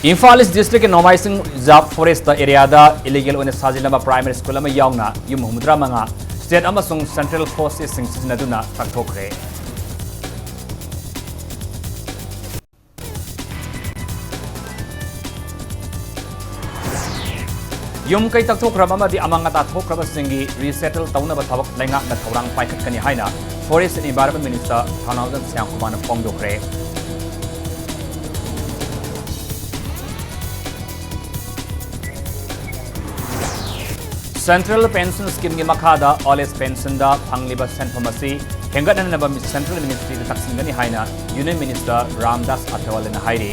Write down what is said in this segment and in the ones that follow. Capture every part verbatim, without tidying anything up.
ꯏꯝꯐꯥꯜ ꯏꯁ ꯗꯤꯁꯇ꯭ꯔꯤꯛꯀꯤ ꯅꯣꯡꯃꯥꯏꯁꯤꯡ reserve forest ꯑꯦꯔꯤꯌꯥꯗ illegal ꯑꯣꯏꯅ ꯁꯥꯖꯤꯜꯂꯝꯕ ꯄ꯭ꯔꯥꯏꯃꯥꯔꯤ ꯁ꯭ꯀꯨꯜ ꯑꯃ ꯌꯥꯎꯅ ꯌꯨꯝ ꯍꯨꯝꯐꯨꯇꯔꯥ ꯃꯉꯥ ꯁ꯭ꯇꯦꯠ ꯑꯃꯁꯨꯡ ꯁꯦꯟꯇ꯭ꯔꯦꯜ ꯐꯣꯔꯁꯦꯁꯁꯤꯡ ꯁꯤꯖꯤꯟꯅꯗꯨꯅ ꯇꯛꯊꯣꯛꯈ꯭ꯔꯦ꯫ ꯌꯨꯝ ꯀꯩ ꯇꯛꯊꯣꯛꯈ꯭ꯔꯕ ꯑꯃꯗꯤ ꯑꯃꯥꯡ ꯑꯇꯥ ꯊꯣꯛꯈ꯭ꯔꯕꯁꯤꯡꯒꯤ ꯔꯤꯁꯦꯇꯜ ꯇꯧꯅꯕ ꯊꯕꯛ ꯂꯩꯉꯥꯛꯅ ꯊꯧꯔꯥꯡ ꯄꯥꯏꯈꯠꯀꯅꯤ ꯍꯥꯏꯅ forest and environment minister Thounaojam ꯁ꯭ꯌꯥꯝꯀꯨꯃꯥꯔꯅ ꯐꯣꯡꯗꯣꯛꯈ꯭ꯔꯦ꯫ ꯁꯦꯟꯇ꯭ꯔꯦꯜ ꯄꯦꯟꯁꯟ ꯁ꯭ꯀꯤꯝꯒꯤ ꯃꯈꯥꯗ ꯑꯣꯜ ꯑꯦꯖ ꯄꯦꯟꯁꯟꯗ ꯐꯪꯂꯤꯕ ꯁꯦꯟꯐꯝ ꯑꯁꯤ ꯍꯦꯟꯒꯠꯍꯟꯅꯕ ꯁꯦꯟꯇ꯭ꯔꯦꯜ ꯃꯤꯅꯤꯁꯇ꯭ꯔꯤꯗ ꯇꯛꯁꯤꯟꯒꯅꯤ ꯍꯥꯏꯅ ꯌꯨꯅꯤꯌꯟ ꯃꯤꯅꯤꯁꯇꯔ ꯔꯥꯝꯗꯥꯁ ꯑꯊꯋꯥꯂꯦꯅ ꯍꯥꯏꯔꯤ꯫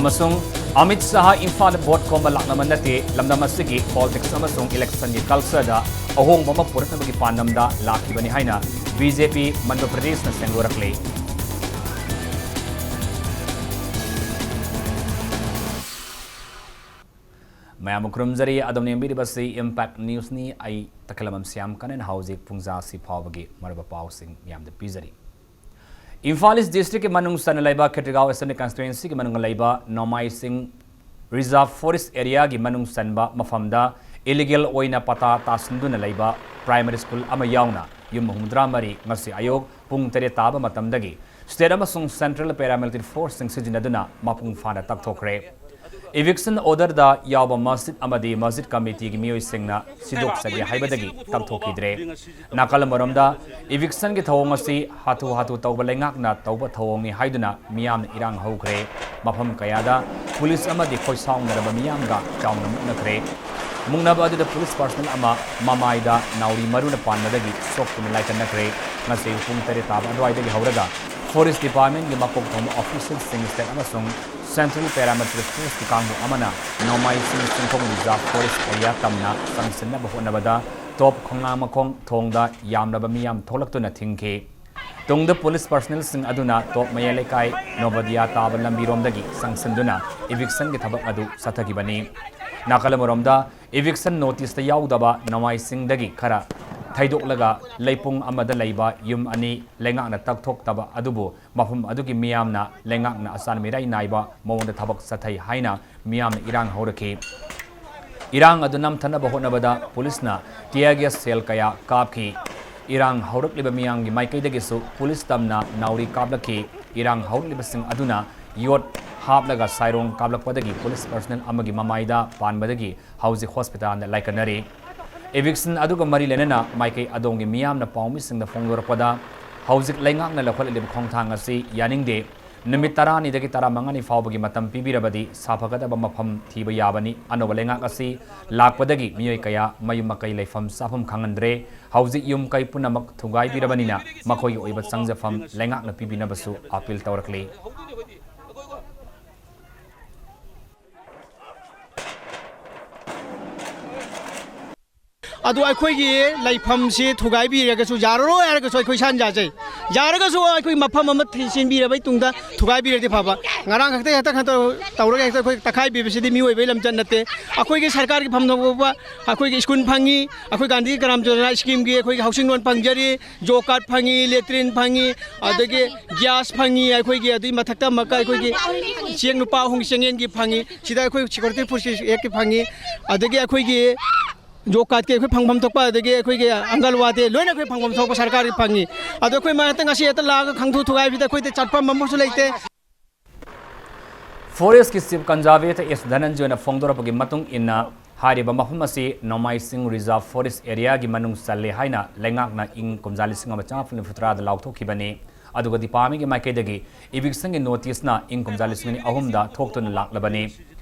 ꯑꯃꯁꯨꯡ ꯑꯃꯤꯠ ꯁꯥꯍ ꯏꯝꯐꯥꯜ ꯚꯣꯠ ꯈꯣꯝꯕ ꯂꯥꯛꯅꯕ ꯅꯠꯇꯦ, ꯂꯝꯗꯝ ꯑꯁꯤꯒꯤ ꯄꯣꯂꯤꯇꯤꯛꯁ ꯑꯃꯁꯨꯡ ꯏꯂꯦꯛꯁꯟꯒꯤ ꯀꯜꯆꯔꯗ ꯑꯍꯣꯡꯕ ꯑꯃ ꯄꯨꯔꯛꯅꯕꯒꯤ ꯄꯥꯟꯗꯝꯗ ꯂꯥꯛꯈꯤꯕꯅꯤ ꯍꯥꯏꯅ ꯕꯤ ꯖꯦ ꯄꯤ ꯃꯟꯗ꯭ꯔ ꯄ꯭ꯔꯗꯦꯁꯅ ꯁꯦꯡꯗꯣꯔꯛꯂꯤ꯫ ꯃꯌꯥꯝꯕꯨ ꯈꯨꯔꯨꯝꯖꯔꯤ꯫ ꯑꯗꯣꯝꯅ ꯌꯦꯡꯕꯤꯔꯤꯕꯁꯤ ꯏꯝꯄꯦꯛ ꯅ꯭ꯌꯨꯁꯅꯤ꯫ ꯑꯩ ꯇꯈꯦꯂꯝꯕꯝ ꯁ꯭ꯌꯥꯝ ꯀꯅꯟ꯫ ꯍꯧꯖꯤꯛ ꯄꯨꯡꯖꯥ ꯑꯁꯤ ꯐꯥꯎꯕꯒꯤ ꯃꯔꯨꯑꯣꯏꯕ ꯄꯥꯎꯁꯤꯡ ꯃꯌꯥꯝꯗ ꯄꯤꯖꯔꯤ꯫ ꯏꯝꯐꯥꯜ ꯏꯁ ꯗꯤꯁꯇ꯭ꯔꯤꯛꯀꯤ ꯃꯅꯨꯡ ꯆꯟꯅ ꯂꯩꯕ ꯈꯦꯇ꯭ꯔꯤꯒꯥꯎ ꯑꯦꯁꯦꯝꯕ꯭ꯂꯤ ꯀꯟꯁꯇꯤꯇ꯭ꯋꯦꯟꯁꯤꯒꯤ ꯃꯅꯨꯡꯗ ꯂꯩꯕ ꯅꯣꯡꯃꯥꯏꯁꯤꯡ ꯔꯤꯖꯥꯔꯚ ꯐꯣꯔꯦꯁ ꯑꯦꯔꯤꯌꯥꯒꯤ ꯃꯅꯨꯡ ꯆꯟꯕ ꯃꯐꯝꯗ ꯏꯂꯤꯒꯦꯜ ꯑꯣꯏꯅ ꯄꯇꯥ ꯇꯥꯁꯤꯟꯗꯨꯅ ꯂꯩꯕ ꯄ꯭ꯔꯥꯏꯃꯥꯔꯤ ꯁ꯭ꯀꯨꯜ ꯑꯃ ꯌꯥꯎꯅ ꯌꯨꯝ ꯍꯨꯝꯐꯨꯇꯔꯥ ꯃꯔꯤ ꯉꯁꯤ ꯑꯌꯨꯛ ꯄꯨꯡ ꯇꯔꯦꯠ ꯇꯥꯕ ꯃꯇꯝꯗꯒꯤ ꯁ꯭ꯇꯦꯠ ꯑꯃꯁꯨꯡ ꯁꯦꯟꯇ꯭ꯔꯦꯜ ꯄꯦꯔꯥꯃꯤꯂꯤꯇꯔꯤ ꯐꯣꯔꯁꯁꯤꯡ ꯁꯤꯖꯤꯟꯅꯗꯨꯅ ꯃꯄꯨꯡ ꯐꯥꯅ ꯇꯛꯊꯣꯛꯈ꯭ꯔꯦ꯫ ꯏꯚꯤꯛꯁꯟ ꯑꯣꯔꯗꯔꯗ ꯌꯥꯎꯕ ꯃꯁꯖꯤꯗ ꯑꯃꯗꯤ ꯃꯁꯖꯤꯗ ꯀꯃꯤꯇꯤꯒꯤ ꯃꯤꯑꯣꯏꯁꯤꯡꯅ ꯁꯤꯗꯣꯛꯆꯒꯦ ꯍꯥꯏꯕꯗꯒꯤ ꯇꯛꯊꯣꯛꯈꯤꯗ꯭ꯔꯦ꯫ ꯅꯥꯀꯜ ꯑꯃꯔꯣꯝꯗ, ꯏꯚꯤꯛꯁꯟꯒꯤ ꯊꯧꯑꯣꯡ ꯑꯁꯤ ꯍꯥꯊꯨ ꯍꯥꯊꯨ ꯇꯧꯕ ꯂꯩꯉꯥꯛꯅ ꯇꯧꯕ ꯊꯧꯑꯣꯡꯅꯤ ꯍꯥꯏꯗꯨꯅ ꯃꯤꯌꯥꯝꯅ ꯏꯔꯥꯡ ꯍꯧꯈ꯭ꯔꯦ꯫ ꯃꯐꯝ ꯀꯌꯥꯗ ꯄꯨꯂꯤꯁ ꯑꯃꯗꯤ ꯈꯣꯏꯁꯥꯎꯅꯔꯕ ꯃꯤꯌꯥꯝꯒ ꯆꯥꯎꯅ ꯃꯨꯛꯅꯈ꯭ꯔꯦ꯫ ꯃꯨꯛꯅꯕ ꯑꯗꯨꯗ ꯄꯨꯂꯤꯁ ꯄꯥꯔꯁꯅꯦꯜ ꯑꯃ ꯃꯃꯥꯏꯗ ꯅꯥꯎꯔꯤ ꯃꯔꯨꯅ ꯄꯥꯟꯕꯗꯒꯤ ꯁꯣꯛꯇꯨꯅ ꯂꯥꯏꯀꯠꯅꯈ꯭ꯔꯦ꯫ ꯉꯁꯤ ꯄꯨꯡ ꯇꯔꯦꯠ ꯇꯥꯕ ꯑꯗꯨꯋꯥꯏꯗꯒꯤ ꯍꯧꯔꯒ ꯐꯣꯔꯦꯁ ꯗꯤꯄꯥꯔꯠꯃꯦꯟꯒꯤ ꯃꯀꯣꯛ ꯊꯣꯡꯕ ꯑꯣꯐꯤꯁꯤꯌꯦꯜꯁꯤꯡ, ꯁ꯭ꯇꯦꯠ ꯑꯃꯁꯨꯡ ꯁꯦꯟꯇ꯭ꯔꯦꯜ ꯄꯦꯔꯥꯃꯤꯂꯤꯇꯔꯤ ꯐꯣꯔꯁꯀꯤ ꯀꯥꯡꯕꯨ ꯑꯃꯅ ꯅꯣꯡꯃꯥꯏꯁꯤꯡ ꯆꯤꯡꯈꯣꯡ ꯔꯤꯖꯥꯔꯚ ꯐꯣꯔꯦꯁ ꯑꯦꯔꯤꯌꯥ ꯇꯝꯅ ꯆꯪꯁꯤꯟꯅꯕ ꯍꯣꯠꯅꯕꯗ ꯇꯣꯞ ꯈꯣꯡꯅꯥꯡꯃꯈꯣꯡ ꯊꯣꯡꯗ ꯌꯥꯝꯂꯕ ꯃꯤꯌꯥꯝ ꯊꯣꯛꯂꯛꯇꯨꯅ ꯊꯤꯡꯈꯤ꯫ ꯇꯨꯡꯗ ꯄꯨꯂꯤꯁ ꯄꯥꯔꯁꯅꯦꯜꯁꯤꯡ ꯑꯗꯨꯅ ꯇꯣꯞ ꯃꯌꯥꯏ ꯂꯩꯀꯥꯏ ꯅꯣꯕꯣꯗꯤꯌꯥ ꯇꯥꯕ ꯂꯝꯕꯤꯔꯣꯝꯗꯒꯤ ꯆꯪꯁꯤꯟꯗꯨꯅ ꯏꯚꯤꯛꯁꯟꯒꯤ ꯊꯕꯛ ꯑꯗꯨ ꯆꯠꯊꯈꯤꯕꯅꯤ꯫ ꯅꯥꯀꯜ ꯑꯃꯔꯣꯝꯗ, ꯏꯚꯤꯛꯁꯟ ꯅꯣꯇꯤꯁꯇ ꯌꯥꯎꯗꯕ ꯅꯣꯡꯃꯥꯏꯁꯤꯡꯗꯒꯤ ꯈꯔ ꯊꯩꯗꯣꯛꯂꯒ ꯂꯩꯄꯨꯡ ꯑꯃꯗ ꯂꯩꯕ ꯌꯨꯝ ꯑꯅꯤ ꯂꯩꯉꯥꯛꯅ ꯇꯛꯊꯣꯛꯇꯕ ꯑꯗꯨꯕꯨ ꯃꯐꯝ ꯑꯗꯨꯒꯤ ꯃꯤꯌꯥꯝꯅ ꯂꯩꯉꯥꯛꯅ ꯑꯆꯥꯟ ꯃꯤꯔꯥꯏ ꯅꯥꯏꯕ ꯃꯑꯣꯡꯗ ꯊꯕꯛ ꯆꯠꯊꯩ ꯍꯥꯏꯅ ꯃꯤꯌꯥꯝꯅ ꯏꯔꯥꯡ ꯍꯧꯔꯛꯈꯤ꯫ ꯏꯔꯥꯡ ꯑꯗꯨ ꯅꯝꯊꯅꯕ ꯍꯣꯠꯅꯕꯗ ꯄꯨꯂꯤꯁꯅ tear gas shell ꯀꯌꯥ ꯀꯥꯞꯈꯤ꯫ ꯏꯔꯥꯡ ꯍꯧꯔꯛꯂꯤꯕ ꯃꯤꯌꯥꯝꯒꯤ ꯃꯥꯏꯀꯩꯗꯒꯤꯁꯨ ꯄꯨꯂꯤꯁ ꯇꯝꯅ ꯅꯥꯎꯔꯤ ꯀꯥꯞꯂꯛꯈꯤ꯫ ꯏꯔꯥꯡ ꯍꯧꯔꯛꯂꯤꯕꯁꯤꯡ ꯑꯗꯨꯅ ꯌꯣꯠ ꯍꯥꯞꯂꯒ ꯁꯥꯏꯔꯣꯡ ꯀꯥꯞꯂꯛꯄꯗꯒꯤ ꯄꯨꯂꯤꯁ personnel ꯑꯃꯒꯤ ꯃꯃꯥꯏꯗ ꯄꯥꯟꯕꯗꯒꯤ ꯍꯧꯖꯤꯛ ꯍꯣꯁꯄꯤꯇꯥꯜꯗ ꯂꯥꯏꯀꯠꯅꯔꯤ꯫ Eviction ꯑꯗꯨꯒ ꯃꯔꯤ ꯂꯩꯅꯅ ꯃꯥꯏꯀꯩ ꯑꯗꯣꯝꯒꯤ ꯃꯤꯌꯥꯝꯅ ꯄꯥꯎꯃꯤꯁꯤꯡꯗ ꯐꯣꯡꯗꯣꯔꯛꯄꯗ, ꯍꯧꯖꯤꯛ ꯂꯩꯉꯥꯛꯅ ꯂꯧꯈꯠꯂꯤꯕ ꯈꯣꯡꯊꯥꯡ ꯑꯁꯤ ꯌꯥꯅꯤꯡꯗꯦ꯫ ꯅꯨꯃꯤꯠ ꯇꯔꯥꯅꯤꯗꯒꯤ ꯇꯔꯥꯃꯉꯥꯅꯤ ꯐꯥꯎꯕꯒꯤ ꯃꯇꯝ ꯄꯤꯕꯤꯔꯕꯗꯤ ꯁꯥꯐꯒꯗꯕ ꯃꯐꯝ ꯊꯤꯕ ꯌꯥꯕꯅꯤ꯫ ꯑꯅꯧꯕ ꯂꯩꯉꯥꯛ ꯑꯁꯤ ꯂꯥꯛꯄꯗꯒꯤ ꯃꯤꯑꯣꯏ ꯀꯌꯥ ꯃꯌꯨꯝ ꯃꯀꯩ ꯂꯩꯐꯝ ꯆꯥꯐꯝ ꯈꯪꯍꯟꯗ꯭ꯔꯦ꯫ ꯍꯧꯖꯤꯛ ꯌꯨꯝ ꯀꯩ ꯄꯨꯝꯅꯃꯛ ꯊꯨꯒꯥꯏꯕꯤꯔꯕꯅꯤꯅ ꯃꯈꯣꯏꯒꯤ ꯑꯣꯏꯕ ꯆꯪꯖꯐꯝ ꯂꯩꯉꯥꯛꯅ ꯄꯤꯕꯤꯅꯕꯁꯨ appeal ꯇꯧꯔꯛꯂꯤ꯫ ꯑꯗꯨ ꯑꯩꯈꯣꯏꯒꯤ ꯂꯩꯐꯝꯁꯤ ꯊꯨꯒꯥꯏꯕꯤꯔꯒꯁꯨ, ꯌꯥꯔꯔꯣꯏ ꯍꯥꯏꯔꯒꯁꯨ ꯑꯩꯈꯣꯏ ꯏꯁꯥꯅ ꯌꯥꯖꯩ꯫ ꯌꯥꯔꯒꯁꯨ ꯑꯩꯈꯣꯏ ꯃꯐꯝ ꯑꯃ ꯊꯤ-, ꯁꯤꯟꯕꯤꯔꯕꯩ ꯇꯨꯡꯗ ꯊꯨꯒꯥꯏꯕꯤꯔꯗꯤ ꯐꯕ꯫ ꯉꯔꯥꯡ ꯈꯛꯇ ꯍꯦꯛꯇ ꯀꯩꯅꯣ ꯇꯧ-, ꯇꯧꯔꯒ ꯍꯦꯛꯇ ꯑꯩꯈꯣꯏ ꯇꯛꯈꯥꯏꯕꯤꯕꯁꯤꯗꯤ ꯃꯤꯑꯣꯏꯕꯒꯤ ꯂꯝꯆꯠ ꯅꯠꯇꯦ꯫ ꯑꯩꯈꯣꯏꯒꯤ ꯁꯔꯀꯥꯔꯒꯤ ꯐꯝ ꯊꯣꯛꯄ ꯑꯩꯈꯣꯏꯒꯤ ꯁ꯭ꯀꯨꯜ ꯐꯪꯉꯤ, ꯑꯩꯈꯣꯏ ꯒꯥꯟꯙꯤ ꯒ꯭ꯔꯥꯝ ꯌꯣꯖꯅꯥ ꯁ꯭ꯀꯤꯝꯒꯤ ꯑꯩꯈꯣꯏꯒꯤ ꯍꯥꯎꯁꯤꯡ ꯂꯣꯟ ꯐꯪꯖꯔꯤ, ꯖꯣꯕ ꯀꯥꯔꯗ ꯐꯪꯉꯤ, ꯂꯦꯇ꯭ꯔꯤꯟ ꯐꯪꯉꯤ, ꯑꯗꯒꯤ ꯒ꯭ꯌꯥꯁ ꯐꯪꯉꯤ, ꯑꯩꯈꯣꯏꯒꯤ ꯑꯗꯨꯒꯤ ꯃꯊꯛꯇ ꯑꯃꯨꯛꯀ ꯑꯩꯈꯣꯏꯒꯤ ꯆꯦꯡ ꯂꯨꯄꯥ ꯑꯍꯨꯝꯒꯤ ꯆꯦꯡꯌꯦꯟꯒꯤ ꯐꯪꯉꯤ꯫ ꯁꯤꯗ ꯑꯩꯈꯣꯏ ꯁꯦꯀ꯭ꯌꯨꯔꯤꯇꯤ ꯐꯨꯗ ꯑꯦꯛꯀꯤ ꯐꯪꯉꯤ, ꯑꯗꯒꯤ ꯑꯩꯈꯣꯏꯒꯤ ꯖꯣꯕ ꯀꯥꯔꯗꯀꯤ ꯑꯩꯈꯣꯏ ꯐꯪꯐꯝ ꯊꯣꯛꯄ, ꯑꯗꯒꯤ ꯑꯩꯈꯣꯏꯒꯤ ꯑꯪꯒꯜꯋꯥꯗꯤ ꯂꯣꯏꯅ ꯑꯩꯈꯣꯏ ꯐꯪꯐꯝ ꯊꯣꯛꯄ ꯁꯔꯀꯥꯔꯒꯤ ꯐꯪꯉꯤ꯫ ꯑꯗꯣ ꯑꯩꯈꯣꯏ ꯃꯔꯛꯇ ꯉꯁꯤ ꯍꯦꯛꯇ ꯂꯥꯛꯑꯒ ꯈꯪꯊꯨ ꯊꯨꯒꯥꯏꯕꯤꯗ ꯑꯩꯈꯣꯏꯗ ꯆꯠꯐꯝ ꯑꯃꯁꯨ ꯂꯩꯇꯦ꯫ Forestꯀꯤ Chief Conservator S ꯙꯅꯟꯖꯣꯏꯅ ꯐꯣꯡꯗꯣꯔꯛꯄꯒꯤ ꯃꯇꯨꯡ ꯏꯟꯅ, ꯍꯥꯏꯔꯤꯕ ꯃꯐꯝ ꯑꯁꯤ ꯅꯣꯡꯃꯥꯏꯁꯤꯡ Reserve Forest Areaꯒꯤ ꯃꯅꯨꯡ ꯆꯜꯂꯦ ꯍꯥꯏꯅ ꯂꯩꯉꯥꯛꯅ ꯏꯪ ꯀꯨꯝꯖꯥ ꯂꯤꯁꯤꯡ ꯑꯃ ꯆꯥꯃꯥꯄꯟ ꯍꯨꯝꯐꯨꯇꯔꯥꯗ ꯂꯥꯎꯊꯣꯛꯈꯤꯕꯅꯤ꯫ ꯑꯗꯨꯒ departmentꯀꯤ ꯃꯥꯏꯀꯩꯗꯒꯤ evictionꯒꯤ noticeꯅ ꯏꯪ ꯀꯨꯝꯖꯥ ꯂꯤꯁꯤꯡ ꯑꯅꯤ ꯑꯍꯨꯝꯗ ꯊꯣꯛꯇꯨꯅ ꯂꯥꯛꯂꯕꯅꯤ꯫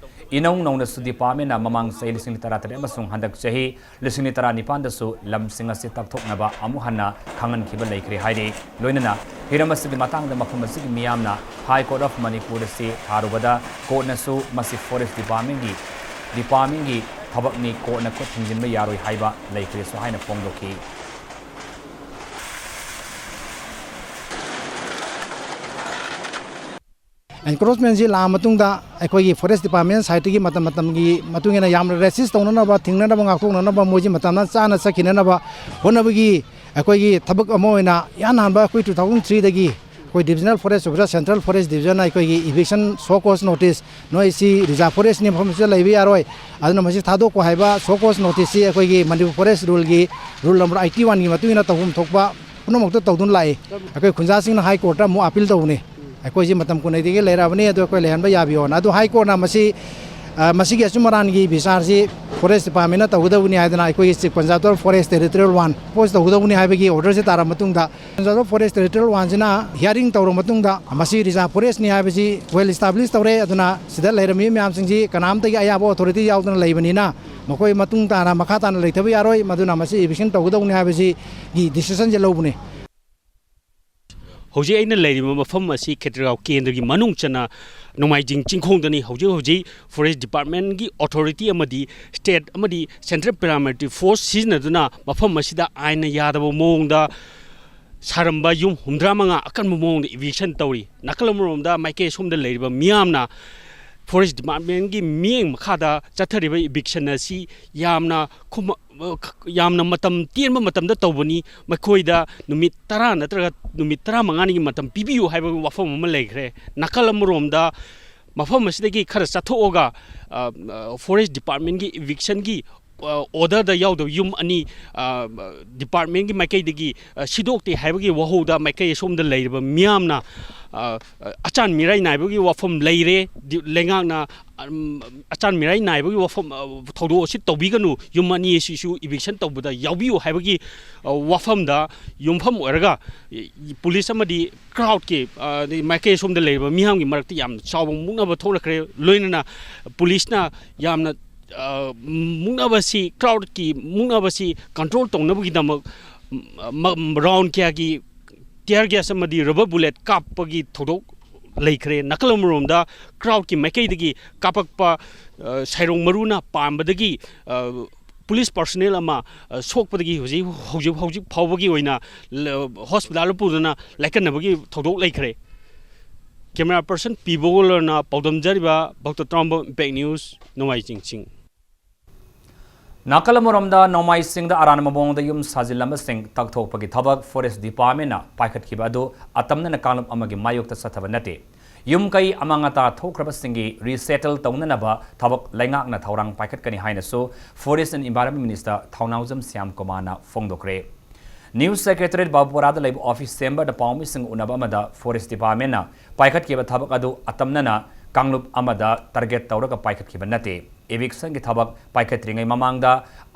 ꯏꯅꯧ ꯅꯧꯅꯁꯨ departmentꯅ ꯃꯃꯥꯡ ꯆꯍꯤ ꯂꯤꯁꯤꯡ ꯑꯅꯤ ꯇꯔꯥꯇꯔꯦꯠ ꯑꯃꯁꯨꯡ ꯍꯟꯗꯛ ꯆꯍꯤ ꯂꯤꯁꯤꯡ ꯑꯅꯤ ꯇꯔꯥꯅꯤꯄꯥꯟꯗꯁꯨ ꯂꯝꯁꯤꯡ ꯑꯁꯤ ꯇꯛꯊꯣꯛꯅꯕ ꯑꯃꯨꯛ ꯍꯟꯅ ꯈꯪꯍꯟꯈꯤꯕ ꯂꯩꯈ꯭ꯔꯦ ꯍꯥꯏꯔꯤ꯫ ꯂꯣꯏꯅꯅ ꯍꯤꯔꯝ ꯑꯁꯤꯒꯤ ꯃꯇꯥꯡꯗ ꯃꯐꯝ ꯑꯁꯤꯒꯤ ꯃꯤꯌꯥꯝꯅ High Court of Manipur ꯑꯁꯤ ꯊꯥꯔꯨꯕꯗ courtꯅꯁꯨ ꯃꯁꯤ Forest departmentꯀꯤ, departmentꯀꯤ ꯊꯕꯛꯅꯤ, courtꯅ ꯈꯨꯠ ꯊꯤꯡꯖꯤꯟꯕ ꯌꯥꯔꯣꯏ ꯍꯥꯏꯕ ꯂꯩꯈ꯭ꯔꯦꯁꯨ ꯍꯥꯏꯅ ꯐꯣꯡꯗꯣꯛꯈꯤ꯫ ꯑꯦꯟꯀ꯭ꯔꯣꯆꯃꯦꯟꯁꯤ ꯂꯥꯛꯑ ꯃꯇꯨꯡꯗ ꯑꯩꯈꯣꯏꯒꯤ ꯐꯣꯔꯦꯁ ꯗꯤꯄꯥꯔꯠꯃꯦꯟ ꯁꯥꯏꯠꯇꯒꯤ ꯃꯇꯝ ꯃꯇꯝꯒꯤ ꯃꯇꯨꯡ ꯏꯟꯅ ꯌꯥꯝꯅ ꯔꯦꯁꯤꯁ ꯇꯧꯅꯅꯕ, ꯊꯤꯡꯅꯅꯕ, ꯉꯥꯛꯊꯣꯛꯅꯅꯕ, ꯃꯣꯏꯁꯤ ꯃꯇꯝ ꯆꯥꯅ ꯆꯠꯈꯤꯅꯅꯕ ꯍꯣꯠꯅꯕꯒꯤ ꯑꯩꯈꯣꯏꯒꯤ ꯊꯕꯛ ꯑꯃ ꯑꯣꯏꯅ ꯏꯍꯥꯟ ꯍꯥꯟꯕ ꯑꯩꯈꯣꯏ ꯇꯨ ꯊꯥꯎꯖꯟ ꯊ꯭ꯔꯤꯗꯒꯤ ꯑꯩꯈꯣꯏ ꯗꯤꯕꯤꯖꯅꯦꯜ ꯐꯣꯔꯦꯁ ꯑꯣꯐꯤꯁꯔ, ꯁꯦꯟꯇ꯭ꯔꯦꯜ ꯐꯣꯔꯦꯁ ꯗꯤꯕꯤꯖꯟꯅ ꯑꯩꯈꯣꯏꯒꯤ ꯏꯚꯤꯛꯁꯟ ꯁꯣ ꯀꯣꯁ ꯅꯣꯇꯤꯁ, "ꯅꯣꯏ ꯁꯤ ꯔꯤꯖꯥꯔꯚ ꯐꯣꯔꯦꯁꯅꯤ, ꯃꯐꯝꯁꯤꯗ ꯂꯩꯕ ꯌꯥꯔꯣꯏ, ꯑꯗꯨꯅ ꯃꯁꯤ ꯊꯥꯗꯣꯛꯈꯣ" ꯍꯥꯏꯕ ꯁꯣ ꯀꯣꯁ ꯅꯣꯇꯤꯁꯁꯤ ꯑꯩꯈꯣꯏꯒꯤ ꯃꯅꯤꯄꯨꯔ ꯐꯣꯔꯦꯁ ꯔꯨꯜꯒꯤ ꯔꯨꯜ ꯅꯝꯕꯔ ꯑꯩꯠꯇꯤ ꯋꯥꯟꯒꯤ ꯃꯇꯨꯡ ꯏꯟꯅ ꯇꯧꯐꯝ ꯊꯣꯛꯄ ꯄꯨꯝꯅꯃꯛꯇ ꯇꯧꯗꯨꯅ ꯂꯥꯛꯏ꯫ ꯑꯩꯈꯣꯏ ꯈꯨꯟꯖꯥꯁꯤꯡꯅ ꯍꯥꯏ ꯀꯣꯔꯠꯇ ꯑꯃꯨꯛ ꯑꯄꯤꯜ ꯇꯧꯕꯅꯤ꯫ ꯑꯩꯈꯣꯏꯁꯦ ꯃꯇꯝ ꯀꯨꯟꯅꯩꯗꯒꯤ ꯂꯩꯔꯛꯑꯕꯅꯤ, ꯑꯗꯨ ꯑꯩꯈꯣꯏ ꯂꯩꯍꯟꯕ ꯌꯥꯕꯤꯌꯣꯅ꯫ ꯑꯗꯨ ꯍꯥꯏ ꯀꯣꯔꯠꯅ ꯃꯁꯤ, ꯑ, ꯃꯁꯤꯒꯤ ꯑꯆꯨꯝ ꯑꯔꯥꯟꯒꯤ ꯕꯤꯆꯥꯔꯁꯤ ꯐꯣꯔꯦꯁ ꯗꯤꯄꯥꯔꯠꯃꯦꯟꯅ ꯇꯧꯒꯗꯕꯅꯤ ꯍꯥꯏꯗꯅ ꯑꯩꯈꯣꯏꯒꯤ ꯆꯤꯐ ꯀꯟꯖꯥꯔꯕꯦꯇꯔ ꯐꯣꯔꯦꯁ ꯇꯦꯔꯤꯇꯣꯔꯤꯌꯦꯜ ꯋꯥꯟ ꯄꯣꯁ ꯇꯧꯒꯗꯕꯅꯤ ꯍꯥꯏꯕꯒꯤ ꯑꯣꯔꯗꯔꯁꯤ ꯇꯥꯔꯕ ꯃꯇꯨꯡꯗ, ꯀꯟꯖꯥꯔꯕꯦꯇꯔ ꯐꯣꯔꯦꯁ ꯇꯦꯔꯤꯇꯣꯔꯤꯌꯦꯜ ꯋꯥꯟꯁꯤꯅ ꯍꯤꯌꯥꯔꯤꯡ ꯇꯧꯔꯕ ꯃꯇꯨꯡꯗ, ꯃꯁꯤ ꯔꯤꯖꯥꯔꯚ ꯐꯣꯔꯦꯁꯅꯤ ꯍꯥꯏꯕꯁꯤ ꯋꯦꯜ ꯏꯁꯇꯥꯕ꯭ꯂꯤꯁ ꯇꯧꯔꯦ, ꯑꯗꯨꯅ ꯁꯤꯗ ꯂꯩꯔꯝꯃꯤꯕ ꯃꯌꯥꯝꯁꯤꯡꯁꯤ ꯀꯅꯥꯝꯇꯒꯤ ꯑꯌꯥꯕ ꯑꯣꯊꯣꯔꯤꯇꯤ ꯌꯥꯎꯗꯅ ꯂꯩꯕꯅꯤꯅ ꯃꯈꯣꯏ ꯃꯇꯨꯡ ꯇꯥꯅ, ꯃꯈꯥ ꯇꯥꯅ ꯂꯩꯊꯕ ꯌꯥꯔꯣꯏ, ꯃꯗꯨꯅ ꯃꯁꯤ ꯏꯚꯤꯛꯁꯟ ꯇꯧꯒꯗꯧꯅꯤ ꯍꯥꯏꯕꯁꯤꯒꯤ ꯗꯤꯁꯤꯖꯟꯁꯦ ꯂꯧꯕꯅꯤ꯫ ꯍꯧꯖꯤꯛ ꯑꯩꯅ ꯂꯩꯔꯤꯕ ꯃꯐꯝ ꯑꯁꯤ ꯈꯦꯇ꯭ꯔꯤꯒꯥꯎ ꯀꯦꯟꯗ꯭ꯔꯒꯤ ꯃꯅꯨꯡ ꯆꯟꯅ ꯅꯣꯡꯃꯥꯏꯖꯤꯡ ꯆꯤꯡꯈꯣꯡꯗꯅꯤ꯫ ꯍꯧꯖꯤꯛ ꯍꯧꯖꯤꯛ ꯐꯣꯔꯦꯁ ꯗꯤꯄꯥꯔꯠꯃꯦꯟꯒꯤ ꯑꯣꯊꯣꯔꯤꯇꯤ ꯑꯃꯗꯤ ꯁ꯭ꯇꯦꯠ ꯑꯃꯗꯤ ꯁꯦꯟꯇ꯭ꯔꯦꯜ ꯄꯦꯔꯥꯃꯤꯂꯤꯇꯔꯤ ꯐꯣꯔꯁ ꯁꯤꯖꯤꯟꯅꯗꯨꯅ ꯃꯐꯝ ꯑꯁꯤꯗ ꯑꯥꯏꯟꯅ ꯌꯥꯗꯕ ꯃꯑꯣꯡꯗ ꯁꯥꯔꯝꯕ ꯌꯨꯝ ꯍꯨꯝꯗ꯭ꯔꯥ ꯃꯉꯥ ꯑꯀꯟꯕ ꯃꯑꯣꯡꯗ ꯏꯚꯤꯛꯁꯟ ꯇꯧꯔꯤ꯫ ꯅꯥꯀꯜ ꯑꯃꯔꯣꯝꯗ ꯃꯥꯏꯀꯩ ꯑꯁꯣꯝꯗ ꯂꯩꯔꯤꯕ ꯃꯤꯌꯥꯝꯅ ꯐꯣꯔꯦꯁ ꯗꯤꯄꯥꯔꯠꯃꯦꯟꯒꯤ ꯃꯤꯠꯌꯦꯡ ꯃꯈꯥꯗ ꯆꯠꯊꯔꯤꯕ ꯏꯚꯤꯛꯁꯟ ꯑꯁꯤ ꯌꯥꯝꯅ ꯈꯨꯃ-, ꯌꯥꯝꯅ ꯃꯇꯝ ꯇꯦꯟꯕ ꯃꯇꯝꯗ ꯇꯧꯕꯅꯤ꯫ ꯃꯈꯣꯏꯗ ꯅꯨꯃꯤꯠ ꯇꯔꯥ ꯅꯠꯇ꯭ꯔꯒ ꯅꯨꯃꯤꯠ ꯇꯔꯥꯃꯉꯥꯅꯤꯒꯤ ꯃꯇꯝ ꯄꯤꯕꯤꯌꯨ ꯍꯥꯏꯕꯒꯤ ꯋꯥꯐꯝ ꯑꯃ ꯂꯩꯈ꯭ꯔꯦ꯫ ꯅꯥꯀꯜ ꯑꯃꯔꯣꯝꯗ ꯃꯐꯝ ꯑꯁꯤꯗꯒꯤ ꯈꯔ ꯆꯠꯊꯣꯛꯑꯒ, ꯑ, ꯑ, ꯐꯣꯔꯦꯁ ꯗꯤꯄꯥꯔꯠꯃꯦꯟꯒꯤ ꯏꯚꯤꯛꯁꯟꯒꯤ, ꯑ, ꯑꯣꯔꯗꯔꯗ ꯌꯥꯎꯗꯕ ꯌꯨꯝ ꯑꯅꯤ, ꯑ, ꯗꯤꯄꯥꯔꯠꯃꯦꯟꯒꯤ ꯃꯥꯏꯀꯩꯗꯒꯤ, ꯑ, ꯁꯤꯗꯣꯛꯇꯦ ꯍꯥꯏꯕꯒꯤ ꯋꯥꯍꯧꯗ ꯃꯥꯏꯀꯩ ꯑꯁꯣꯝꯗ ꯂꯩꯔꯤꯕ ꯃꯤꯌꯥꯝꯅ, ꯑ, ꯑ, ꯑꯆꯥꯟ ꯃꯤꯔꯥꯏ ꯅꯥꯏꯕꯒꯤ ꯋꯥꯐꯝ ꯂꯩꯔꯦ꯫ ꯗꯤ-, ꯂꯩꯉꯥꯛꯅ, ꯑꯝ, ꯑꯆꯥꯟ ꯃꯤꯔꯥꯏ ꯅꯥꯏꯕꯒꯤ ꯋꯥꯐꯝ, ꯑ, ꯊꯧꯗꯣꯛ ꯑꯁꯤ ꯇꯧꯕꯤꯒꯅꯨ, ꯌꯨꯝ ꯑꯅꯤ ꯑꯁꯤꯁꯨ ꯏꯚꯤꯛꯁꯟ ꯇꯧꯕꯗ ꯌꯥꯎꯕꯤꯌꯨ ꯍꯥꯏꯕꯒꯤ, ꯑ, ꯋꯥꯐꯝꯗ ꯌꯨꯝꯐꯝ ꯑꯣꯏꯔꯒ, ꯏ-, ꯏ-, ꯄꯨꯂꯤꯁ ꯑꯃꯗꯤ ꯀ꯭ꯔꯥꯎꯗꯀꯤ, ꯑ, ꯑꯗꯩ ꯃꯥꯏꯀꯩ ꯑꯁꯣꯝꯗ ꯂꯩꯔꯤꯕ ꯃꯤꯌꯥꯝꯒꯤ ꯃꯔꯛꯇ ꯌꯥꯝꯅ ꯆꯥꯎꯕ ꯃꯨꯛꯅꯕ ꯊꯣꯛꯂꯛꯈ꯭ꯔꯦ꯫ ꯂꯣꯏꯅꯅ ꯄꯨꯂꯤꯁꯅ ꯌꯥꯝꯅ, ꯑ, ꯃꯨꯛꯅꯕꯁꯤ, ꯀ꯭ꯔꯥꯎꯗꯀꯤ ꯃꯨꯛꯅꯕꯁꯤ ꯀꯟꯇ꯭ꯔꯣꯜ ꯇꯧꯅꯕꯒꯤꯗꯃꯛ, ꯃ-, ꯃ-, ꯔꯥꯎꯟ ꯀꯌꯥꯒꯤ ꯇꯤꯌꯔ ꯒ꯭ꯌꯥꯁ ꯑꯃꯗꯤ ꯔꯕꯔ ꯕꯨꯂꯦꯠ ꯀꯥꯞꯄꯒꯤ ꯊꯧꯗꯣꯛ ꯂꯩꯈ꯭ꯔꯦ꯫ ꯅꯥꯀꯜ ꯑꯃꯔꯣꯝꯗ ꯀ꯭ꯔꯥꯎꯗꯀꯤ ꯃꯥꯏꯀꯩꯗꯒꯤ ꯀꯥꯞꯄꯛꯄ, ꯑ, ꯁꯥꯏꯔꯣꯡ ꯃꯔꯨꯅ ꯄꯥꯟꯕꯗꯒꯤ, ꯑ, ꯄꯨꯂꯤꯁ ꯄꯥꯔꯁꯣꯅꯦꯜ ꯑꯃ, ꯑ, ꯁꯣꯛꯄꯗꯒꯤ ꯍꯧꯖꯤꯛ, ꯍꯧꯖꯤꯛ, ꯍꯧꯖꯤꯛ ꯐꯥꯎꯕꯒꯤ ꯑꯣꯏꯅ ꯂ-, ꯍꯣꯁꯄꯤꯇꯥꯜꯗ ꯄꯨꯗꯨꯅ ꯂꯥꯏꯀꯠꯅꯕꯒꯤ ꯊꯧꯗꯣꯛ ꯂꯩꯈ꯭ꯔꯦ꯫ Camera person ꯄꯤꯕꯒ ꯂꯣꯏꯅꯅ ꯄꯥꯎꯗꯝꯖꯔꯤꯕ ꯚꯛꯇ ꯇꯔꯥꯍꯨꯝꯕ Impact News, ꯅꯣꯡꯃꯥꯏꯖꯤꯡ ꯆꯤꯡ꯫ ꯅꯥꯀꯜ ꯑꯃꯔꯣꯝꯗ ꯅꯣꯡꯃꯥꯏꯁꯤꯡꯗ ꯑꯔꯥꯟꯕ ꯃꯑꯣꯡꯗ ꯌꯨꯝ ꯁꯥꯖꯤꯜꯂꯝꯕꯁꯤꯡ ꯇꯛꯊꯣꯛꯄꯒꯤ ꯊꯕꯛ Forest Departmentꯅ ꯄꯥꯏꯈꯠꯈꯤꯕ ꯑꯗꯨ ꯑꯇꯝꯅꯅ ꯀꯥꯡꯂꯨꯞ ꯑꯃꯒꯤ ꯃꯥꯌꯣꯛꯇ ꯆꯠꯊꯕ ꯅꯠꯇꯦ꯫ ꯌꯨꯝ ꯀꯩ ꯑꯃꯥꯡ ꯑꯇꯥ ꯊꯣꯛꯈ꯭ꯔꯕꯁꯤꯡꯒꯤ resettle ꯇꯧꯅꯅꯕ ꯊꯕꯛ ꯂꯩꯉꯥꯛꯅ ꯊꯧꯔꯥꯡ ꯄꯥꯏꯈꯠꯀꯅꯤ ꯍꯥꯏꯅꯁꯨ Forest and Environment Minister ꯊꯧꯅꯥꯎꯖꯝ ꯁ꯭ꯌꯥꯝ ꯀꯨꯃꯥꯔꯅ ꯐꯣꯡꯗꯣꯛꯈ꯭ꯔꯦ꯫ News Secretariat ꯕꯥꯕꯨꯄꯥꯔꯥꯗ ꯂꯩꯕ office chamberꯗ ꯄꯥꯎꯃꯤꯁꯤꯡ ꯎꯅꯕ ꯑꯃꯗ Forest Departmentꯅ ꯄꯥꯏꯈꯠꯈꯤꯕ ꯊꯕꯛ ꯑꯗꯨ ꯑꯇꯝꯅꯅ ꯀꯥꯡꯂꯨꯞ ꯑꯃꯗ target ꯇꯧꯔꯒ ꯄꯥꯏꯈꯠꯈꯤꯕ ꯅꯠꯇꯦ꯫ Evictionꯒꯤ ꯊꯕꯛ ꯄꯥꯏꯈꯠꯇ꯭ꯔꯤꯉꯩ ꯃꯃꯥꯡꯗ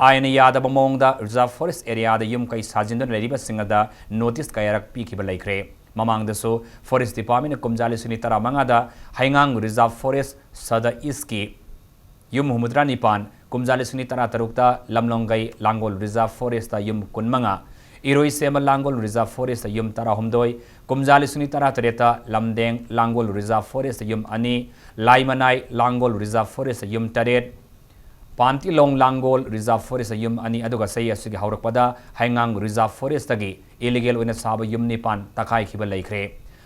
ꯑꯥꯏꯟꯅ ꯌꯥꯗꯕ ꯃꯑꯣꯡꯗ Reserve Forest areaꯗ ꯌꯨꯝ ꯀꯩ ꯁꯥꯖꯤꯟꯗꯨꯅ ꯂꯩꯔꯤꯕꯁꯤꯡ ꯑꯗ notice ꯀꯌꯥꯔꯛ ꯄꯤꯈꯤꯕ ꯂꯩꯈ꯭ꯔꯦ꯫ ꯃꯃꯥꯡꯗꯁꯨ Forest Departmentꯅ ꯀꯨꯝꯖꯥ ꯂꯤꯁꯤꯡ ꯑꯅꯤ ꯇꯔꯥꯃꯉꯥꯗ ꯍꯩꯉꯥꯡ Reserve Forest ꯁꯗ Eastꯀꯤ ꯌꯨꯝ ꯍꯨꯝꯐꯨꯇꯔꯥ ꯅꯤꯄꯥꯟ, ꯀꯨꯝꯖꯥ ꯂꯤꯁꯤꯡ ꯑꯅꯤ ꯇꯔꯥꯇꯔꯨꯛꯇ ꯂꯝꯂꯣꯡꯒꯩ ꯂꯥꯡꯒꯣꯜ Reserve Forestꯇ ꯌꯨꯝ ꯀꯨꯟꯃꯉꯥ, ꯏꯔꯣꯏꯁꯦꯝꯕ ꯂꯥꯡꯒꯣꯜ Reserve Forestꯇ ꯌꯨꯝ ꯇꯔꯥꯍꯨꯝꯗꯣꯏ, ꯀꯨꯝꯖꯥ ꯂꯤꯁꯤꯡ ꯑꯅꯤ ꯇꯔꯥꯇꯔꯦꯠꯇ ꯂꯝꯗꯦꯡ ꯂꯥꯡꯒꯣꯜ Reserve Forestꯇ ꯌꯨꯝ ꯑꯅꯤ, ꯂꯥꯏꯃꯅꯥꯏ ꯂꯥꯡꯒꯣꯜ Reserve Forestꯇ ꯌꯨꯝ ꯇꯔꯦꯠ, ꯄꯥꯟꯇꯤꯂꯣꯡ ꯂꯥꯡꯒꯣꯜ Reserve Forestꯇ ꯌꯨꯝ ꯑꯅꯤ, ꯑꯗꯨꯒ ꯆꯍꯤ ꯑꯁꯤꯒꯤ ꯍꯧꯔꯛꯄꯗ ꯍꯩꯉꯥꯡ Reserve Forestꯇꯒꯤ illegal ꯑꯣꯏꯅ ꯁꯥꯕ ꯌꯨꯝ ꯅꯤꯄꯥꯟ ꯇꯛꯈꯥꯏꯈꯤꯕ ꯂꯩꯈ꯭ꯔꯦ꯫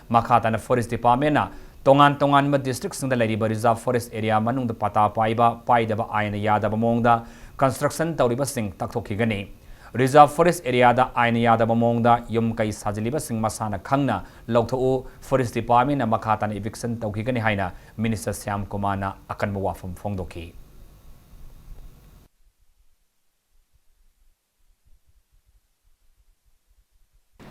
ꯃꯈꯥ ꯇꯥꯅ Forest Departmentꯅ ꯇꯣꯉꯥꯟ ꯇꯣꯉꯥꯟꯕ districtꯁꯤꯡꯗ ꯂꯩꯔꯤꯕ Reserve Forest area ꯃꯅꯨꯡꯗ ꯄꯇꯥ ꯄꯥꯏꯕ ꯄꯥꯏꯗꯕ ꯑꯥꯏꯟꯅ ꯌꯥꯗꯕ ꯃꯑꯣꯡꯗ construction ꯇꯧꯔꯤꯕꯁꯤꯡ ꯇꯛꯊꯣꯛꯈꯤꯒꯅꯤ꯫ Reserve Forest areaꯗ ꯑꯥꯏꯟꯅ ꯌꯥꯗꯕ ꯃꯑꯣꯡꯗ ꯌꯨꯝ ꯀꯩ ꯁꯥꯖꯤꯜꯂꯤꯕꯁꯤꯡ ꯃꯁꯥꯅ ꯈꯪꯅ ꯂꯧꯊꯣꯛꯎ꯫ Forest Departmentꯅ ꯃꯈꯥ ꯇꯥꯅ eviction ꯇꯧꯈꯤꯒꯅꯤ ꯍꯥꯏꯅ Minister ꯁ꯭ꯌꯥꯝ ꯀꯨꯃꯥꯔꯅ ꯑꯀꯟꯕ ꯋꯥꯐꯝ ꯐꯣꯡꯗꯣꯛꯈꯤ꯫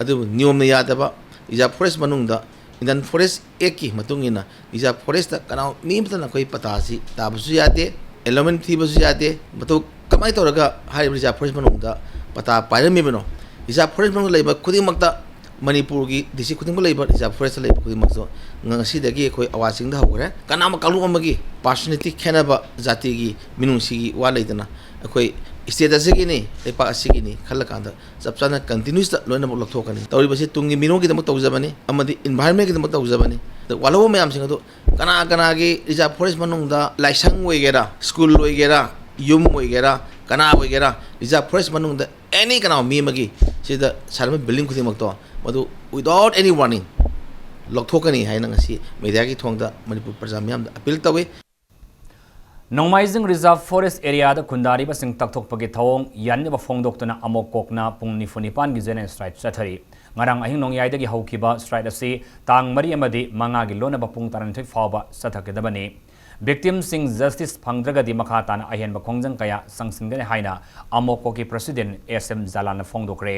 ꯑꯗꯨꯕꯨ ꯅꯤꯌꯣꯝꯅ ꯌꯥꯗꯕ, Reserve Forest ꯃꯅꯨꯡꯗ Indian Forest Actꯀꯤ ꯃꯇꯨꯡ ꯏꯟꯅ Reserve Forestꯇ ꯀꯅꯥ ꯃꯤ ꯑꯃꯠꯇꯅ ꯑꯩꯈꯣꯏ ꯄꯇꯥꯁꯤ ꯇꯥꯕꯁꯨ ꯌꯥꯗꯦ, allotment ꯊꯤꯕꯁꯨ ꯌꯥꯗꯦ꯫ ꯃꯇꯧ ꯀꯃꯥꯏꯅ ꯇꯧꯔꯒ ꯍꯥꯏꯔꯤꯕ Reserve Forest ꯃꯅꯨꯡꯗ ꯄꯇꯥ ꯄꯥꯏꯔꯝꯃꯤꯕꯅꯣ? Reserve Forest ꯃꯅꯨꯡꯗ ꯂꯩꯕ ꯈꯨꯗꯤꯡꯃꯛꯇ, ꯃꯅꯤꯄꯨꯔꯒꯤ district ꯈꯨꯗꯤꯡꯃꯛ ꯂꯩꯕ Reserve Forestꯇ ꯂꯩꯕ ꯈꯨꯗꯤꯡꯃꯛꯇꯣ ꯉꯁꯤꯗꯒꯤ ꯑꯩꯈꯣꯏ ꯑꯋꯥ ꯆꯤꯡꯗ ꯍꯧꯈ꯭ꯔꯦ꯫ ꯀꯅꯥꯒꯨꯝꯕ ꯀꯥꯡꯂꯨꯞ ꯑꯃꯒꯤ personality ꯈꯦꯠꯅꯕ, ꯖꯥꯇꯤꯒꯤ ꯃꯤꯅꯨꯡꯁꯤꯒꯤ ꯋꯥ ꯂꯩꯗꯅ, ꯑꯩꯈꯣꯏ state ꯑꯁꯤꯒꯤꯅꯤ, ꯂꯩꯄꯥꯛ ꯑꯁꯤꯒꯤꯅꯤ ꯈꯜꯂꯀꯥꯟꯗ ꯆꯞ ꯆꯥꯅ continuousꯇ ꯂꯣꯏꯅꯃꯛ ꯂꯧꯊꯣꯛꯀꯅꯤ꯫ ꯇꯧꯔꯤꯕꯁꯤ ꯇꯨꯡꯒꯤ ꯃꯤꯔꯣꯜꯒꯤꯗꯃꯛ ꯇꯧꯖꯕꯅꯤ ꯑꯃꯗꯤ environmentꯀꯤꯗꯃꯛ ꯇꯧꯖꯕꯅꯤ꯫ ꯑꯗ ꯋꯥꯠꯍꯧꯕ ꯃꯌꯥꯝꯁꯤꯡ ꯑꯗꯨ ꯀꯅꯥ ꯀꯅꯥꯒꯤ Reserve Forest ꯃꯅꯨꯡꯗ ꯂꯥꯏꯁꯪ ꯑꯣꯏꯒꯦꯔꯥ, school ꯑꯣꯏꯒꯦꯔꯥ, ꯌꯨꯝ ꯑꯣꯏꯒꯦꯔꯥ, ꯀꯅꯥ ꯑꯣꯏꯒꯦꯔꯥ, Reserve Forest ꯃꯅꯨꯡꯗ any ꯀꯅꯥ ꯃꯤ ꯑꯃꯒꯤ ꯁꯤꯗ ꯁꯥꯔꯝꯕ building ꯈꯨꯗꯤꯡꯃꯛꯇꯣ ꯃꯗꯨ without any warning ꯂꯧꯊꯣꯛꯀꯅꯤ ꯍꯥꯏꯅ ꯉꯁꯤ ꯃꯦꯗꯤꯌꯥꯒꯤ ꯊꯣꯡꯗ ꯃꯅꯤꯄꯨꯔ ꯄ꯭ꯔꯖꯥ ꯃꯤꯌꯥꯝꯗ ꯑꯄꯤꯜ ꯇꯧꯏ꯫ ꯅꯣꯡꯃꯥꯏꯖꯤꯡ Reserve Forest area ꯗ ꯈꯨꯟꯗꯥꯔꯤꯕꯁꯤꯡ ꯇꯛꯊꯣꯛꯄꯒꯤ ꯊꯧꯑꯣꯡ ꯌꯥꯅꯤꯡꯗꯕ ꯐꯣꯡꯗꯣꯛꯇꯨꯅ ꯑꯃꯣꯛ ꯀꯣꯛꯅ ꯄꯨꯡ ꯅꯤꯐꯨ ꯅꯤꯄꯥꯟꯒꯤ general strike ꯆꯠꯊꯔꯤ꯫ ꯉꯔꯥꯡ ꯑꯍꯤꯡ ꯅꯣꯡꯌꯥꯏꯗꯒꯤ ꯍꯧꯈꯤꯕ strike ꯑꯁꯤ ꯇꯥꯡ ꯃꯔꯤ ꯑꯃꯗꯤ ꯃꯉꯥꯒꯤ ꯂꯣꯟꯅꯕ ꯄꯨꯡ ꯇꯔꯥꯅꯤꯊꯣꯏ ꯐꯥꯎꯕ ꯆꯠꯊꯒꯗꯕꯅꯤ꯫ Victim ꯁꯤꯡ justice ꯐꯪꯗ꯭ꯔꯒꯗꯤ ꯃꯈꯥ ꯇꯥꯅ ꯑꯍꯦꯟꯕ ꯈꯣꯡꯖꯪ ꯀꯌꯥ ꯆꯪꯁꯤꯟꯒꯅꯤ ꯍꯥꯏꯅ ꯑꯃꯣꯛ ꯀꯣꯛꯀꯤ president S M ꯖꯂꯥꯟꯅ ꯐꯣꯡꯗꯣꯛꯈ꯭ꯔꯦ꯫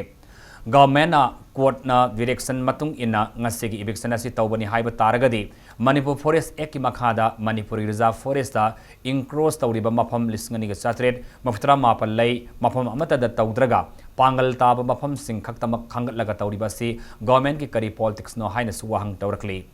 Government ꯅ court ꯅ direction ꯃꯇꯨꯡ ꯏꯟꯅ ꯉꯁꯤꯒꯤ eviction ꯑꯁꯤ ꯇꯧꯕꯅꯤ ꯍꯥꯏꯕ ꯇꯥꯔꯒꯗꯤ, Manipur Forest Act ꯀꯤ ꯃꯈꯥꯗ ꯃꯅꯤꯄꯨꯔꯒꯤ Reserve Forest ꯇ encroach ꯇꯧꯔꯤꯕ ꯃꯐꯝ ꯂꯤꯁꯤꯡ ꯑꯅꯤꯒ ꯆꯥꯇ꯭ꯔꯦꯠ ꯃꯔꯤꯐꯨꯇꯔꯥ ꯃꯥꯄꯜ ꯂꯩ, ꯃꯐꯝ ꯑꯃꯠꯇꯗ ꯇꯧꯗ꯭ꯔꯒ ꯄꯥꯡꯒꯜ ꯇꯥꯕ ꯃꯐꯝꯁꯤꯡ ꯈꯛꯇꯃꯛ ꯈꯟꯒꯠꯂꯒ ꯇꯧꯔꯤꯕ ꯑꯁꯤ government ꯀꯤ ꯀꯔꯤ politics ꯅꯣ ꯍꯥꯏꯅꯁꯨ ꯋꯥꯍꯪ ꯇꯧꯔꯛꯂꯤ꯫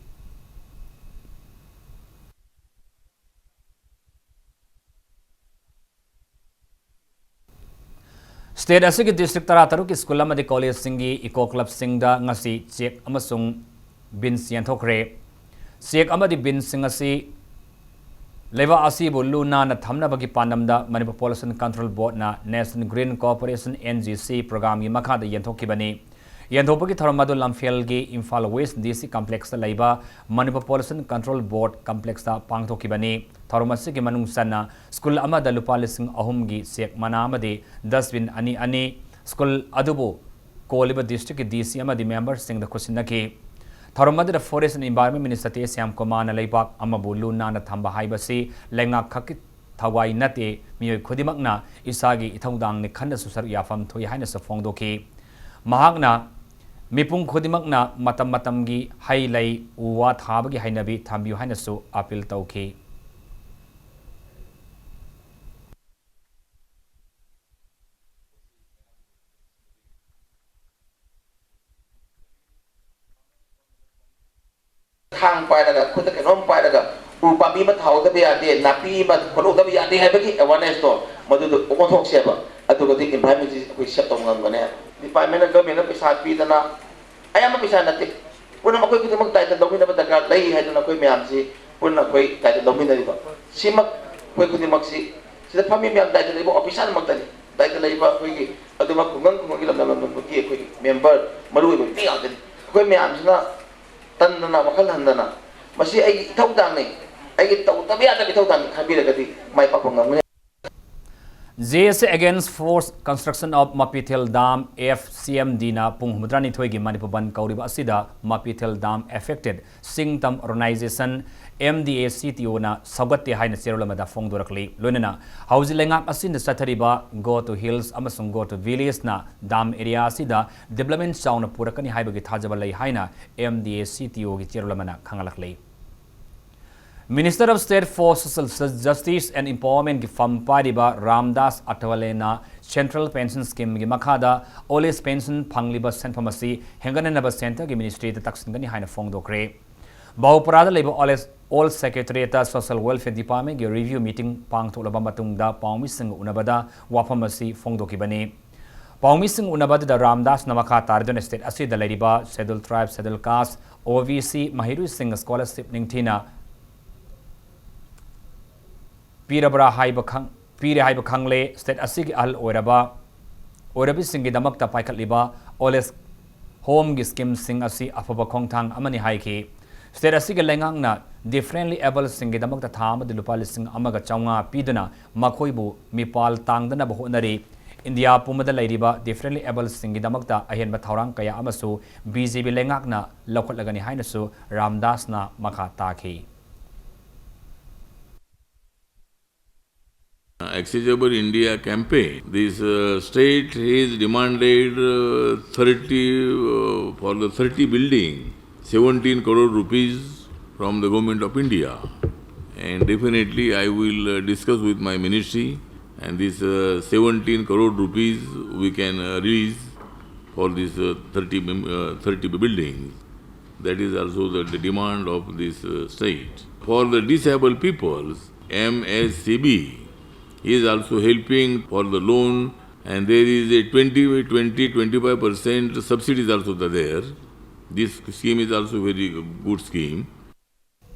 State ꯑꯁꯤꯒꯤ district ꯇꯔꯥꯇꯔꯨꯛꯀꯤ school ꯑꯃꯗꯤ college ꯁꯤꯡꯒꯤ eco club ꯁꯤꯡꯗ ꯉꯁꯤ ꯆꯦꯛ ꯑꯃꯁꯨꯡ bins ꯌꯦꯟꯊꯣꯛꯈ꯭ꯔꯦ꯫ ꯆꯦꯛ ꯑꯃꯗꯤ bins ꯁꯤꯡ ꯑꯁꯤ ꯂꯩꯕꯥꯛ ꯑꯁꯤꯕꯨ ꯂꯨ ꯅꯥꯟꯅ ꯊꯝꯅꯕꯒꯤ ꯄꯥꯟꯗꯝꯗ Manipur Pollution Control Board ꯅ National Green Corporation, N G C, program ꯒꯤ ꯃꯈꯥꯗ ꯌꯦꯟꯊꯣꯛꯈꯤꯕꯅꯤ꯫ ꯌꯦꯟꯊꯣꯛꯄꯒꯤ ꯊꯧꯔꯝ ꯑꯗꯨ ꯂꯝꯐꯦꯜꯒꯤ Imphal West D C complex ꯇ ꯂꯩꯕ Manipur Pollution Control Board complex ꯇ ꯄꯥꯡꯊꯣꯛꯈꯤꯕꯅꯤ꯫ ꯊꯧꯔꯝ ꯑꯁꯤꯒꯤ ꯃꯅꯨꯡ ꯆꯟꯅ school ꯑꯃꯗ ꯂꯨꯄꯥ ꯂꯤꯁꯤꯡ ꯑꯍꯨꯝꯒꯤ ꯆꯦꯛ ꯃꯅꯥ ꯑꯃꯗꯤ dustbin ꯑꯅꯤ ꯑꯅꯤ school ꯑꯗꯨꯕꯨ ꯀꯣꯜꯂꯤꯕ district ꯀꯤ D C ꯑꯃꯗꯤ member ꯁꯤꯡꯗ ꯈꯨꯠꯁꯤꯟꯅꯈꯤ꯫ ꯊꯧꯔꯝ ꯑꯗꯨꯗ Forest and Environment Minister T S Shyam ꯀꯨꯃꯥꯔꯅ ꯂꯩꯕꯥꯛ ꯑꯃꯕꯨ ꯂꯨ ꯅꯥꯟꯅ ꯊꯝꯕ ꯍꯥꯏꯕꯁꯤ ꯂꯩꯉꯥꯛ ꯈꯛꯀꯤ ꯊꯋꯥꯏ ꯅꯠꯇꯦ, ꯃꯤꯑꯣꯏ ꯈꯨꯗꯤꯡꯃꯛꯅ ꯏꯁꯥꯒꯤ ꯏꯊꯧꯗꯥꯡꯅꯤ ꯈꯟꯅꯁꯨ ꯁꯔꯨꯛ ꯌꯥꯐꯝ ꯊꯣꯛꯏ ꯍꯥꯏꯅꯁꯨ ꯐꯣꯡꯗꯣꯛꯈꯤ꯫ ꯃꯍꯥꯛꯅ ꯃꯤꯄꯨꯝ ꯈꯨꯗꯤꯡꯃꯛꯅ ꯃꯇꯝ ꯃꯇꯝꯒꯤ ꯍꯩ ꯂꯩ, ꯎ ꯋꯥ ꯊꯥꯕꯒꯤ ꯍꯩꯅꯕꯤ ꯊꯝꯕꯤꯌꯨ ꯍꯥꯏꯅꯁꯨ appeal ꯇꯧꯈꯤ꯫ ꯊꯥꯡ ꯄꯥꯏꯔꯒ, ꯈꯨꯠꯇ ꯀꯩꯅꯣꯝ ꯄꯥꯏꯔꯒ, ꯎ ꯄꯥꯝꯕꯤ ꯑꯃ ꯊꯥꯍꯧꯗꯕ ꯌꯥꯗꯦ, ꯅꯥꯄꯤ ꯑꯃ ꯐꯣꯠꯍꯧꯗꯕ ꯌꯥꯗꯦ ꯍꯥꯏꯕꯒꯤ awareness ꯇꯣ ꯃꯗꯨꯗꯣ ꯑꯣꯟꯊꯣꯛꯁꯦꯕ꯫ ꯑꯗꯨꯒꯗꯤ environment ꯁꯤ ꯑꯩꯈꯣꯏ save ꯇꯧꯕ ꯉꯝꯒꯅꯦꯕ꯫ Department ꯅ, government ꯅ ꯄꯩꯁꯥ ꯄꯤꯗꯅ, ꯑꯌꯥꯝꯕ ꯄꯩꯁꯥ ꯅꯠꯇꯦ, ꯄꯨꯟꯅ ꯑꯩꯈꯣꯏ ꯈꯨꯗꯤꯡꯃꯛ ꯗꯥꯏꯇ ꯂꯧꯃꯤꯟꯅꯕ ꯗꯔꯀꯥꯔ ꯂꯩ ꯍꯥꯏꯗꯅ ꯑꯩꯈꯣꯏ ꯃꯌꯥꯝꯁꯤ ꯄꯨꯟꯅ ꯑꯩꯈꯣꯏ ꯗꯥꯏꯇ ꯂꯧꯃꯤꯟꯅꯔꯤꯕ꯫ ꯁꯤꯃꯛ ꯑꯩꯈꯣꯏ ꯈꯨꯗꯤꯡꯃꯛꯁꯤ, ꯁꯤꯗ ꯐꯝꯃꯤ ꯃꯌꯥꯝ ꯗꯥꯏꯇ ꯂꯩꯕ officer ꯃꯛꯇꯅꯤ꯫ ꯗꯥꯏꯇ ꯂꯩꯕ ꯑꯩꯈꯣꯏꯒꯤ ꯑꯗꯨꯃꯛ ꯈꯨꯡꯒꯪ ꯈꯨꯡꯒꯪꯒꯤ ꯂꯝꯗꯝ ꯂꯝꯗꯝꯗꯨꯒꯤ ꯑꯩꯈꯣꯏꯒꯤ member ꯃꯔꯨ ꯑꯣꯏꯕ ꯃꯤ ꯉꯥꯛꯇꯅꯤ꯫ ꯑꯩꯈꯣꯏ ꯃꯌꯥꯝꯁꯤꯅ ꯇꯟꯗꯅ, ꯋꯥꯈꯜ ꯍꯟꯗꯅ, "ꯃꯁꯤ ꯑꯩꯒꯤ ꯏꯊꯧꯗꯥꯡꯅꯤ, ꯑꯩꯒꯤ ꯇꯧꯗꯕ ꯌꯥꯗꯕ ꯏꯊꯧꯗꯥꯡꯅꯤ" ꯈꯟꯕꯤꯔꯒꯗꯤ ꯃꯥꯏ ꯄꯥꯛꯄ ꯉꯝꯒꯅꯤ꯫ J A C against forced construction of Mapithel Dam, F C M D ꯅ ꯄꯨꯡ ꯍꯨꯝꯐꯨꯇꯔꯥꯅꯤꯊꯣꯏꯒꯤ ꯃꯅꯤꯄꯨꯔ ꯕꯟ ꯀꯧꯔꯤꯕ ꯑꯁꯤꯗ Mapithel Dam affected Singtam Organization, M D A C T O ꯅ ꯁꯧꯒꯠꯇꯦ ꯍꯥꯏꯅ ꯆꯦꯔꯣꯜ ꯑꯃꯗ ꯐꯣꯡꯗꯣꯔꯛꯂꯤ꯫ ꯂꯣꯏꯅꯅ ꯍꯧꯖꯤꯛ ꯂꯩꯉꯥꯛ ꯑꯁꯤꯅ ꯆꯠꯊꯔꯤꯕ Go to Hills ꯑꯃꯁꯨꯡ Go to Village ꯅ dam area ꯑꯁꯤꯗ development ꯆꯥꯎꯅ ꯄꯨꯔꯛꯀꯅꯤ ꯍꯥꯏꯕꯒꯤ ꯊꯥꯖꯕ ꯂꯩ ꯍꯥꯏꯅ M D A C T O ꯒꯤ ꯆꯦꯔꯣꯜ ꯑꯃꯅ ꯈꯪꯍꯜꯂꯛꯂꯤ꯫ Minister of State for Social Justice and Empowerment ꯒꯤ ꯐꯝ ꯄꯥꯏꯔꯤꯕ ꯔꯥꯝꯗꯥꯁ ꯑꯊꯋꯥꯂꯦꯅ Central Pension Scheme ꯒꯤ ꯃꯈꯥꯗ old age pension ꯐꯪꯂꯤꯕ ꯁꯦꯟꯐꯝ ꯑꯁꯤ ꯍꯦꯟꯒꯠꯅꯅꯕ centre ꯒꯤ ministry ꯗ ꯇꯛꯁꯤꯟꯒꯅꯤ ꯍꯥꯏꯅ ꯐꯣꯡꯗꯣꯛꯈ꯭ꯔꯦ꯫ ꯕꯍꯨꯄꯨꯔꯥꯗ ꯂꯩꯕ old age, old Secretariat ꯇ Social Welfare Department ꯒꯤ review meeting ꯄꯥꯡꯊꯣꯛꯂꯕ ꯃꯇꯨꯡꯗ ꯄꯥꯎꯃꯤꯁꯤꯡꯒ ꯎꯅꯕꯗ ꯋꯥꯐꯝ ꯑꯁꯤ ꯐꯣꯡꯗꯣꯛꯈꯤꯕꯅꯤ꯫ ꯄꯥꯎꯃꯤꯁꯤꯡ ꯎꯅꯕ ꯑꯗꯨꯗ ꯔꯥꯝꯗꯥꯁꯅ ꯃꯈꯥ ꯇꯥꯔꯗꯨꯅ state ꯑꯁꯤꯗ ꯂꯩꯔꯤꯕ Scheduled Tribe, Scheduled Caste, O B C ꯃꯍꯩꯔꯣꯏꯁꯤꯡ scholarship ꯅꯤꯡꯊꯤꯅ ꯄꯤꯔꯕ꯭ꯔꯥ ꯍꯥꯏꯕ ꯈꯪ-, ꯄꯤꯔꯦ ꯍꯥꯏꯕ ꯈꯪꯂꯦ꯫ State ꯑꯁꯤꯒꯤ ꯑꯍꯜ ꯑꯣꯏꯔꯕ, ꯑꯣꯏꯔꯕꯁꯤꯡꯒꯤꯗꯃꯛꯇ ꯄꯥꯏꯈꯠꯂꯤꯕ old age home ꯒꯤ scheme ꯁꯤꯡ ꯑꯁꯤ ꯑꯐꯕ ꯈꯣꯡꯊꯥꯡ ꯑꯃꯅꯤ ꯍꯥꯏꯈꯤ꯫ State ꯑꯁꯤꯒꯤ ꯂꯩꯉꯥꯛꯅ differently able ꯁꯤꯡꯒꯤꯗꯃꯛꯇ ꯊꯥ ꯑꯃꯗ ꯂꯨꯄꯥ ꯂꯤꯁꯤꯡ ꯑꯃꯒ ꯆꯥꯝꯃꯉꯥ ꯄꯤꯗꯨꯅ ꯃꯈꯣꯏꯕꯨ ꯃꯤꯄꯥꯜ ꯇꯥꯡꯗꯅꯕ ꯍꯣꯠꯅꯔꯤ꯫ ꯏꯟꯗꯤꯌꯥ ꯄꯨꯝꯕꯗ ꯂꯩꯔꯤꯕ differently able ꯁꯤꯡꯒꯤꯗꯃꯛꯇ ꯑꯍꯦꯟꯕ ꯊꯧꯔꯥꯡ ꯀꯌꯥ ꯑꯃꯁꯨ B J P ꯂꯩꯉꯥꯛꯅ ꯂꯧꯈꯠꯂꯒꯅꯤ ꯍꯥꯏꯅꯁꯨ ꯔꯥꯝꯗꯥꯁꯅ ꯃꯈꯥ ꯇꯥꯈꯤ꯫ Accessible India campaign. This uh, state has demanded uh, thirty uh, for the thirty building, seventeen crore rupees from the government of India, and definitely I will uh, discuss with my ministry, and this uh, seventeen crore rupees we can uh, release for this uh, thirty mem- uh, thirty buildings. That is also the, the demand of this uh, state. For the disabled peoples, M S C B is also helping for the loan, and there is a twenty, twenty, twenty-five percent subsidy is also there. This scheme is also very good scheme.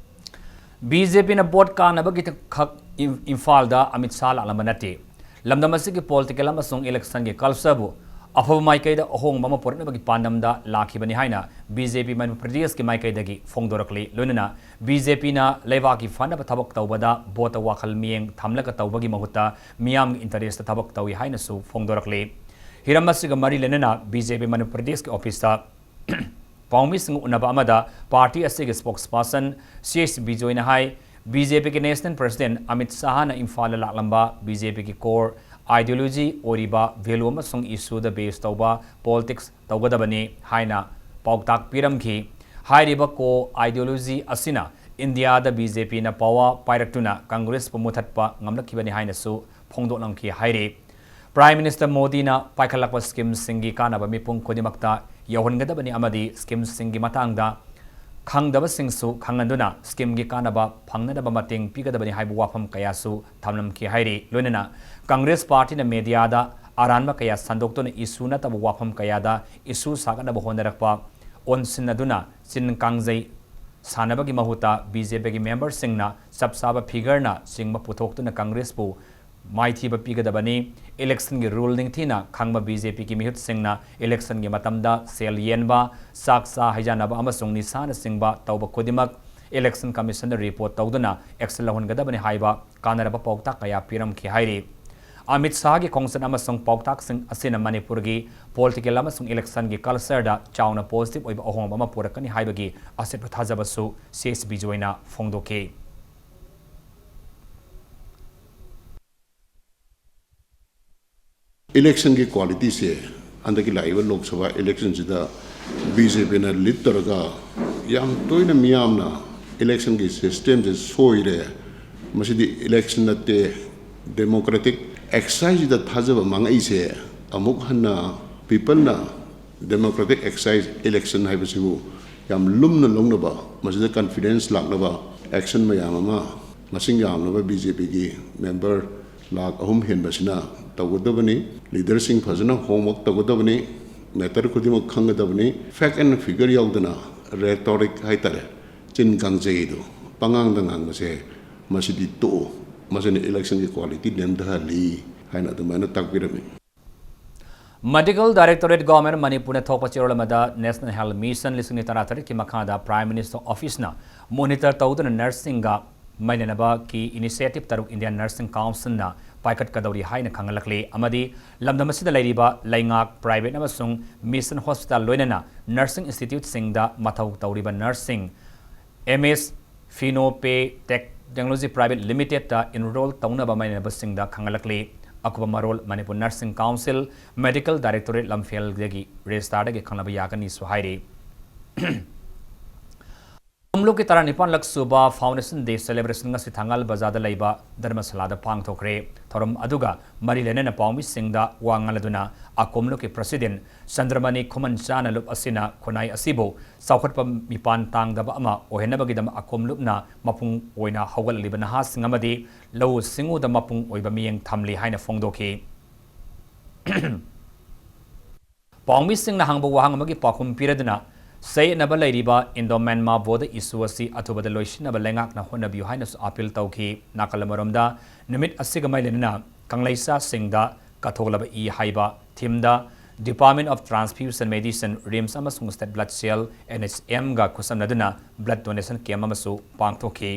B J P ꯅ vote ꯀꯥꯅꯕꯒꯤꯗꯃꯛ ꯏꯝ- ꯏꯝꯐꯥꯜꯗ ꯑꯃꯤꯠ ꯁꯥꯍ ꯂꯥꯛꯂꯝꯕ ꯅꯠꯇꯦ꯫ ꯂꯝꯗꯝ ꯑꯁꯤꯒꯤ political ꯑꯃꯁꯨꯡ election ꯒꯤ culture ꯕꯨ ꯑꯐꯕ ꯃꯥꯏꯀꯩꯗ ꯑꯍꯣꯡꯕ ꯑꯃ ꯄꯨꯔꯛꯅꯕꯒꯤ ꯄꯥꯟꯗꯝꯗ ꯂꯥꯛꯈꯤꯕꯅꯤ ꯍꯥꯏꯅ ꯕꯤ ꯖꯦ ꯄꯤ ꯃꯅꯤꯄꯨꯔ ꯄ꯭ꯔꯗꯦꯁꯀꯤ ꯃꯥꯏꯀꯩꯗꯒꯤ ꯐꯣꯡꯗꯣꯔꯛꯂꯤ꯫ ꯂꯣꯏꯅꯅ ꯕꯤ ꯖꯦ ꯄꯤꯅ ꯂꯩꯕꯥꯛꯀꯤ ꯐꯅꯕ ꯊꯕꯛ ꯇꯧꯕꯗ ꯚꯣꯠꯇ ꯋꯥꯈꯜ ꯃꯤꯠꯌꯦꯡ ꯊꯝꯂꯒ ꯇꯧꯕꯒꯤ ꯃꯍꯨꯠꯇ ꯃꯤꯌꯥꯝꯒꯤ ꯏꯟꯇꯔꯦꯁꯇ ꯊꯕꯛ ꯇꯧꯏ ꯍꯥꯏꯅꯁꯨ ꯐꯣꯡꯗꯣꯔꯛꯂꯤ꯫ ꯍꯤꯔꯝ ꯑꯁꯤꯒ ꯃꯔꯤ ꯂꯩꯅꯅ ꯕꯤ ꯖꯦ ꯄꯤ ꯃꯅꯤꯄꯨꯔ ꯄ꯭ꯔꯗꯦꯁꯀꯤ ꯑꯣꯐꯤꯁꯇ ꯄꯥꯎꯃꯤꯁꯤꯡ ꯎꯅꯕ ꯑꯃꯗ ꯄꯥꯔꯇꯤ ꯑꯁꯤꯒꯤ ꯁ꯭ꯄꯣꯛꯁ ꯄꯥꯔꯁꯟ ꯁꯤ ꯑꯦꯁ ꯕꯤꯖꯣꯏꯅ ꯍꯥꯏ, ꯕꯤ ꯖꯦ ꯄꯤꯒꯤ ꯅꯦꯁꯅꯦꯜ ꯄ꯭ꯔꯁꯤꯗꯦꯟꯠ ꯑꯃꯤꯠ ꯁꯥꯍꯅ ꯏꯝꯐꯥꯜꯗ ꯂꯥꯛꯂꯝꯕ ꯕꯤ ꯖꯦ ꯄꯤꯒꯤ ꯀꯣꯔ ꯑꯥꯏꯗꯤꯌꯣꯂꯣꯖꯤ ꯑꯣꯏꯔꯤꯕ ꯚꯦꯂꯨ ꯑꯃꯁꯨꯡ ꯏꯁꯨꯗ ꯕꯦꯁ ꯇꯧꯕ ꯄꯣꯂꯤꯇꯤꯛꯁ ꯇꯧꯒꯗꯕꯅꯤ ꯍꯥꯏꯅ ꯄꯥꯎꯇꯥꯛ ꯄꯤꯔꯝꯈꯤ꯫ ꯍꯥꯏꯔꯤꯕ ꯀꯣ ꯑꯥꯏꯗꯤꯌꯣꯂꯣꯖꯤ ꯑꯁꯤꯅ ꯏꯟꯗꯤꯌꯥꯗ ꯕꯤ ꯖꯦ ꯄꯤꯅ ꯄꯥꯋꯔ ꯄꯥꯏꯔꯛꯇꯨꯅ ꯀꯪꯒ꯭ꯔꯦꯁꯄꯨ ꯃꯨꯊꯠꯄ ꯉꯝꯂꯛꯈꯤꯕꯅꯤ ꯍꯥꯏꯅꯁꯨ ꯐꯣꯡꯗꯣꯛꯂꯝꯈꯤ ꯍꯥꯏꯔꯤ꯫ ꯄ꯭ꯔꯥꯏꯝ ꯃꯤꯅꯤꯁꯇꯔ ꯃꯣꯗꯤꯅ ꯄꯥꯏꯈꯠꯂꯛꯄ ꯁ꯭ꯀꯤꯝꯁꯤꯡꯒꯤ ꯀꯥꯟꯅꯕ ꯃꯤꯄꯨꯝ ꯈꯨꯗꯤꯡꯃꯛꯇ ꯌꯧꯍꯟꯒꯗꯕꯅꯤ ꯑꯃꯗꯤ ꯁ꯭ꯀꯤꯝꯁꯤꯡꯒꯤ ꯃꯇꯥꯡꯗ ꯈꯪꯗꯕꯁꯤꯡꯁꯨ ꯈꯪꯍꯟꯗꯨꯅ ꯁ꯭ꯀꯤꯝꯒꯤ ꯀꯥꯟꯅꯕ ꯐꯪꯅꯅꯕ ꯃꯇꯦꯡ ꯄꯤꯒꯗꯕꯅꯤ ꯍꯥꯏꯕ ꯋꯥꯐꯝ ꯀꯌꯥꯁꯨ ꯊꯝꯂꯝꯈꯤ ꯍꯥꯏꯔꯤ꯫ ꯂꯣꯏꯅꯅ ꯀꯪꯒ꯭ꯔꯦꯁ ꯄꯥꯔꯇꯤꯅ ꯃꯦꯗꯤꯌꯥꯗ ꯑꯔꯥꯟꯕ ꯀꯌꯥ ꯁꯟꯗꯣꯛꯇꯨꯅ ꯏꯁꯨ ꯅꯠꯇꯕ ꯋꯥꯐꯝ ꯀꯌꯥꯗ ꯏꯁꯨ ꯁꯥꯒꯠꯅꯕ ꯍꯣꯠꯅꯔꯛꯄ ꯑꯣꯟꯁꯤꯟꯅꯗꯨꯅ ꯆꯤꯟ ꯀꯥꯡꯖꯩ ꯁꯥꯟꯅꯕꯒꯤ ꯃꯍꯨꯠꯇ ꯕꯤ ꯖꯦ ꯄꯤꯒꯤ ꯃꯦꯝꯕꯔꯁꯤꯡꯅ ꯆꯞ ꯆꯥꯕ ꯐꯤꯒꯔꯅ ꯆꯤꯡꯕ ꯄꯨꯊꯣꯛꯇꯨꯅ ꯀꯪꯒ꯭ꯔꯦꯁꯄꯨ ꯃꯥꯏꯊꯤꯕ ꯄꯤꯒꯗꯕꯅꯤ꯫ ꯏꯂꯦꯛꯁꯟꯒꯤ ꯔꯨꯜ ꯅꯤꯡꯊꯤꯅ ꯈꯪꯕ ꯕꯤ ꯖꯦ ꯄꯤꯒꯤ ꯃꯤꯍꯨꯠꯁꯤꯡꯅ ꯏꯂꯦꯛꯁꯟꯒꯤ ꯃꯇꯝꯗ ꯁꯦꯜ ꯌꯦꯟꯕ, ꯆꯥꯛ ꯆꯥ ꯍꯩꯖꯥꯟꯅꯕ ꯑꯃꯁꯨꯡ ꯅꯤꯁꯥꯅꯆꯤꯡꯕ ꯇꯧꯕ ꯈꯨꯗꯤꯡꯃꯛ ꯏꯂꯦꯛꯁꯟ ꯀꯃꯤꯁꯟꯗ ꯔꯤꯄꯣꯔꯠ ꯇꯧꯗꯨꯅ ꯑꯦꯛꯁꯟ ꯂꯧꯍꯟꯒꯗꯕꯅꯤ ꯍꯥꯏꯕ ꯀꯥꯟꯅꯔꯕ ꯄꯥꯎꯇꯥꯛ ꯀꯌꯥ ꯄꯤꯔꯝꯈꯤ ꯍꯥꯏꯔꯤ꯫ ꯑꯃꯤꯠ ꯁꯥꯍꯒꯤ ꯈꯣꯡꯆꯠ ꯑꯃꯁꯨꯡ ꯄꯥꯎꯇꯥꯛꯁꯤꯡ ꯑꯁꯤꯅ ꯃꯅꯤꯄꯨꯔꯒꯤ ꯄꯣꯂꯤꯇꯤꯀꯦꯜ ꯑꯃꯁꯨꯡ ꯏꯂꯦꯛꯁꯟꯒꯤ ꯀꯜꯆꯔꯗ ꯆꯥꯎꯅ ꯄꯣꯖꯤꯇꯤꯚ ꯑꯣꯏꯕ ꯑꯍꯣꯡꯕ ꯑꯃ ꯄꯨꯔꯛꯀꯅꯤ ꯍꯥꯏꯕꯒꯤ ꯑꯆꯦꯠꯄ ꯊꯥꯖꯕꯁꯨ ꯁꯤ ꯑꯦꯁ ꯕꯤꯖꯣꯏꯅ ꯐꯣꯡꯗꯣꯛꯈꯤ꯫ ꯏꯂꯦꯛꯁꯟꯒꯤ ꯀ꯭ꯋꯥꯂꯤꯇꯤꯁꯦ ꯍꯟꯗꯛꯀꯤ ꯂꯥꯛꯏꯕ ꯂꯣꯛ ꯁꯚꯥ ꯏꯂꯦꯛꯁꯟꯁꯤꯗ ꯕꯤ ꯖꯦ ꯄꯤꯅ ꯂꯤꯗ ꯇꯧꯔꯒ ꯌꯥꯝ ꯇꯣꯏꯅ ꯃꯤꯌꯥꯝꯅ ꯏꯂꯦꯛꯁꯟꯒꯤ ꯁꯤꯁꯇꯦꯝꯁꯦ ꯁꯣꯏꯔꯦ, ꯃꯁꯤꯗꯤ ꯏꯂꯦꯛꯁꯟ ꯅꯠꯇꯦ, ꯗꯦꯃꯣꯀ꯭ꯔꯦꯇꯤꯛ ꯑꯦꯛꯁꯔꯁꯥꯏꯁꯁꯤꯗ ꯊꯥꯖꯕ ꯃꯥꯡꯉꯛꯏꯁꯦ ꯑꯃꯨꯛ ꯍꯟꯅ ꯄꯤꯄꯜꯅ ꯗꯦꯃꯣꯀ꯭ꯔꯦꯇꯤꯛ ꯑꯦꯛꯁꯔꯁꯥꯏꯁ ꯏꯂꯦꯛꯁꯟ ꯍꯥꯏꯕꯁꯤꯕꯨ ꯌꯥꯝ ꯂꯨꯝꯅ ꯂꯧꯅꯕ, ꯃꯁꯤꯗ ꯀꯟꯐꯤꯗꯦꯟꯁ ꯂꯥꯛꯅꯕ ꯑꯦꯛꯁꯟ ꯃꯌꯥꯝ ꯑꯃ ꯃꯁꯤꯡ ꯌꯥꯝꯂꯕ ꯕꯤ ꯖꯦ ꯄꯤꯒꯤ ꯃꯦꯝꯕꯔ ꯂꯥꯈ ꯑꯍꯨꯝ ꯍꯦꯟꯕꯁꯤꯅ ꯇꯧꯒꯗꯕꯅꯤ꯫ ꯂꯤꯗꯔꯁꯤꯡ ꯐꯖꯅ ꯍꯣꯝꯋꯔꯛ ꯇꯧꯒꯗꯕꯅꯤ꯫ ꯃꯦꯇꯔ ꯈꯨꯗꯤꯡꯃꯛ ꯈꯪꯒꯗꯕꯅꯤ꯫ ꯐꯦꯛ ꯑꯦꯟ ꯐꯤꯒꯔ ꯌꯥꯎꯗꯅ ꯔꯦꯇꯣꯔꯤꯛ ꯍꯥꯏꯇꯥꯔꯦ, ꯆꯤꯟ ꯀꯥꯡꯖꯩꯗꯣ ꯄꯉꯥꯡꯗ ꯉꯥꯡꯕꯁꯦ ꯃꯁꯤꯗꯤ ꯇꯣꯛꯑꯣ, ꯃꯁꯤꯅ ꯏꯂꯦꯛꯁꯟꯒꯤ ꯀ꯭ꯋꯥꯂꯤꯇꯤ ꯅꯦꯝꯊꯍꯜꯂꯤ ꯍꯥꯏꯅ ꯑꯗꯨꯃꯥꯏꯅ ꯇꯥꯛꯄꯤꯔꯝꯃꯤ꯫ Medical Directorate, Government of ꯃꯅꯤꯄꯨꯔꯅ ꯊꯣꯛꯄ ꯆꯦꯔꯣꯜ ꯑꯃꯗ National Health Mission ꯂꯤꯁꯤꯡ ꯑꯅꯤ ꯇꯔꯥꯇꯔꯦꯠꯀꯤ ꯃꯈꯥꯗ Prime Minister Office ꯅ monitor ꯇꯧꯗꯨꯅ nursing ꯒ ꯃꯔꯤ ꯂꯩꯅꯕꯒꯤ initiative ꯇꯔꯨꯛ Indian Nursing Council ꯅ ꯄꯥꯏꯈꯠꯀꯗꯧꯔꯤ ꯍꯥꯏꯅ ꯈꯪꯍꯜꯂꯛꯂꯤ ꯑꯃꯗꯤ ꯂꯝꯗꯝ ꯑꯁꯤꯗ ꯂꯩꯔꯤꯕ ꯂꯩꯉꯥꯛ, private ꯑꯃꯁꯨꯡ mission hospital ꯂꯣꯏꯅꯅ nursing institute ꯁꯤꯡꯗ ꯃꯊꯧ ꯇꯧꯔꯤꯕ nursing M S Finope Technology Private Limited ꯇ enroll ꯇꯧꯅꯕ ꯃꯔꯤ ꯂꯩꯅꯕꯁꯤꯡꯗ ꯈꯪꯍꯜꯂꯛꯂꯤ꯫ ꯑꯀꯨꯞꯄ ꯃꯔꯣꯜ Manipur Nursing Council Medical Directorate ꯂꯝꯐꯦꯜꯗꯒꯤ registrar ꯗꯒꯤ ꯈꯪꯅꯕ ꯌꯥꯒꯅꯤꯁꯨ ꯍꯥꯏꯔꯤ꯫ ꯀꯥꯡꯂꯨꯞꯀꯤ ꯇꯔꯥꯅꯤꯄꯥꯟꯂꯛ ꯁꯨꯕ Foundation Day celebration ꯉꯁꯤ ꯊꯪꯒꯥꯜ ꯕꯖꯥꯔꯗ ꯂꯩꯕ ꯙꯔꯃꯁꯥꯂꯥꯗ ꯄꯥꯡꯊꯣꯛꯈ꯭ꯔꯦ꯫ ꯊꯧꯔꯝ ꯑꯗꯨꯒ ꯃꯔꯤ ꯂꯩꯅꯅ ꯄꯥꯎꯃꯤꯁꯤꯡꯗ ꯋꯥ ꯉꯥꯡꯂꯗꯨꯅ ꯑꯀꯣꯝꯂꯨꯞꯀꯤ president ꯆꯟꯗ꯭ꯔꯃꯅꯤ ꯈꯨꯃꯟꯆꯥꯅ ꯂꯨꯞ ꯑꯁꯤꯅ ꯈꯨꯟꯅꯥꯏ ꯑꯁꯤꯕꯨ ꯆꯥꯎꯈꯠꯄ ꯃꯤꯄꯥꯟ ꯇꯥꯡꯗꯕ ꯑꯃ ꯑꯣꯏꯍꯟꯅꯕꯒꯤꯗꯃꯛ ꯑꯀꯣꯝꯂꯨꯞꯅ ꯃꯄꯨꯡ ꯑꯣꯏꯅ ꯍꯧꯒꯠꯂꯛꯂꯤꯕ ꯅꯍꯥꯁꯤꯡ ꯑꯃꯗꯤ ꯂꯧꯎ ꯁꯤꯡꯎꯗ ꯃꯄꯨꯡ ꯑꯣꯏꯕ ꯃꯤꯠꯌꯦꯡ ꯊꯝꯂꯤ ꯍꯥꯏꯅ ꯐꯣꯡꯗꯣꯛꯈꯤ꯫ ꯄꯥꯎꯃꯤꯁꯤꯡꯅ ꯍꯪꯕ ꯋꯥꯍꯪ ꯑꯃꯒꯤ ꯄꯥꯎꯈꯨꯝ ꯄꯤꯔꯗꯨꯅ ꯆꯌꯦꯠꯅꯕ ꯂꯩꯔꯤꯕ Indo-Myanmar border issue ꯑꯁꯤ ꯑꯊꯨꯕꯗ ꯂꯣꯏꯁꯤꯟꯅꯕ ꯂꯩꯉꯥꯛꯅ ꯍꯣꯠꯅꯕꯤꯌꯨ ꯍꯥꯏꯅꯁꯨ appeal ꯇꯧꯈꯤ꯫ ꯅꯥꯀꯜ ꯑꯃꯔꯣꯝꯗ ꯅꯨꯃꯤꯠ ꯑꯁꯤꯒ ꯃꯔꯤ ꯂꯩꯅꯅ ꯀꯪꯂꯩꯆꯥꯁꯤꯡꯗ ꯀꯠꯊꯣꯛꯂꯕ ꯏ ꯍꯥꯏꯕ theme the Department of Transfusion Medicine, RIMS ꯑꯃꯁꯨꯡ State Blood Cell, N H M ꯒ ꯈꯨꯠꯁꯝꯅꯗꯨꯅ blood donation camp ꯑꯃꯁꯨ ꯄꯥꯡꯊꯣꯛꯈꯤ꯫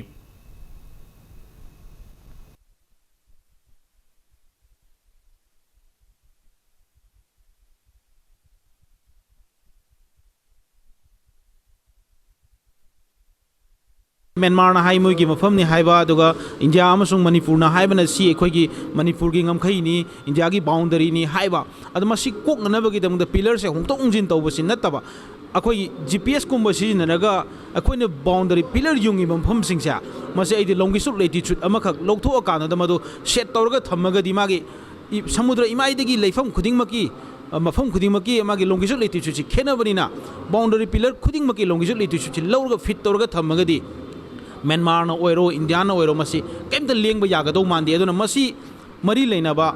ꯃ꯭ꯌꯥꯟꯃꯥꯔꯅ ꯍꯥꯏ ꯃꯣꯏꯒꯤ ꯃꯐꯝꯅꯤ ꯍꯥꯏꯕ, ꯑꯗꯨꯒ ꯏꯟꯗꯤꯌꯥ ꯑꯃꯁꯨꯡ ꯃꯅꯤꯄꯨꯔꯅ ꯍꯥꯏꯕꯅ ꯁꯤ ꯑꯩꯈꯣꯏꯒꯤ ꯃꯅꯤꯄꯨꯔꯒꯤ ꯉꯝꯈꯩꯅꯤ, ꯏꯟꯗꯤꯌꯥꯒꯤ boundary ꯅꯤ ꯍꯥꯏꯕ, ꯑꯗꯣ ꯃꯁꯤ ꯀꯣꯛꯅꯅꯕꯒꯤꯗꯃꯛꯇ pillar ꯁꯦ ꯍꯣꯡꯗꯣꯛ ꯍꯣꯡꯖꯤꯟ ꯇꯧꯕꯁꯤ ꯅꯠꯇꯕ, ꯑꯩꯈꯣꯏꯒꯤ G P S ꯀꯨꯝꯕ ꯁꯤꯖꯤꯟꯅꯔꯒ ꯑꯩꯈꯣꯏꯅ boundary pillar ꯌꯨꯡꯉꯤꯕ ꯃꯐꯝꯁꯤꯡꯁꯦ, ꯃꯁꯤ ꯑꯩꯗꯤ longitude latitude ꯑꯃꯈꯛ ꯂꯧꯊꯣꯛꯑꯀꯥꯟꯗ ꯃꯗꯨ set ꯇꯧꯔꯒ ꯊꯝꯃꯒꯗꯤ ꯃꯥꯒꯤ ꯏ-, ꯁꯃꯨꯗ꯭ꯔ ꯏꯃꯥꯏꯗꯒꯤ ꯂꯩꯐꯝ ꯈꯨꯗꯤꯡꯃꯛꯀꯤ, ꯑ, ꯃꯐꯝ ꯈꯨꯗꯤꯡꯃꯛꯀꯤ ꯃꯥꯒꯤ longitude latitude ꯁꯤ ꯈꯦꯠꯅꯕꯅꯤꯅ, boundary pillar ꯈꯨꯗꯤꯡꯃꯛꯀꯤ longitude latitude ꯁꯤ ꯂꯧꯔꯒ fit ꯇꯧꯔꯒ ꯊꯝꯃꯒꯗꯤ ꯃ꯭ꯌꯥꯟꯃꯥꯔꯅ ꯑꯣꯏꯔꯣ, ꯏꯟꯗꯤꯌꯥꯅ ꯑꯣꯏꯔꯣ, ꯃꯁꯤ ꯀꯩꯝꯇ ꯂꯦꯡꯕ ꯌꯥꯒꯗꯧ ꯃꯥꯟꯗꯦ꯫ ꯑꯗꯨꯅ ꯃꯁꯤ ꯃꯔꯤ ꯂꯩꯅꯕ,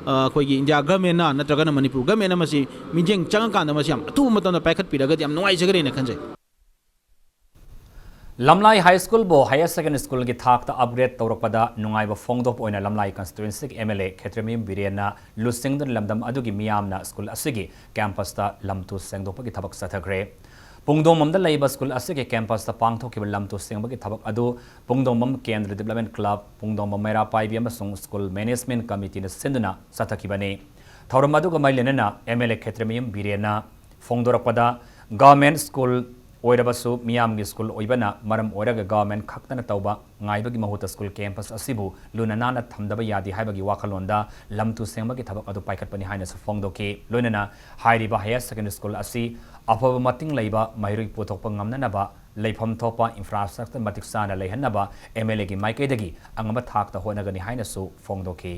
ꯑ, ꯑꯩꯈꯣꯏꯒꯤ ꯏꯟꯗꯤꯌꯥ government ꯅ ꯅꯠꯇ꯭ꯔꯒꯅ ꯃꯅꯤꯄꯨꯔ government ꯅ ꯃꯁꯤ ꯃꯤꯠꯌꯦꯡ ꯆꯪꯉꯀꯥꯟꯗ ꯃꯁꯤ ꯌꯥꯝ ꯑꯊꯨꯕ ꯃꯇꯝꯗ ꯄꯥꯏꯈꯠꯄꯤꯔꯒꯗꯤ ꯌꯥꯝ ꯅꯨꯡꯉꯥꯏꯖꯒꯅꯤꯅ ꯈꯟꯖꯩ꯫ ꯂꯝꯂꯥꯏ ꯍꯥꯏ ꯁ꯭ꯀꯨꯜꯕꯨ ꯍꯥꯌꯔ ꯁꯦꯀꯦꯟꯗꯔꯤ ꯁ꯭ꯀꯨꯜꯒꯤ ꯊꯥꯛꯇ ꯑꯞꯒ꯭ꯔꯦꯗ ꯇꯧꯔꯛꯄꯗ ꯅꯨꯡꯉꯥꯏꯕ ꯐꯣꯡꯗꯣꯛꯄ ꯑꯣꯏꯅ ꯂꯝꯂꯥꯏ ꯀꯟꯁꯇꯤꯇ꯭ꯋꯦꯟꯁꯤꯒꯤ ꯑꯦꯝ ꯑꯦꯜ ꯑꯦ ꯈꯦꯇ꯭ꯔꯤꯃꯌꯨꯝ ꯕꯤꯔꯦꯟꯅ ꯂꯨꯆꯤꯡꯗꯨꯅ ꯂꯝꯗꯝ ꯑꯗꯨꯒꯤ ꯃꯤꯌꯥꯝꯅ ꯁ꯭ꯀꯨꯜ ꯑꯁꯤꯒꯤ ꯀꯦꯝꯄꯁꯇ ꯂꯝꯇꯨ ꯁꯦꯡꯗꯣꯛꯄꯒꯤ ꯊꯕꯛ ꯆꯠꯊꯈ꯭ꯔꯦ꯫ ꯄꯨꯡꯗꯣꯡꯕꯝꯗ ꯂꯩꯕ ꯁ꯭ꯀꯨꯜ ꯑꯁꯤꯒꯤ ꯀꯦꯝꯄꯁꯇ ꯄꯥꯡꯊꯣꯛꯈꯤꯕ ꯂꯝꯇꯨ ꯁꯦꯡꯕꯒꯤ ꯊꯕꯛ ꯑꯗꯨ ꯄꯨꯡꯗꯣꯡꯕꯝ ꯀꯦꯟꯗ꯭ꯔ ꯗꯤꯕ꯭ꯂꯞꯃꯦꯟ ꯀ꯭ꯂꯕ, ꯄꯨꯡꯗꯣꯡꯕꯝ ꯃꯩꯔꯥ ꯄꯥꯏꯕꯤ ꯑꯃꯁꯨꯡ ꯁ꯭ꯀꯨꯜ ꯃꯦꯅꯦꯖꯃꯦꯟ ꯀꯃꯤꯇꯤꯅ ꯁꯤꯟꯗꯨꯅ ꯆꯠꯊꯈꯤꯕꯅꯤ꯫ ꯊꯧꯔꯝ ꯑꯗꯨꯒ ꯃꯔꯤ ꯂꯩꯅꯅ ꯑꯦꯝ ꯑꯦꯜ ꯑꯦ ꯈꯦꯇ꯭ꯔꯤꯃꯌꯨꯝ ꯕꯤꯔꯦꯟꯅ ꯐꯣꯡꯗꯣꯔꯛꯄꯗ, ꯒꯚꯔꯟꯃꯦꯟꯠ ꯁ꯭ꯀꯨꯜ ꯑꯣꯏꯔꯕꯁꯨ ꯃꯤꯌꯥꯝꯒꯤ ꯁ꯭ꯀꯨꯜ ꯑꯣꯏꯕꯅ ꯃꯔꯝ ꯑꯣꯏꯔꯒ ꯒꯚꯔꯟꯃꯦꯟꯠ ꯈꯛꯇꯅ ꯇꯧꯕ ꯉꯥꯏꯕꯒꯤ ꯃꯍꯨꯠꯇ ꯁ꯭ꯀꯨꯜ ꯀꯦꯝꯄꯁ ꯑꯁꯤꯕꯨ ꯂꯨꯅ ꯅꯥꯟꯅ ꯊꯝꯗꯕ ꯌꯥꯗꯦ ꯍꯥꯏꯕꯒꯤ ꯋꯥꯈꯜꯂꯣꯟꯗ ꯂꯝꯇꯨ ꯁꯦꯡꯕꯒꯤ ꯊꯕꯛ ꯑꯗꯨ ꯄꯥꯏꯈꯠꯄꯅꯤ ꯍꯥꯏꯅꯁꯨ ꯐꯣꯡꯗꯣꯛꯈꯤ꯫ ꯂꯣꯏꯅꯅ ꯍꯥꯏꯔꯤꯕ ꯍꯥꯌꯔ ꯁꯦꯀꯦꯟꯗꯔꯤ ꯁ꯭ꯀꯨꯜ ꯑꯁꯤ ꯑꯐꯕ ꯃꯇꯤꯡ ꯂꯩꯕ ꯃꯍꯩꯔꯣꯏ ꯄꯨꯊꯣꯛꯄ ꯉꯝꯅꯅꯕ ꯂꯩꯐꯝ ꯊꯣꯛꯄ ꯏꯟꯐ꯭ꯔꯥꯁ꯭ꯇ꯭ꯔꯛꯆꯔ ꯃꯇꯤꯛ ꯆꯥꯅ ꯂꯩꯍꯟꯅꯕ ꯑꯦꯝ ꯑꯦꯜ ꯑꯦꯒꯤ ꯃꯥꯏꯀꯩꯗꯒꯤ ꯑꯉꯝꯕ ꯊꯥꯛꯇ ꯍꯣꯠꯅꯒꯅꯤ ꯍꯥꯏꯅꯁꯨ ꯐꯣꯡꯗꯣꯛꯈꯤ꯫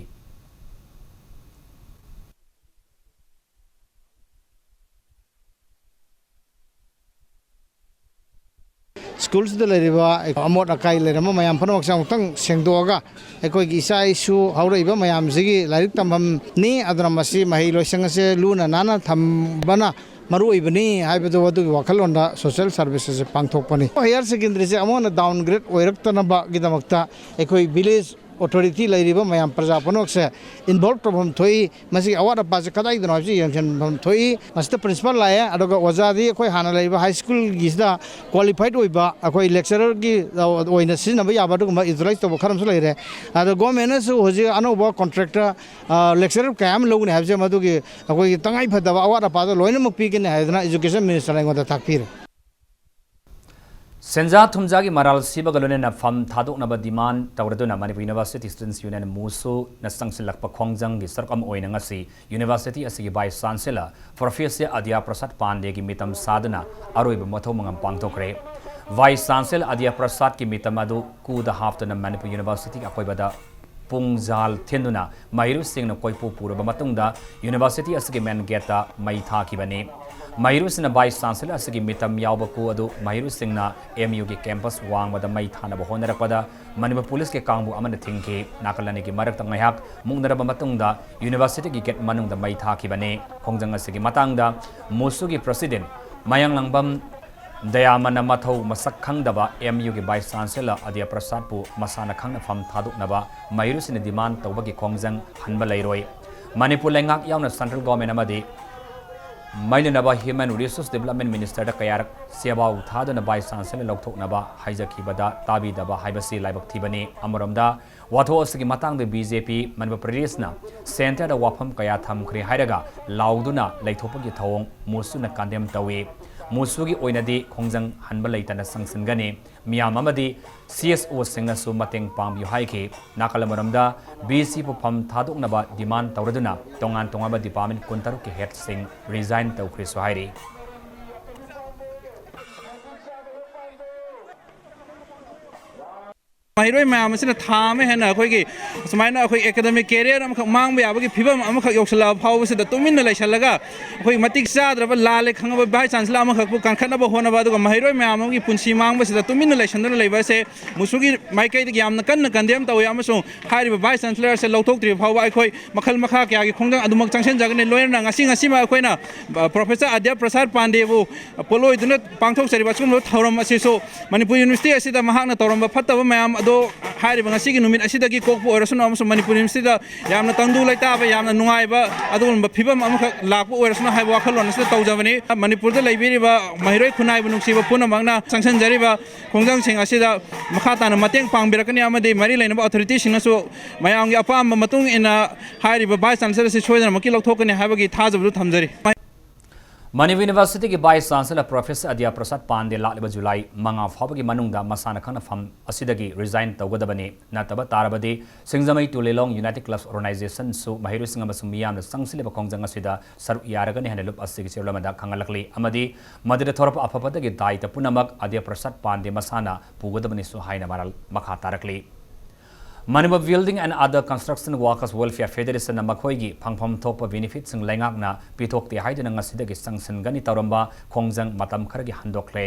ꯁ꯭ꯀꯨꯜꯁꯤꯗ ꯂꯩꯔꯤꯕ ꯑꯃꯣꯠ ꯑꯀꯥꯏ ꯂꯩꯔꯝꯕ ꯃꯌꯥꯝ ꯄꯨꯝꯅꯃꯛꯁꯦ ꯑꯃꯨꯛꯇꯪ ꯁꯦꯡꯗꯣꯛꯑꯒ ꯑꯩꯈꯣꯏꯒꯤ ꯏꯆꯥ ꯏꯁꯨ ꯍꯧꯔꯛꯏꯕ ꯃꯌꯥꯝꯁꯤꯒꯤ ꯂꯥꯏꯔꯤꯛ ꯇꯝꯐꯝꯅꯤ꯫ ꯑꯗꯨꯅ ꯃꯁꯤ ꯃꯍꯩ ꯂꯣꯏꯁꯪ ꯑꯁꯦ ꯂꯨꯅ ꯅꯥꯟꯅ ꯊꯝꯕꯅ ꯃꯔꯨ ꯑꯣꯏꯕꯅꯤ ꯍꯥꯏꯕꯗꯨ ꯑꯗꯨꯒꯤ ꯋꯥꯈꯜꯂꯣꯟꯗ ꯁꯣꯁꯤꯌꯦꯜ ꯁꯥꯔꯚꯤꯁ ꯑꯁꯤ ꯄꯥꯡꯊꯣꯛꯄꯅꯤ꯫ ꯍꯥꯌꯔ ꯁꯦꯀꯦꯟꯗꯔꯤꯁꯦ ꯑꯃꯨꯛ ꯍꯟꯅ ꯗꯥꯎꯟꯒ꯭ꯔꯦꯗ ꯑꯣꯏꯔꯛꯇꯅꯕꯒꯤꯗꯃꯛꯇ ꯑꯩꯈꯣꯏ ꯚꯤꯂꯦꯖ ꯑꯣꯊꯣꯔꯤꯇꯤ ꯂꯩꯔꯤꯕ ꯃꯌꯥꯝ ꯄ꯭ꯔꯖꯥ ꯄꯨꯝꯅꯃꯛꯁꯦ ꯏꯟꯚꯣꯜꯕ ꯇꯧꯐꯝ ꯊꯣꯛꯏ꯫ ꯃꯁꯤꯒꯤ ꯑꯋꯥꯠ ꯑꯄꯥꯁꯦ ꯀꯗꯥꯏꯗꯅꯣ ꯍꯥꯏꯕꯁꯤ ꯌꯦꯡꯁꯤꯟꯐꯝ ꯊꯣꯛꯏ꯫ ꯃꯁꯤꯗ ꯄ꯭ꯔꯤꯟꯁꯤꯄꯥꯜ ꯂꯥꯛꯑꯦ, ꯑꯗꯨꯒ ꯑꯣꯖꯥꯗꯤ ꯑꯩꯈꯣꯏ ꯍꯥꯟꯅ ꯂꯩꯔꯤꯕ ꯍꯥꯏ ꯁ꯭ꯀꯨꯜꯒꯤꯁꯤꯗ ꯀ꯭ꯋꯥꯂꯤꯐꯥꯏꯗ ꯑꯣꯏꯕ ꯑꯩꯈꯣꯏ ꯂꯦꯛꯆꯔꯔꯒꯤ ꯑꯣꯏꯅ ꯁꯤꯖꯤꯟꯅꯕ ꯌꯥꯕ ꯑꯗꯨꯒꯨꯝꯕ ꯌꯨꯇꯤꯂꯥꯏꯁ ꯇꯧꯕ ꯈꯔ ꯑꯃꯁꯨ ꯂꯩꯔꯦ꯫ ꯑꯗꯣ ꯒꯣꯔꯃꯦꯟꯅꯁꯨ ꯍꯧꯖꯤꯛ ꯑꯅꯧꯕ ꯀꯣꯟꯇ꯭ꯔꯦꯛꯇꯔ ꯂꯦꯛꯆꯔꯔ ꯀꯌꯥ ꯑꯃ ꯂꯧꯒꯅꯤ ꯍꯥꯏꯕꯁꯦ ꯃꯗꯨꯒꯤ ꯑꯩꯈꯣꯏꯒꯤ ꯇꯉꯥꯏ ꯐꯗꯕ ꯑꯋꯥꯠ ꯑꯄꯥꯗꯣ ꯂꯣꯏꯅꯃꯛ ꯄꯤꯒꯅꯤ ꯍꯥꯏꯗꯅ ꯏꯖꯨꯀꯦꯁꯟ ꯃꯤꯅꯤꯁꯇꯔꯅ ꯑꯩꯉꯣꯟꯗ ꯇꯥꯛꯄꯤꯔꯦ꯫ ꯁꯦꯟꯖꯥ ꯊꯨꯝꯖꯥꯒꯤ ꯃꯔꯥꯜ ꯁꯤꯕꯒ ꯂꯣꯏꯅꯅ ꯐꯝ ꯊꯥꯗꯣꯛꯅꯕ ꯗꯤꯃꯥꯟ ꯇꯧꯔꯗꯨꯅ ꯃꯅꯤꯄꯨꯔ ꯌꯨꯅꯤꯚꯔꯁꯤꯇꯤ ꯁ꯭ꯇꯨꯗꯦꯟꯠꯁ ꯌꯨꯅꯤꯌꯟ, ꯃꯨꯁꯨꯅ ꯆꯪꯁꯤꯜꯂꯛꯄ ꯈꯣꯡꯖꯪꯒꯤ ꯁꯔꯨꯛ ꯑꯃ ꯑꯣꯏꯅ ꯉꯁꯤ ꯌꯨꯅꯤꯚꯔꯁꯤꯇꯤ ꯑꯁꯤꯒꯤ ꯚꯥꯏꯁ ꯆꯥꯟꯁꯦꯂꯔ ꯄ꯭ꯔꯣꯐꯦꯁꯔ ꯑꯗ꯭ꯌꯥ ꯄ꯭ꯔꯁꯥꯗ ꯄꯥꯟꯗꯦꯒꯤ ꯃꯤꯇꯝ ꯁꯥꯗꯨꯅ ꯑꯔꯣꯏꯕ ꯃꯊꯧ ꯃꯉꯝ ꯄꯥꯡꯊꯣꯛꯈ꯭ꯔꯦ꯫ ꯚꯥꯏꯁ ꯆꯥꯟꯁꯦꯂꯔ ꯑꯗ꯭ꯌꯥ ꯄ꯭ꯔꯁꯥꯗꯀꯤ ꯃꯤꯇꯝ ꯑꯗꯨ ꯀꯨꯗ ꯍꯥꯞꯇꯨꯅ ꯃꯅꯤꯄꯨꯔ ꯌꯨꯅꯤꯚꯔꯁꯤꯇꯤꯒꯤ ꯑꯀꯣꯏꯕꯗ ꯄꯨꯡꯖꯥꯜ ꯊꯤꯟꯗꯨꯅ ꯃꯍꯩꯔꯣꯏꯁꯤꯡꯅ ꯀꯣꯏꯄꯨ ꯄꯨꯔꯕ ꯃꯇꯨꯡꯗ ꯌꯨꯅꯤꯚꯔꯁꯤꯇꯤ ꯑꯁꯤꯒꯤ ꯃꯦꯟ ꯒꯦꯠꯇ ꯃꯩ ꯊꯥꯈꯤꯕꯅꯤ꯫ ꯃꯍꯩꯔꯣꯏꯁꯤꯡꯅ ꯚꯥꯏꯁ ꯆꯥꯟꯁꯦꯂꯔ ꯑꯁꯤꯒꯤ ꯃꯤꯇꯝ ꯌꯥꯎꯕ ꯀꯨ ꯑꯗꯨ ꯃꯍꯩꯔꯣꯏꯁꯤꯡꯅ ꯑꯦꯝ ꯌꯨꯒꯤ ꯀꯦꯝꯄꯁ ꯋꯥꯡꯃꯗ ꯃꯩ ꯊꯥꯅꯕ ꯍꯣꯠꯅꯔꯛꯄꯗ ꯃꯅꯤꯄꯨꯔ ꯄꯨꯂꯤꯁꯀꯤ ꯀꯥꯡꯕꯨ ꯑꯃꯅ ꯊꯤꯡꯈꯤ꯫ ꯅꯥꯀꯜ ꯑꯅꯤꯒꯤ ꯃꯔꯛꯇ ꯉꯥꯏꯍꯥꯛ ꯃꯨꯛꯅꯔꯕ ꯃꯇꯨꯡꯗ ꯌꯨꯅꯤꯚꯔꯁꯤꯇꯤꯒꯤ ꯒꯦꯠ ꯃꯅꯨꯡꯗ ꯃꯩ ꯊꯥꯈꯤꯕꯅꯤ꯫ ꯈꯣꯡꯖꯪ ꯑꯁꯤꯒꯤ ꯃꯇꯥꯡꯗ ꯃꯨꯁꯨꯒꯤ ꯄ꯭ꯔꯁꯤꯗꯦꯟꯠ ꯃꯌꯥꯡꯂꯥꯡꯕꯝ ꯗꯌꯥꯃꯟꯅ ꯃꯊꯧ ꯃꯁꯛ ꯈꯪꯗꯕ ꯑꯦꯝ ꯌꯨꯒꯤ Vice Chancellor ꯑꯗꯤꯌꯥ ꯄ꯭ꯔꯁꯥꯗꯄꯨ ꯃꯁꯥꯅ ꯈꯪꯅꯐꯝ ꯊꯥꯗꯣꯛꯅꯕ ꯃꯍꯩꯔꯣꯏꯁꯤꯡꯅ demand ꯇꯧꯕꯒꯤ ꯈꯣꯡꯖꯪ ꯍꯟꯕ ꯂꯩꯔꯣꯏ꯫ ꯃꯅꯤꯄꯨꯔ ꯂꯩꯉꯥꯛ ꯌꯥꯎꯅ central government ꯑꯃꯗꯤ ꯃꯩꯂꯨꯅꯕ Human Resource Development Ministerꯗ ꯀꯌꯥꯔꯛ ꯆꯦꯕꯥꯎ ꯊꯥꯗꯨꯅ Vice Chancellor ꯂꯧꯊꯣꯛꯅꯕ ꯍꯥꯏꯖꯈꯤꯕꯗ ꯇꯥꯕꯤꯗꯕ ꯍꯥꯏꯕꯁꯤ ꯂꯥꯏꯕꯛ ꯊꯤꯕꯅꯤ꯫ ꯑꯃꯔꯣꯝꯗ, ꯋꯥꯊꯣꯛ ꯑꯁꯤꯒꯤ ꯃꯇꯥꯡꯗ ꯕꯤ ꯖꯦ ꯄꯤ ꯃꯅꯤꯄꯨꯔ ꯄ꯭ꯔꯗꯦꯁꯅ centreꯗ ꯋꯥꯐꯝ ꯀꯌꯥ ꯊꯝꯈ꯭ꯔꯦ ꯍꯥꯏꯔꯒ ꯂꯥꯎꯗꯨꯅ ꯂꯩꯊꯣꯛꯄꯒꯤ ꯊꯧꯑꯣꯡ ꯃꯨꯁꯨꯅ condemn ꯇꯧꯏ꯫ ꯃꯨꯁꯨꯒꯤ ꯑꯣꯏꯅꯗꯤ ꯈꯣꯡꯖꯪ ꯍꯟꯕ ꯂꯩꯇꯅ ꯆꯪꯁꯤꯟꯒꯅꯤ꯫ ꯃꯤꯌꯥꯝ ꯑꯃꯗꯤ ꯁꯤ ꯑꯦꯁ ꯑꯣꯁꯤꯡꯅꯁꯨ ꯃꯇꯦꯡ ꯄꯥꯡꯕꯤꯌꯨ ꯍꯥꯏꯈꯤ꯫ ꯅꯥꯀꯜ ꯑꯃꯔꯣꯝꯗ, ꯕꯤ ꯁꯤꯕꯨ ꯐꯝ ꯊꯥꯗꯣꯛꯅꯕ demand ꯇꯧꯔꯗꯨꯅ ꯇꯣꯉꯥꯟ ꯇꯣꯉꯥꯟꯕ department ꯀꯨꯟꯇꯔꯨꯛꯀꯤ headꯁꯤꯡ resign ꯇꯧꯈ꯭ꯔꯦꯁꯨ ꯍꯥꯏꯔꯤ꯫ ꯃꯍꯩꯔꯣꯏ ꯃꯌꯥꯝ ꯑꯁꯤꯅ ꯊꯥ ꯑꯃ ꯍꯦꯟꯅ ꯑꯩꯈꯣꯏꯒꯤ ꯁꯨꯃꯥꯏꯅ ꯑꯩꯈꯣꯏ academic career ꯑꯃꯈꯛ ꯃꯥꯡꯕ ꯌꯥꯕꯒꯤ ꯐꯤꯕꯝ ꯑꯃꯈꯛ ꯌꯧꯁꯤꯜꯂꯛꯑ ꯐꯥꯎꯕꯁꯤꯗ ꯇꯨꯃꯤꯟꯅ ꯂꯩꯁꯜꯂꯒ, ꯑꯩꯈꯣꯏ ꯃꯇꯤꯛ ꯆꯥꯗ꯭ꯔꯕ, ꯂꯥꯜꯂꯦ ꯈꯪꯉꯕ Vice Chancellor ꯑꯃꯈꯛꯄꯨ ꯀꯟꯈꯠꯅꯕ ꯍꯣꯠꯅꯕ, ꯑꯗꯨꯒ ꯃꯍꯩꯔꯣꯏ ꯃꯌꯥꯝ ꯑꯃꯒꯤ ꯄꯨꯟꯁꯤ ꯃꯥꯡꯕꯁꯤꯗ ꯇꯨꯃꯤꯟꯅ ꯂꯩꯁꯟꯗꯨꯅ ꯂꯩꯕ ꯑꯁꯦ ꯃꯨꯁꯨꯒꯤ ꯃꯥꯏꯀꯩꯗꯒꯤ ꯌꯥꯝꯅ ꯀꯟꯅ condemn ꯇꯧꯏ, ꯑꯃꯁꯨꯡ ꯍꯥꯏꯔꯤꯕ Vice Chancellor ꯑꯁꯦ ꯂꯧꯊꯣꯛꯇ꯭ꯔꯤꯕ ꯐꯥꯎꯕ ꯑꯩꯈꯣꯏ ꯃꯈꯜ ꯃꯈꯥ ꯀꯌꯥꯒꯤ ꯈꯣꯡꯖꯪ ꯑꯗꯨꯃꯛ ꯆꯪꯁꯤꯟꯖꯒꯅꯤ꯫ ꯂꯣꯏꯅꯅ ꯉꯁꯤ, ꯉꯁꯤꯃꯛ ꯑꯩꯈꯣꯏꯅ, ꯑ, Professor ꯑꯗꯤꯌꯥ ꯄ꯭ꯔꯁꯥꯗ ꯄꯥꯟꯗꯦꯕꯨ ꯄꯣꯠꯂꯣꯏꯗꯨꯅ ꯄꯥꯡꯊꯣꯛꯆꯔꯤꯕ ꯑꯁꯤꯒꯨꯝꯂꯕ ꯊꯧꯔꯝ ꯑꯁꯤꯁꯨ ꯃꯅꯤꯄꯨꯔ University ꯑꯁꯤꯗ ꯃꯍꯥꯛꯅ ꯇꯧꯔꯝꯕ ꯐꯠꯇꯕ ꯃꯌꯥꯝ ꯑꯗꯣ ꯍꯥꯏꯔꯤꯕ ꯉꯁꯤꯒꯤ ꯅꯨꯃꯤꯠ ꯑꯁꯤꯗꯒꯤ ꯀꯣꯛꯄ ꯑꯣꯏꯔꯁꯅꯨ, ꯑꯃꯁꯨꯡ ꯃꯅꯤꯄꯨꯔ Universityꯗ ꯌꯥꯝꯅ ꯇꯪꯗꯨ ꯂꯩꯇꯥꯕ, ꯌꯥꯝꯅ ꯅꯨꯡꯉꯥꯏꯕ ꯑꯗꯨꯒꯨꯝꯕ ꯐꯤꯕꯝ ꯑꯃꯈꯛ ꯂꯥꯛꯄ ꯑꯣꯏꯔꯁꯅꯨ ꯍꯥꯏꯕ ꯋꯥꯈꯜꯂꯣꯟ ꯑꯁꯤꯗ ꯇꯧꯖꯕꯅꯤ꯫ ꯃꯅꯤꯄꯨꯔꯗ ꯂꯩꯕꯤꯔꯤꯕ ꯃꯍꯩꯔꯣꯏ ꯈꯨꯟꯅꯥꯏꯕꯨ ꯅꯨꯡꯁꯤꯕ ꯄꯨꯝꯅꯃꯛꯅ ꯆꯪꯁꯤꯟꯖꯔꯤꯕ ꯈꯣꯡꯖꯪꯁꯤꯡ ꯑꯁꯤꯗ ꯃꯈꯥ ꯇꯥꯅ ꯃꯇꯦꯡ ꯄꯥꯡꯕꯤꯔꯛꯀꯅꯤ ꯑꯃꯗꯤ ꯃꯔꯤ ꯂꯩꯅꯕ authorityꯁꯤꯡꯅꯁꯨ ꯃꯌꯥꯝꯒꯤ ꯑꯄꯥꯝꯕ ꯃꯇꯨꯡ ꯏꯟꯅ ꯍꯥꯏꯔꯤꯕ Vice Chancellorꯁꯤ ꯁꯣꯏꯗꯅꯃꯛꯀꯤ ꯂꯧꯊꯣꯛꯀꯅꯤ ꯍꯥꯏꯕꯒꯤ ꯊꯥꯖꯕꯗꯨ ꯊꯝꯖꯔꯤ꯫ ꯃꯅꯤꯄꯨꯔ Universityꯒꯤ Vice Chancellor Professor ꯑꯗꯤꯌꯥ ꯄ꯭ꯔꯁꯥꯗ ꯄꯥꯟꯗꯦ ꯂꯥꯛꯂꯤꯕ ꯖꯨꯂꯥꯏ ꯃꯉꯥ ꯐꯥꯎꯕꯒꯤ ꯃꯅꯨꯡꯗ ꯃꯁꯥꯅ ꯈꯪꯅꯐꯝ ꯑꯁꯤꯗꯒꯤ resign ꯇꯧꯒꯗꯕꯅꯤ꯫ ꯅꯠꯇꯕ ꯇꯥꯔꯕꯗꯤ ꯁꯤꯡꯖꯃꯩ ꯇꯨꯂꯤꯂꯣꯡ United Clubs Organizationꯁꯨ ꯃꯍꯩꯔꯣꯏꯁꯤꯡ ꯑꯃꯁꯨꯡ ꯃꯤꯌꯥꯝꯅ ꯆꯪꯁꯤꯜꯂꯤꯕ ꯈꯣꯡꯖꯪ ꯑꯁꯤꯗ ꯁꯔꯨꯛ ꯌꯥꯔꯒꯅꯤ ꯍꯥꯏꯅ ꯂꯨꯞ ꯑꯁꯤꯒꯤ ꯆꯦꯔꯣꯜ ꯑꯃꯗ ꯈꯪꯍꯜꯂꯛꯂꯤ꯫ ꯑꯃꯗꯤ ꯃꯗꯨꯗ ꯊꯣꯔꯛꯄ ꯑꯐꯕꯗꯒꯤ ꯗꯥꯏꯇ ꯄꯨꯝꯅꯃꯛ ꯑꯗꯤꯌꯥ ꯄ꯭ꯔꯁꯥꯗ ꯄꯥꯟꯗꯦ ꯃꯁꯥꯅ ꯄꯨꯒꯗꯕꯅꯤꯁꯨ ꯍꯥꯏꯅ ꯃꯔꯥꯜ ꯃꯈꯥ ꯇꯥꯔꯛꯂꯤ꯫ Manipur Building and Other Construction Workers Welfare Federationꯅ ꯃꯈꯣꯏꯒꯤ ꯐꯪꯐꯝ ꯊꯣꯛꯄ benefitꯁꯤꯡ ꯂꯩꯉꯥꯛꯅ ꯄꯤꯊꯣꯛꯇꯦ ꯍꯥꯏꯗꯨꯅ ꯉꯁꯤꯗꯒꯤ ꯆꯪꯁꯤꯟꯒꯅꯤ ꯇꯧꯔꯝꯕ ꯈꯣꯡꯖꯪ ꯃꯇꯝ ꯈꯔꯒꯤ ꯍꯟꯗꯣꯛꯈ꯭ꯔꯦ꯫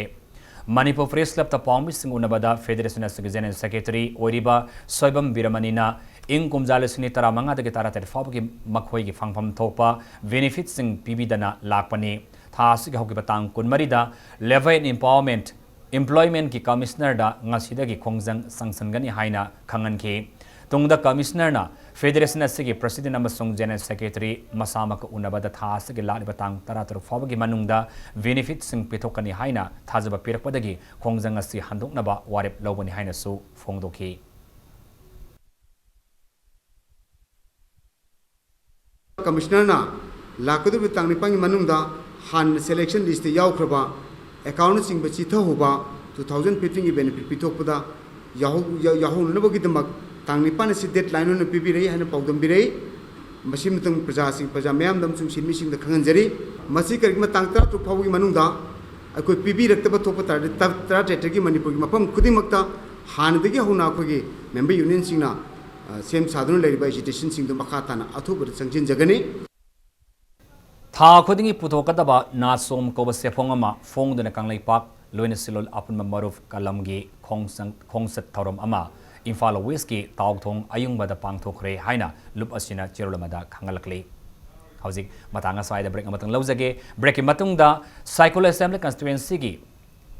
ꯃꯅꯤꯄꯨꯔ Press Clubꯇ ꯄꯥꯎꯃꯤꯁꯤꯡ ꯎꯅꯕꯗ Federationꯅ General Secretary ꯑꯣꯏꯔꯤꯕ ꯁꯣꯏꯕꯝ ꯕꯤꯔꯃꯅꯤꯅ ꯏꯪ ꯀꯨꯝꯖꯥ ꯂꯤꯁꯤꯡ ꯑꯅꯤ ꯇꯔꯥꯃꯉꯥꯗꯒꯤ ꯇꯔꯥꯇꯔꯦꯠ ꯐꯥꯎꯕꯒꯤ ꯃꯈꯣꯏꯒꯤ ꯐꯪꯐꯝ ꯊꯣꯛꯄ benefitꯁꯤꯡ ꯄꯤꯕꯤꯗꯅ ꯂꯥꯛꯄꯅꯤ꯫ ꯊꯥ ꯑꯁꯤꯒꯤ ꯍꯧꯈꯤꯕ ꯇꯥꯡ ꯀꯨꯟꯃꯔꯤꯗ Labour and Empowerment, Employmentꯀꯤ Commissionerꯗ ꯉꯁꯤꯗꯒꯤ ꯈꯣꯡꯖꯪ ꯆꯪꯁꯤꯟꯒꯅꯤ ꯍꯥꯏꯅ ꯈꯪꯍꯟꯈꯤ꯫ ꯇꯨꯡꯗ Commissionerꯅ Federation ꯑꯁꯤꯒꯤ President ꯑꯃꯁꯨꯡ General Secretary ꯃꯁꯥꯃꯛꯀ ꯎꯅꯕꯗ ꯊꯥ ꯑꯁꯤꯒꯤ ꯂꯥꯛꯂꯤꯕ ꯇꯥꯡ ꯇꯔꯥꯇꯔꯨꯛ ꯐꯥꯎꯕꯒꯤ ꯃꯅꯨꯡꯗ benefitꯁꯤꯡ ꯄꯤꯊꯣꯛꯀꯅꯤ ꯍꯥꯏꯅ ꯊꯥꯖꯕ ꯄꯤꯔꯛꯄꯗꯒꯤ ꯈꯣꯡꯖꯪ ꯑꯁꯤ ꯍꯟꯗꯣꯛꯅꯕ ꯋꯥꯔꯦꯞ ꯂꯧꯒꯅꯤ ꯍꯥꯏꯅꯁꯨ ꯐꯣꯡꯗꯣꯛꯈꯤ꯫ Commissionerꯅ ꯂꯥꯛꯀꯗꯧꯔꯤꯕ ꯇꯥꯡ ꯅꯤꯄꯥꯟꯒꯤ ꯃꯅꯨꯡꯗ ꯍꯥꯟꯅ selection listꯇ ꯌꯥꯎꯈ꯭ꯔꯕ accountꯅꯆꯤꯡꯕ ꯆꯤꯊꯍꯧꯕ two thousand fifteenꯒꯤ benefit ꯄꯤꯊꯣꯛꯄꯗ ꯌꯥꯎꯍꯧ-, ꯌꯥ-, ꯌꯥꯎꯍꯧꯅꯅꯕꯒꯤꯗꯃꯛ ꯇꯥꯡ ꯅꯤꯄꯥꯟ ꯑꯁꯤ deadline ꯑꯣꯏꯅ ꯄꯤꯕꯤꯔꯛꯏ ꯍꯥꯏꯅ ꯄꯥꯎꯗꯝꯕꯤꯔꯛꯏ꯫ ꯃꯁꯤ ꯃꯇꯝ ꯄ꯭ꯔꯖꯥꯁꯤꯡ, ꯄ꯭ꯔꯖꯥ ꯃꯤꯌꯥꯝꯗ ꯑꯃꯁꯨꯡ ꯁꯤꯟꯃꯤꯁꯤꯡꯗ ꯈꯪꯍꯟꯖꯔꯤ꯫ ꯃꯁꯤ ꯀꯔꯤꯒꯨꯝꯕ ꯇꯥꯡ ꯇꯔꯥꯇꯔꯨꯛ ꯐꯥꯎꯕꯒꯤ ꯃꯅꯨꯡꯗ ꯑꯩꯈꯣꯏ ꯄꯤꯕꯤꯔꯛꯇꯕ ꯊꯣꯛꯄ ꯇꯥꯔꯗꯤ, ꯇ-, ꯇꯔꯥꯇꯔꯦꯠꯇꯒꯤ ꯃꯅꯤꯄꯨꯔꯒꯤ ꯃꯐꯝ ꯈꯨꯗꯤꯡꯃꯛꯇ ꯍꯥꯟꯅꯗꯒꯤ ꯍꯧꯅ ꯑꯩꯈꯣꯏꯒꯤ member unionꯁꯤꯡꯅ, ꯑ, ꯁꯦꯝ ꯁꯥꯗꯨꯅ ꯂꯩꯔꯤꯕ agitationꯁꯤꯡꯗꯨ ꯃꯈꯥ ꯇꯥꯅ ꯑꯊꯨꯕꯗ ꯆꯪꯁꯤꯟꯖꯒꯅꯤ꯫ ꯊꯥ ꯈꯨꯗꯤꯡꯒꯤ ꯄꯨꯊꯣꯛꯀꯗꯕ ꯅꯥꯆꯣꯝ ꯀꯧꯕ ꯁꯦꯐꯣꯡ ꯑꯃ ꯐꯣꯡꯗꯨꯅ ꯀꯪꯂꯩꯄꯥꯛ ꯂꯣꯏꯅ ꯁꯤꯜꯂꯣꯜ ꯑꯄꯨꯟꯕ ꯃꯔꯨꯞ ꯀꯂꯝꯒꯤ ꯈꯣꯡꯁꯪ-, ꯈꯣꯡꯆꯠ ꯊꯧꯔꯝ ꯑꯃ ꯏꯝꯐꯥꯜ Westꯀꯤ ꯇꯥꯎꯊꯣꯡ ꯑꯌꯨꯡꯕꯗ ꯄꯥꯡꯊꯣꯛꯈ꯭ꯔꯦ ꯍꯥꯏꯅ ꯂꯨꯞ ꯑꯁꯤꯅ ꯆꯦꯔꯣꯜ ꯑꯃꯗ ꯈꯪꯍꯜꯂꯛꯂꯤ꯫ ꯍꯧꯖꯤꯛ ꯃꯇꯥꯡ ꯑꯁ꯭ꯋꯥꯏꯗ break ꯑꯃꯇꯪ ꯂꯧꯖꯒꯦ꯫ Breakꯀꯤ ꯃꯇꯨꯡꯗ ꯁꯥꯏꯀꯣꯜ Assembly Constituencyꯒꯤ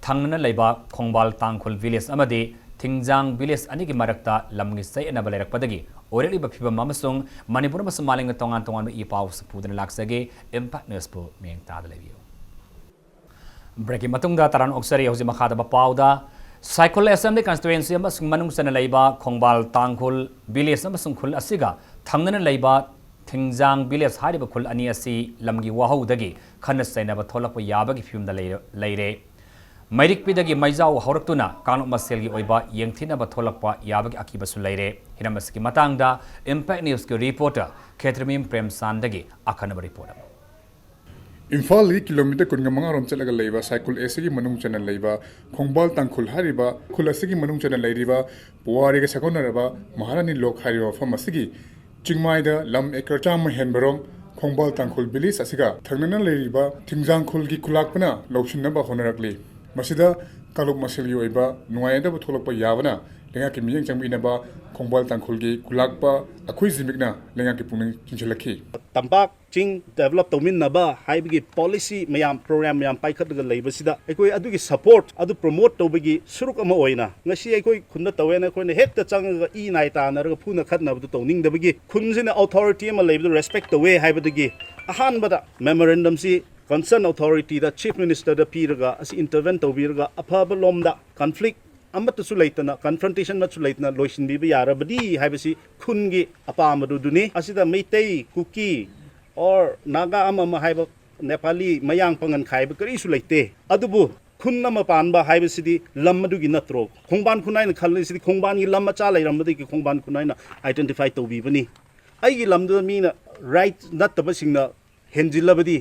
ꯊꯪꯅꯅ ꯂꯩꯕ ꯈꯣꯡꯕꯥꯜ ꯇꯥꯡꯈꯨꯜ village ꯑꯃꯗꯤ ꯊꯤꯡꯖꯥꯡ village ꯑꯅꯤꯒꯤ ꯃꯔꯛꯇ ꯂꯝꯒꯤ ꯆꯌꯦꯠꯅꯕ ꯂꯩꯔꯛꯄꯗꯒꯤ ꯑꯣꯏꯔꯛꯂꯤꯕ ꯐꯤꯕꯝ ꯑꯃꯁꯨꯡ ꯃꯅꯤꯄꯨꯔ ꯑꯃꯁꯨꯡ ꯃꯥꯂꯦꯝꯒꯤ ꯇꯣꯉꯥꯟ ꯇꯣꯉꯥꯟꯕ ꯏ ꯄꯥꯎꯁꯤꯡ ꯄꯨꯗꯨꯅ ꯂꯥꯛꯆꯒꯦ꯫ Impact Newsꯄꯨ ꯃꯤꯠꯌꯦꯡ ꯇꯥꯗꯨꯅ ꯂꯩꯕꯤꯌꯨ꯫ Breakꯀꯤ ꯃꯇꯨꯡꯗ ꯇꯔꯥꯝꯅ ꯑꯣꯛꯆꯔꯤ꯫ ꯍꯧꯖꯤꯛ ꯃꯈꯥꯗ ꯄꯥꯎꯗ ꯁꯥꯏꯀꯣꯜ Assembly Constituency ꯑꯃꯁꯨꯡ ꯃꯅꯨꯡ ꯆꯟꯅ ꯂꯩꯕ ꯈꯣꯡꯕꯥꯜ ꯇꯥꯡꯈꯨꯜ village ꯑꯃꯁꯨꯡ ꯈꯨꯜ ꯑꯁꯤꯒ ꯊꯪꯅꯅ ꯂꯩꯕ ꯊꯤꯡꯖꯥꯡ village ꯍꯥꯏꯔꯤꯕ ꯈꯨꯜ ꯑꯅꯤ ꯑꯁꯤ ꯂꯝꯒꯤ ꯋꯥꯍꯧꯗꯒꯤ ꯈꯠꯅ ꯆꯩꯅꯕ ꯊꯣꯛꯂꯛꯄ ꯌꯥꯕꯒꯤ ꯐꯤꯕꯝꯗ ꯂꯩꯔ-, ꯂꯩꯔꯦ꯫ ꯃꯩꯔꯤꯛꯄꯤꯗꯒꯤ ꯃꯩꯖꯥꯎ ꯍꯧꯔꯛꯇꯨꯅ ꯀꯥꯡꯂꯨꯞ ꯃꯁꯦꯜꯒꯤ ꯑꯣꯏꯕ ꯌꯦꯡꯊꯤꯅꯕ ꯊꯣꯛꯂꯛꯄ ꯌꯥꯕꯒꯤ ꯑꯀꯤꯕꯁꯨ ꯂꯩꯔꯦ꯫ ꯍꯤꯔꯝ ꯑꯁꯤꯒꯤ ꯃꯇꯥꯡꯗ Impact Newsꯀꯤ reporter ꯈꯦꯇ꯭ꯔꯤꯃꯌꯨꯝ ꯄ꯭ꯔꯦꯝꯆꯥꯟꯗꯒꯤ ꯑꯈꯟꯅꯕ report ꯑꯃ꯫ ꯏꯝꯐꯥꯜꯗꯒꯤ kilometre ꯀꯨꯟꯃꯉꯥ ꯔꯣꯝ ꯆꯠꯂꯒ ꯂꯩꯕ ꯁꯥꯏꯀꯨꯜ ꯑꯦꯁꯤꯒꯤ ꯃꯅꯨꯡ ꯆꯟꯅ ꯂꯩꯕ ꯈꯣꯡꯕꯥꯜ ꯇꯥꯡꯈꯨꯜ ꯍꯥꯏꯔꯤꯕ ꯈꯨꯜ ꯑꯁꯤꯒꯤ ꯃꯅꯨꯡ ꯆꯟꯅ ꯂꯩꯔꯤꯕ ꯄꯨꯋꯥꯔꯤꯒ ꯁꯥꯒꯣꯟꯅꯔꯕ ꯃꯍꯥꯔꯥꯅꯤ ꯂꯣꯛ ꯍꯥꯏꯔꯤꯕ ꯃꯐꯝ ꯑꯁꯤꯒꯤ ꯆꯤꯡꯃꯥꯏꯗ ꯂꯝ acre ꯆꯥꯝꯃ ꯍꯦꯟꯕꯔꯣꯝ ꯈꯣꯡꯕꯥꯜ ꯇꯥꯡꯈꯨꯜ village ꯑꯁꯤꯒ ꯊꯪꯅꯅ ꯂꯩꯔꯤꯕ ꯊꯤꯡꯖꯥꯡ ꯈꯨꯜꯒꯤ ꯈꯨꯂꯥꯛꯄꯅ ꯂꯧꯁꯤꯟꯅꯕ ꯍꯣꯠꯅꯔꯛꯂꯤ꯫ ꯃꯁꯤꯗ ꯀꯥꯡꯂꯨꯞ ꯃꯁꯦꯜꯒꯤ ꯑꯣꯏꯕ ꯅꯨꯡꯉꯥꯏꯅꯗꯕ ꯊꯣꯛꯂꯛꯄ ꯌꯥꯕꯅ ꯂꯩꯉꯥꯛꯀꯤ ꯃꯤꯠꯌꯦꯡ ꯆꯪꯕꯤꯅꯕ ꯈꯣꯡꯕꯥꯜ ꯇꯥꯡꯈꯨꯜꯒꯤ ꯈꯨꯂꯥꯛꯄ ꯑꯩꯈꯣꯏ ꯖꯤꯃꯤꯛꯅ ꯂꯩꯉꯥꯛꯀꯤ ꯄꯨꯛꯅꯤꯡ ꯆꯤꯡꯁꯤꯜꯂꯛꯈꯤ꯫ ꯇꯝꯄꯥꯛ ꯆꯤꯡ develop ꯇꯧꯃꯤꯟꯅꯕ ꯍꯥꯏꯕꯒꯤ policy ꯃꯌꯥꯝ, program ꯃꯌꯥꯝ ꯄꯥꯏꯈꯠꯂꯒ ꯂꯩꯕꯁꯤꯗ ꯑꯩꯈꯣꯏ ꯑꯗꯨꯒꯤ support ꯑꯗꯨ promote ꯇꯧꯕꯒꯤ ꯁꯔꯨꯛ ꯑꯃ ꯑꯣꯏꯅ ꯉꯁꯤ ꯑꯩꯈꯣꯏ ꯈꯨꯟꯗ ꯇꯧꯋꯦꯅ ꯑꯩꯈꯣꯏꯅ ꯍꯦꯛꯇ ꯆꯪꯉꯒ ꯏ ꯅꯥꯏ ꯇꯥꯟꯅꯔꯒ ꯐꯨꯅ ꯈꯠꯅꯕꯗꯨ ꯇꯧꯅꯤꯡꯗꯕꯒꯤ, ꯈꯨꯟꯁꯤꯅ authority ꯑꯃ ꯂꯩꯕꯗꯨ respect ꯇꯧꯋꯦ ꯍꯥꯏꯕꯗꯒꯤ ꯑꯍꯥꯟꯕꯗ memorandum ꯁꯤ concern authority ꯗ, Chief Minister ꯗ ꯄꯤꯔꯒ ꯑꯁꯤ intervene ꯇꯧꯕꯤꯔꯒ ꯑꯐꯕ ꯂꯣꯝꯗ conflict ꯑꯃꯠꯇꯁꯨ ꯂꯩꯇꯅ, confrontation ꯑꯃꯠꯇꯁꯨ ꯂꯩꯇꯅ ꯂꯣꯏꯁꯤꯟꯕꯤꯕ ꯌꯥꯔꯕꯗꯤ ꯍꯥꯏꯕꯁꯤ ꯈꯨꯟꯒꯤ ꯑꯄꯥꯝꯕꯗꯨꯗꯨꯅꯤ꯫ ꯑꯁꯤꯗ ꯃꯩꯇꯩ, ꯀꯨꯀꯤ, or ꯅꯥꯒꯥ ꯑꯃ ꯑꯃ ꯍꯥꯏꯕ, ꯅꯦꯄꯥꯂꯤ, ꯃꯌꯥꯡ, ꯄꯥꯉꯟ ꯈꯥꯏꯕ ꯀꯔꯤꯁꯨ ꯂꯩꯇꯦ꯫ ꯑꯗꯨꯕꯨ ꯈꯨꯟ ꯑꯃ ꯄꯥꯟꯕ ꯍꯥꯏꯕꯁꯤꯗꯤ ꯂꯝ ꯑꯗꯨꯒꯤ ꯅꯠꯇ꯭ꯔꯣ? ꯈꯣꯡꯕꯥꯟ ꯈꯨꯟ ꯍꯥꯏꯅ ꯈꯜꯂꯤꯁꯤꯗꯤ ꯈꯣꯡꯕꯥꯟꯒꯤ ꯂꯝ ꯃꯆꯥ ꯂꯩꯔꯝꯕꯗꯒꯤ ꯈꯣꯡꯕꯥꯟ ꯈꯨꯟ ꯍꯥꯏꯅ identify ꯇꯧꯕꯤꯕꯅꯤ꯫ ꯑꯩꯒꯤ ꯂꯝꯗꯨꯗ ꯃꯤꯅ right ꯅꯠꯇꯕꯁꯤꯡꯅ ꯍꯦꯟꯖꯤꯜꯂꯕꯗꯤ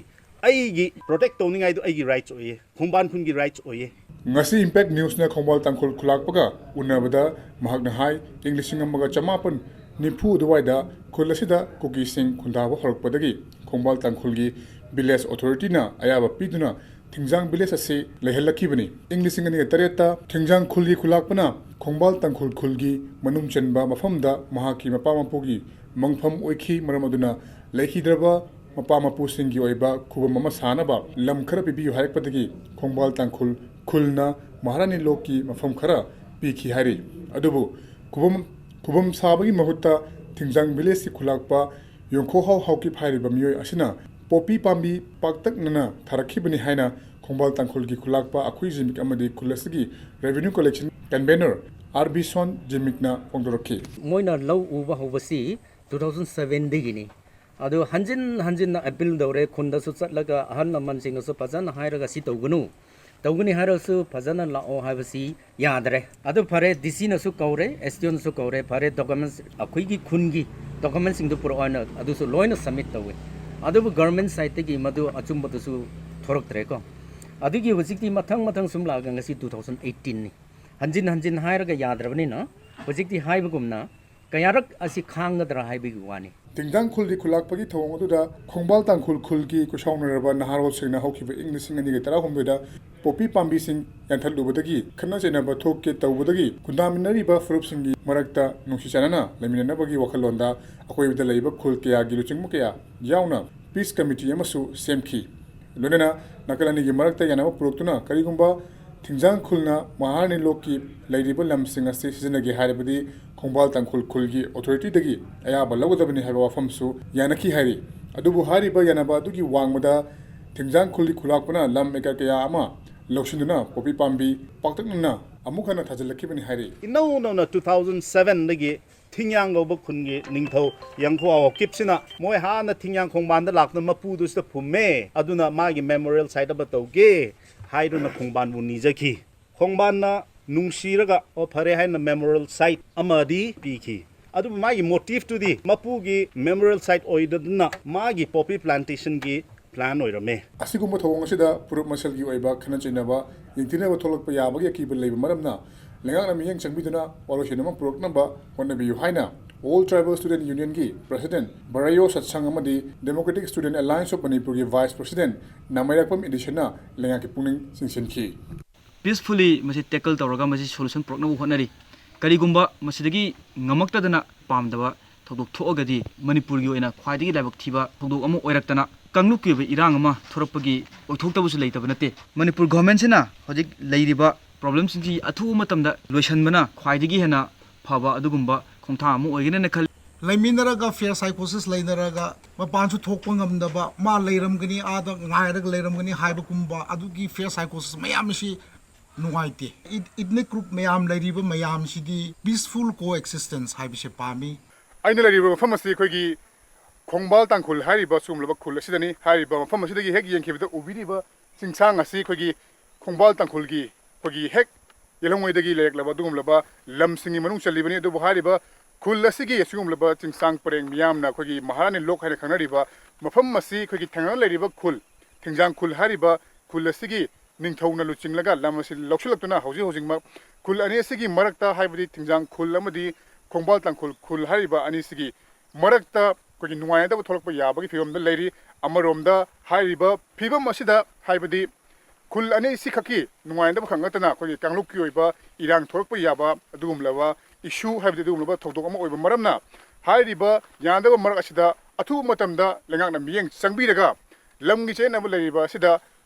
ꯑꯩꯒꯤ protect ꯇꯧꯅꯤꯡꯉꯥꯏꯗꯨ ꯑꯩꯒꯤ rights ꯑꯣꯏꯌꯦ, ꯈꯣꯡꯕꯥꯟ ꯈꯨꯟꯒꯤ rights ꯑꯣꯏꯌꯦ꯫ ꯉꯁꯤ Impact News ꯅ ꯈꯣꯡꯕꯥꯜ ꯇꯥꯡꯈꯨꯜ ꯈꯨꯂꯥꯛꯄꯒ ꯎꯅꯕꯗ ꯃꯍꯥꯛꯅ ꯍꯥꯏ, ꯏꯪ ꯂꯤꯁꯤꯡ ꯑꯃꯒ ꯆꯃꯥꯄꯟ ꯅꯤꯐꯨ ꯑꯗꯨꯋꯥꯏꯗ ꯈꯨꯜ ꯑꯁꯤꯗ ꯀꯨꯀꯤꯁꯤꯡ ꯈꯨꯟꯗꯥꯕ ꯍꯧꯔꯛꯄꯗꯒꯤ ꯈꯣꯡꯕꯥꯜ ꯇꯥꯡꯈꯨꯜꯒꯤ village authority ꯅ ꯑꯌꯥꯕ ꯄꯤꯗꯨꯅ ꯊꯤꯡꯖꯥꯡ village ꯑꯁꯤ ꯂꯩꯍꯜꯂꯛꯈꯤꯕꯅꯤ꯫ ꯏꯪ ꯂꯤꯁꯤꯡ ꯑꯅꯤꯒ ꯇꯔꯦꯠꯇ ꯊꯤꯡꯖꯥꯡ ꯈꯨꯜꯒꯤ ꯈꯨꯂꯥꯛꯄꯅ ꯈꯣꯡꯕꯥꯜ ꯇꯥꯡꯈꯨꯜ ꯈꯨꯜꯒꯤ ꯃꯅꯨꯡ ꯆꯟꯕ ꯃꯐꯝꯗ ꯃꯍꯥꯛꯀꯤ ꯃꯄꯥ ꯃꯄꯨꯒꯤ ꯃꯪꯐꯝ ꯑꯣꯏꯈꯤ꯫ ꯃꯔꯝ ꯑꯗꯨꯅ ꯂꯩꯈꯤꯗ꯭ꯔꯕ ꯃꯄꯥ ꯃꯄꯨꯁꯤꯡꯒꯤ ꯑꯣꯏꯕ ꯈꯨꯕꯝ ꯑꯃ ꯁꯥꯅꯕ ꯂꯝ ꯈꯔ ꯄꯤꯕꯤꯌꯨ ꯍꯥꯏꯔꯛꯄꯗꯒꯤ ꯈꯣꯡꯕꯥꯜ ꯇꯥꯡꯈꯨꯜ ꯈꯨꯜꯅ ꯃꯍꯥꯔꯥꯅꯤ ꯂꯣꯛꯀꯤ ꯃꯐꯝ ꯈꯔ ꯄꯤꯈꯤ ꯍꯥꯏꯔꯤ꯫ ꯑꯗꯨꯕꯨ ꯈꯨꯕꯝ, ꯈꯨꯕꯝ ꯁꯥꯕꯒꯤ ꯃꯍꯨꯠꯇ ꯊꯤꯡꯖꯥꯡ village ꯀꯤ ꯈꯨꯂꯥꯛꯄ ꯌꯣꯡꯈꯣꯍꯥꯎ ꯍꯥꯎꯀꯤꯞ ꯍꯥꯏꯔꯤꯕ ꯃꯤꯑꯣꯏ ꯑꯁꯤꯅ ꯄꯣꯄꯤ ꯄꯥꯝꯕꯤ ꯄꯥꯛꯇꯛꯅꯅ ꯊꯥꯔꯛꯈꯤꯕꯅꯤ ꯍꯥꯏꯅ ꯈꯣꯡꯕꯥꯜ ꯇꯥꯡꯈꯨꯜꯒꯤ ꯈꯨꯂꯥꯛꯄ ꯑꯩꯈꯣꯏ ꯖꯤꯃꯤꯛ ꯑꯃꯗꯤ ꯈꯨꯜ ꯑꯁꯤꯒꯤ revenue collection convener ꯑꯥꯔ ꯕꯤꯁꯣꯟ ꯖꯤꯃꯤꯛꯅ ꯐꯣꯡꯗꯣꯔꯛꯈꯤ꯫ ꯃꯣꯏꯅ ꯂꯧ ꯎꯕ ꯍꯧꯕꯁꯤ two thousand seven ꯗꯒꯤꯅꯤ꯫ ꯑꯗꯨ ꯍꯟꯖꯤꯟ ꯍꯟꯖꯤꯟꯅ appeal ꯇꯧꯔꯦ, ꯈꯨꯟꯗꯁꯨ ꯆꯠꯂꯒ ꯑꯍꯜ ꯂꯃꯟꯁꯤꯡꯅꯁꯨ ꯐꯖꯅ ꯍꯥꯏꯔꯒ ꯁꯤ ꯇꯧꯒꯅꯨ, ꯇꯧꯒꯅꯤ ꯍꯥꯏꯔꯁꯨ ꯐꯖꯅ ꯂꯥꯛꯑꯣ ꯍꯥꯏꯕꯁꯤ ꯌꯥꯗ꯭ꯔꯦ꯫ ꯑꯗꯨ ꯐꯔꯦ, ꯗꯤ ꯁꯤꯅꯁꯨ ꯀꯧꯔꯦ, ꯑꯦꯁ ꯗꯤ ꯑꯣꯅꯁꯨ ꯀꯧꯔꯦ, ꯐꯔꯦ, documents, ꯑꯩꯈꯣꯏꯒꯤ ꯈꯨꯟꯒꯤ document ꯁꯤꯡꯗꯨ ꯄꯨꯔꯛꯑꯣ ꯍꯥꯏꯅ ꯑꯗꯨꯁꯨ ꯂꯣꯏꯅ submit ꯇꯧꯋꯦ꯫ ꯑꯗꯨꯕꯨ government side ꯇꯒꯤ ꯃꯗꯨ ꯑꯆꯨꯝꯕꯗꯨꯁꯨ ꯊꯣꯔꯛꯇ꯭ꯔꯦꯀꯣ꯫ ꯑꯗꯨꯒꯤ ꯍꯧꯖꯤꯛꯇꯤ ꯃꯊꯪ ꯃꯊꯪ ꯁꯨꯝ ꯂꯥꯛꯑꯒ ꯉꯁꯤ two thousand eighteen ꯅꯤ꯫ ꯍꯟꯖꯤꯟ ꯍꯟꯖꯤꯟ ꯍꯥꯏꯔꯒ ꯌꯥꯗ꯭ꯔꯕꯅꯤꯅ ꯍꯧꯖꯤꯛꯇꯤ ꯍꯥꯏꯕꯒꯨꯝꯅ ꯀꯌꯥꯔꯛ ꯑꯁꯤ ꯈꯥꯡꯒꯗ꯭ꯔꯥ ꯍꯥꯏꯕꯒꯤ ꯋꯥꯅꯤ꯫ ꯊꯤꯡꯖꯥꯡ ꯈꯨꯜꯒꯤ ꯈꯨꯜꯂꯥꯛꯄꯒꯤ ꯊꯧꯑꯣꯡ ꯑꯗꯨꯗ ꯈꯣꯡꯕꯥꯜ ꯇꯥꯡꯈꯨꯜ ꯈꯨꯜꯒꯤ ꯀꯣꯏꯁꯥꯎꯅꯔꯕ ꯅꯍꯥꯔꯣꯜꯁꯤꯡꯅ ꯍꯧꯈꯤꯕ ꯏꯪ ꯂꯤꯁꯤꯡ ꯑꯅꯤꯒ ꯇꯔꯥꯍꯨꯝꯗꯣꯏꯗ ꯄꯣꯄꯤ ꯄꯥꯝꯕꯤꯁꯤꯡ ꯌꯥꯟꯊꯠꯂꯨꯕꯗꯒꯤ ꯈꯠꯅ ꯆꯩꯅꯕ ꯊꯣꯛꯀꯦ ꯇꯧꯕꯗꯒꯤ ꯈꯨꯟꯗꯥꯃꯤꯟꯅꯔꯤꯕ ꯐꯨꯔꯨꯞꯁꯤꯡꯒꯤ ꯃꯔꯛꯇ ꯅꯨꯡꯁꯤ ꯆꯥꯟꯅꯅ ꯂꯩꯃꯤꯟꯅꯅꯕꯒꯤ ꯋꯥꯈꯜꯂꯣꯟꯗ ꯑꯀꯣꯏꯕꯗ ꯂꯩꯕ ꯈꯨꯜ ꯀꯌꯥꯒꯤ ꯂꯨꯆꯤꯡꯕ ꯀꯌꯥ ꯌꯥꯎꯅ ꯄꯤꯁ ꯀꯃꯤꯇꯤ ꯑꯃꯁꯨ ꯁꯦꯝꯈꯤ꯫ ꯂꯣꯏꯅꯅ ꯅꯥꯀꯜ ꯑꯅꯤꯒꯤ ꯃꯔꯛꯇ ꯌꯥꯅꯕ ꯄꯨꯔꯛꯇꯨꯅ ꯀꯔꯤꯒꯨꯝꯕ ꯊꯤꯡꯖꯥꯡ ꯈꯨꯜꯅ ꯃꯍꯥꯔꯥꯅꯤ ꯂꯣꯛꯀꯤ ꯂꯩꯔꯤꯕ ꯂꯝꯁꯤꯡ ꯑꯁꯤ ꯁꯤꯖꯤꯟꯅꯒꯦ ꯍꯥꯏꯔꯕꯗꯤ ꯈꯣꯡꯕꯥꯜ ꯇꯥꯡꯈꯨꯜ ꯈꯨꯜꯒꯤ ꯑꯣꯊꯣꯔꯤꯇꯤꯗꯒꯤ ꯑꯌꯥꯕ ꯂꯧꯒꯗꯕꯅꯤ ꯍꯥꯏꯕ ꯋꯥꯐꯝꯁꯨ ꯌꯥꯅꯈꯤ ꯍꯥꯏꯔꯤ꯫ ꯑꯗꯨꯕꯨ ꯍꯥꯏꯔꯤꯕ ꯌꯥꯅꯕ ꯑꯗꯨꯒꯤ ꯋꯥꯡꯃꯗ ꯊꯤꯡꯖꯥꯡ ꯈꯨꯜꯒꯤ ꯈꯨꯂꯥꯛꯄꯅ ꯂꯝ ꯑꯦꯀꯔ ꯀꯌꯥ ꯑꯃ ꯂꯧꯁꯤꯟꯗꯨꯅ ꯄꯣꯄꯤ ꯄꯥꯝꯕꯤ ꯄꯥꯛꯇꯛꯅꯅ ꯑꯃꯨꯛ ꯍꯟꯅ ꯊꯥꯖꯤꯜꯂꯛꯈꯤꯕꯅꯤ ꯍꯥꯏꯔꯤ꯫ ꯏꯅꯧ ꯅꯧꯅ two thousand sevenꯗꯒꯤ ꯊꯤꯡꯌꯥꯡ ꯀꯧꯕ ꯈꯨꯟꯒꯤ ꯅꯤꯡꯊꯧ ꯌꯥꯡꯈꯣ ꯑꯋꯥ ꯀꯤꯞꯁꯤꯅ ꯃꯣꯏ ꯍꯥꯟꯅ ꯊꯤꯡꯌꯥꯡ ꯈꯣꯡꯕꯥꯟꯗ ꯂꯥꯛꯇꯨꯅ ꯃꯄꯨꯗꯨꯁꯤꯗ ꯐꯨꯝꯃꯦ꯫ ꯑꯗꯨꯅ ꯃꯥꯒꯤ memorial site ꯑꯃ ꯇꯧꯒꯦ ꯍꯥꯏꯗꯨꯅ ꯈꯣꯡꯕꯥꯟꯕꯨ ꯅꯤꯖꯈꯤ꯫ ꯈꯣꯡꯕꯥꯟꯅ ꯅꯨꯡꯁꯤꯔꯒ ꯑꯣ ꯐꯔꯦ ꯍꯥꯏꯅ memorial site ꯑꯃꯗꯤ ꯄꯤꯈꯤ꯫ ꯑꯗꯨꯕꯨ ꯃꯥꯒꯤ motiveꯇꯨꯗꯤ ꯃꯄꯨꯒꯤ memorial site ꯑꯣꯏꯗꯗꯨꯅ ꯃꯥꯒꯤ poppy plantationꯒꯤ plan ꯑꯣꯏꯔꯝꯃꯦ꯫ ꯑꯁꯤꯒꯨꯝꯕ ꯊꯧꯑꯣꯡ ꯑꯁꯤꯗ ꯐꯨꯔꯨꯞ ꯃꯁꯦꯜꯒꯤ ꯑꯣꯏꯕ ꯈꯠꯅ ꯆꯩꯅꯕ, ꯌꯦꯡꯊꯤꯅꯕ ꯊꯣꯛꯂꯛꯄ ꯌꯥꯕꯒꯤ ꯑꯀꯤꯕ ꯂꯩꯕ ꯃꯔꯝꯅ ꯂꯩꯉꯥꯛꯅ ꯃꯤꯠꯌꯦꯡ ꯆꯪꯕꯤꯗꯨꯅ ꯋꯥꯔꯣꯏꯁꯤꯟ ꯑꯃ ꯄꯨꯔꯛꯅꯕ ꯍꯣꯠꯅꯕꯤꯌꯨ ꯍꯥꯏꯅ All Tribal Student Unionꯒꯤ President ꯕꯔꯥꯌꯣ ꯁꯠꯁꯪ ꯑꯃꯗꯤ Democratic Student Alliance of Manipurꯒꯤ Vice President ꯅꯥꯃꯩꯔꯥꯛꯄꯝ ꯏꯗꯤꯁꯟꯅ ꯂꯩꯉꯥꯛꯀꯤ ꯄꯨꯛꯅꯤꯡ ꯆꯤꯡꯁꯤꯟꯈꯤ꯫ Peacefully ꯃꯁꯤ tackle ꯇꯧꯔꯒ ꯃꯁꯤ solution ꯄꯨꯔꯛꯅꯕ ꯍꯣꯠꯅꯔꯤ꯫ ꯀꯔꯤꯒꯨꯝꯕ ꯃꯁꯤꯗꯒꯤ ꯉꯝꯃꯛꯇꯗꯅ ꯄꯥꯝꯗꯕ ꯊꯧꯗꯣꯛ ꯊꯣꯛꯑꯒꯗꯤ ꯃꯅꯤꯄꯨꯔꯒꯤ ꯑꯣꯏꯅ ꯈ꯭ꯋꯥꯏꯗꯒꯤ ꯂꯥꯏꯕꯛ ꯊꯤꯕ ꯊꯧꯗꯣꯛ ꯑꯃ ꯑꯣꯏꯔꯛꯇꯅ ꯀꯥꯡꯂꯨꯞꯀꯤ ꯑꯣꯏꯕ ꯏꯔꯥꯡ ꯑꯃ ꯊꯣꯔꯛꯄꯒꯤ ꯑꯣꯏꯊꯣꯛꯇꯕꯁꯨ ꯂꯩꯇꯕ ꯅꯠꯇꯦ꯫ ꯃꯅꯤꯄꯨꯔ governmentꯁꯤꯅ ꯍꯧꯖꯤꯛ ꯂꯩꯔꯤꯕ problemꯁꯤꯡꯁꯤ ꯑꯊꯨꯕ ꯃꯇꯝꯗ ꯂꯣꯏꯁꯤꯟꯕꯅ ꯈ꯭ꯋꯥꯏꯗꯒꯤ ꯍꯦꯟꯅ ꯐꯕ ꯑꯗꯨꯒꯨꯝꯕ ꯈꯣꯡꯊꯥꯡ ꯑꯃ ꯑꯣꯏꯒꯅꯤꯅ ꯈꯜꯂꯤ꯫ ꯂꯩꯃꯤꯟꯅꯔꯒ fair psychosis ꯂꯩꯅꯔꯒ ꯃꯄꯥꯟꯁꯨ ꯊꯣꯛꯄ ꯉꯝꯗꯕ, ꯃꯥ ꯂꯩꯔꯝꯒꯅꯤ, ꯑꯥꯗ ꯉꯥꯏꯔꯒ ꯂꯩꯔꯝꯒꯅꯤ ꯍꯥꯏꯕꯒꯨꯝꯕ ꯑꯗꯨꯒꯤ fair psychosis ꯃꯌꯥꯝ ꯑꯁꯤ ꯅꯨꯡꯉꯥꯏꯇꯦ꯫ Eth-, ethnic group ꯃꯌꯥꯝ ꯂꯩꯔꯤꯕ ꯃꯌꯥꯝꯁꯤꯗꯤ peaceful coexistence ꯍꯥꯏꯕꯁꯦ ꯄꯥꯝꯃꯤ꯫ ꯑꯩꯅ ꯂꯩꯔꯤꯕ ꯃꯐꯝ ꯑꯁꯤ ꯑꯩꯈꯣꯏꯒꯤ ꯈꯣꯡꯕꯥꯜ ꯇꯥꯡꯈꯨꯜ ꯍꯥꯏꯔꯤꯕ ꯁꯤꯒꯨꯝꯂꯕ ꯈꯨꯜ ꯑꯁꯤꯗꯅꯤ꯫ ꯍꯥꯏꯔꯤꯕ ꯃꯐꯝ ꯑꯁꯤꯗꯒꯤ ꯍꯦꯛ ꯌꯦꯡꯈꯤꯕꯗ ꯎꯕꯤꯔꯤꯕ ꯆꯤꯡꯁꯥꯡ ꯑꯁꯤ ꯑꯩꯈꯣꯏꯒꯤ ꯈꯣꯡꯕꯥꯜ ꯇꯥꯡꯈꯨꯜꯒꯤ ꯑꯩꯈꯣꯏꯒꯤ ꯍꯦꯛ ꯌꯦꯜꯍꯧꯉꯩꯗꯒꯤ ꯂꯩꯔꯛꯂꯕ ꯑꯗꯨꯒꯨꯝꯂꯕ ꯂꯝꯁꯤꯡꯒꯤ ꯃꯅꯨꯡ ꯆꯜꯂꯤꯕꯅꯤ꯫ ꯑꯗꯨꯕꯨ ꯍꯥꯏꯔꯤꯕ ꯈꯨꯜ ꯑꯁꯤꯒꯤ ꯑꯁꯤꯒꯨꯝꯂꯕ ꯆꯤꯡꯁꯥꯡ ꯄꯔꯦꯡ ꯃꯤꯌꯥꯝꯅ ꯑꯩꯈꯣꯏꯒꯤ ꯃꯍꯥꯔꯥꯅꯤ ꯂꯣꯛ ꯍꯥꯏꯅ ꯈꯪꯅꯔꯤꯕ ꯃꯐꯝ ꯑꯁꯤ ꯑꯩꯈꯣꯏꯒꯤ ꯊꯪꯅꯅ ꯂꯩꯔꯤꯕ ꯈꯨꯜ, ꯊꯤꯡꯖꯥꯡ ꯈꯨꯜ ꯍꯥꯏꯔꯤꯕ ꯈꯨꯜ ꯑꯁꯤꯒꯤ ꯅꯤꯡꯊꯧꯅ ꯂꯨꯆꯤꯡꯂꯒ ꯂꯝ ꯑꯁꯤ ꯂꯧꯁꯤꯜꯂꯛꯇꯨꯅ ꯍꯧꯖꯤꯛ ꯍꯧꯖꯤꯛꯃꯛ ꯈꯨꯜ ꯑꯅꯤ ꯑꯁꯤꯒꯤ ꯃꯔꯛꯇ, ꯍꯥꯏꯕꯗꯤ ꯊꯤꯡꯖꯥꯡ ꯈꯨꯜ ꯑꯃꯗꯤ ꯈꯣꯡꯕꯥꯜ ꯇꯥꯡꯈꯨꯜ ꯈꯨꯜ ꯍꯥꯏꯔꯤꯕ ꯑꯅꯤꯁꯤꯒꯤ ꯃꯔꯛꯇ ꯑꯩꯈꯣꯏꯒꯤ ꯅꯨꯡꯉꯥꯏꯅꯗꯕ ꯊꯣꯛꯂꯛꯄ ꯌꯥꯕꯒꯤ ꯐꯤꯕꯝꯗ ꯂꯩꯔꯤ꯫ ꯑꯃꯔꯣꯝꯗ ꯍꯥꯏꯔꯤꯕ ꯐꯤꯕꯝ ꯑꯁꯤꯗ, ꯍꯥꯏꯕꯗꯤ ꯈꯨꯜ ꯑꯅꯤ ꯑꯁꯤꯈꯛꯀꯤ ꯅꯨꯡꯉꯥꯏꯅꯗꯕ ꯈꯛ ꯅꯠꯇꯅ ꯑꯩꯈꯣꯏꯒꯤ ꯀꯥꯡꯂꯨꯞꯀꯤ ꯑꯣꯏꯕ ꯏꯔꯥꯡ ꯊꯣꯛꯂꯛꯄ ꯌꯥꯕ ꯑꯗꯨꯒꯨꯝꯂꯕ issue, ꯍꯥꯏꯕꯗꯤ ꯑꯗꯨꯒꯨꯝꯂꯕ ꯊꯧꯗꯣꯛ ꯑꯃ ꯑꯣꯏꯕ ꯃꯔꯝꯅ, ꯍꯥꯏꯔꯤꯕ ꯌꯥꯅꯗꯕ ꯃꯔꯛ ꯑꯁꯤꯗ ꯑꯊꯨꯕ ꯃꯇꯝꯗ ꯂꯩꯉꯥꯛꯅ ꯃꯤꯠꯌꯦꯡ ꯆꯪꯕꯤꯔꯒ ꯂꯝꯒꯤ ꯆꯌꯦꯠꯅꯕ ꯂꯩꯔꯤꯕ ꯑꯁꯤꯗ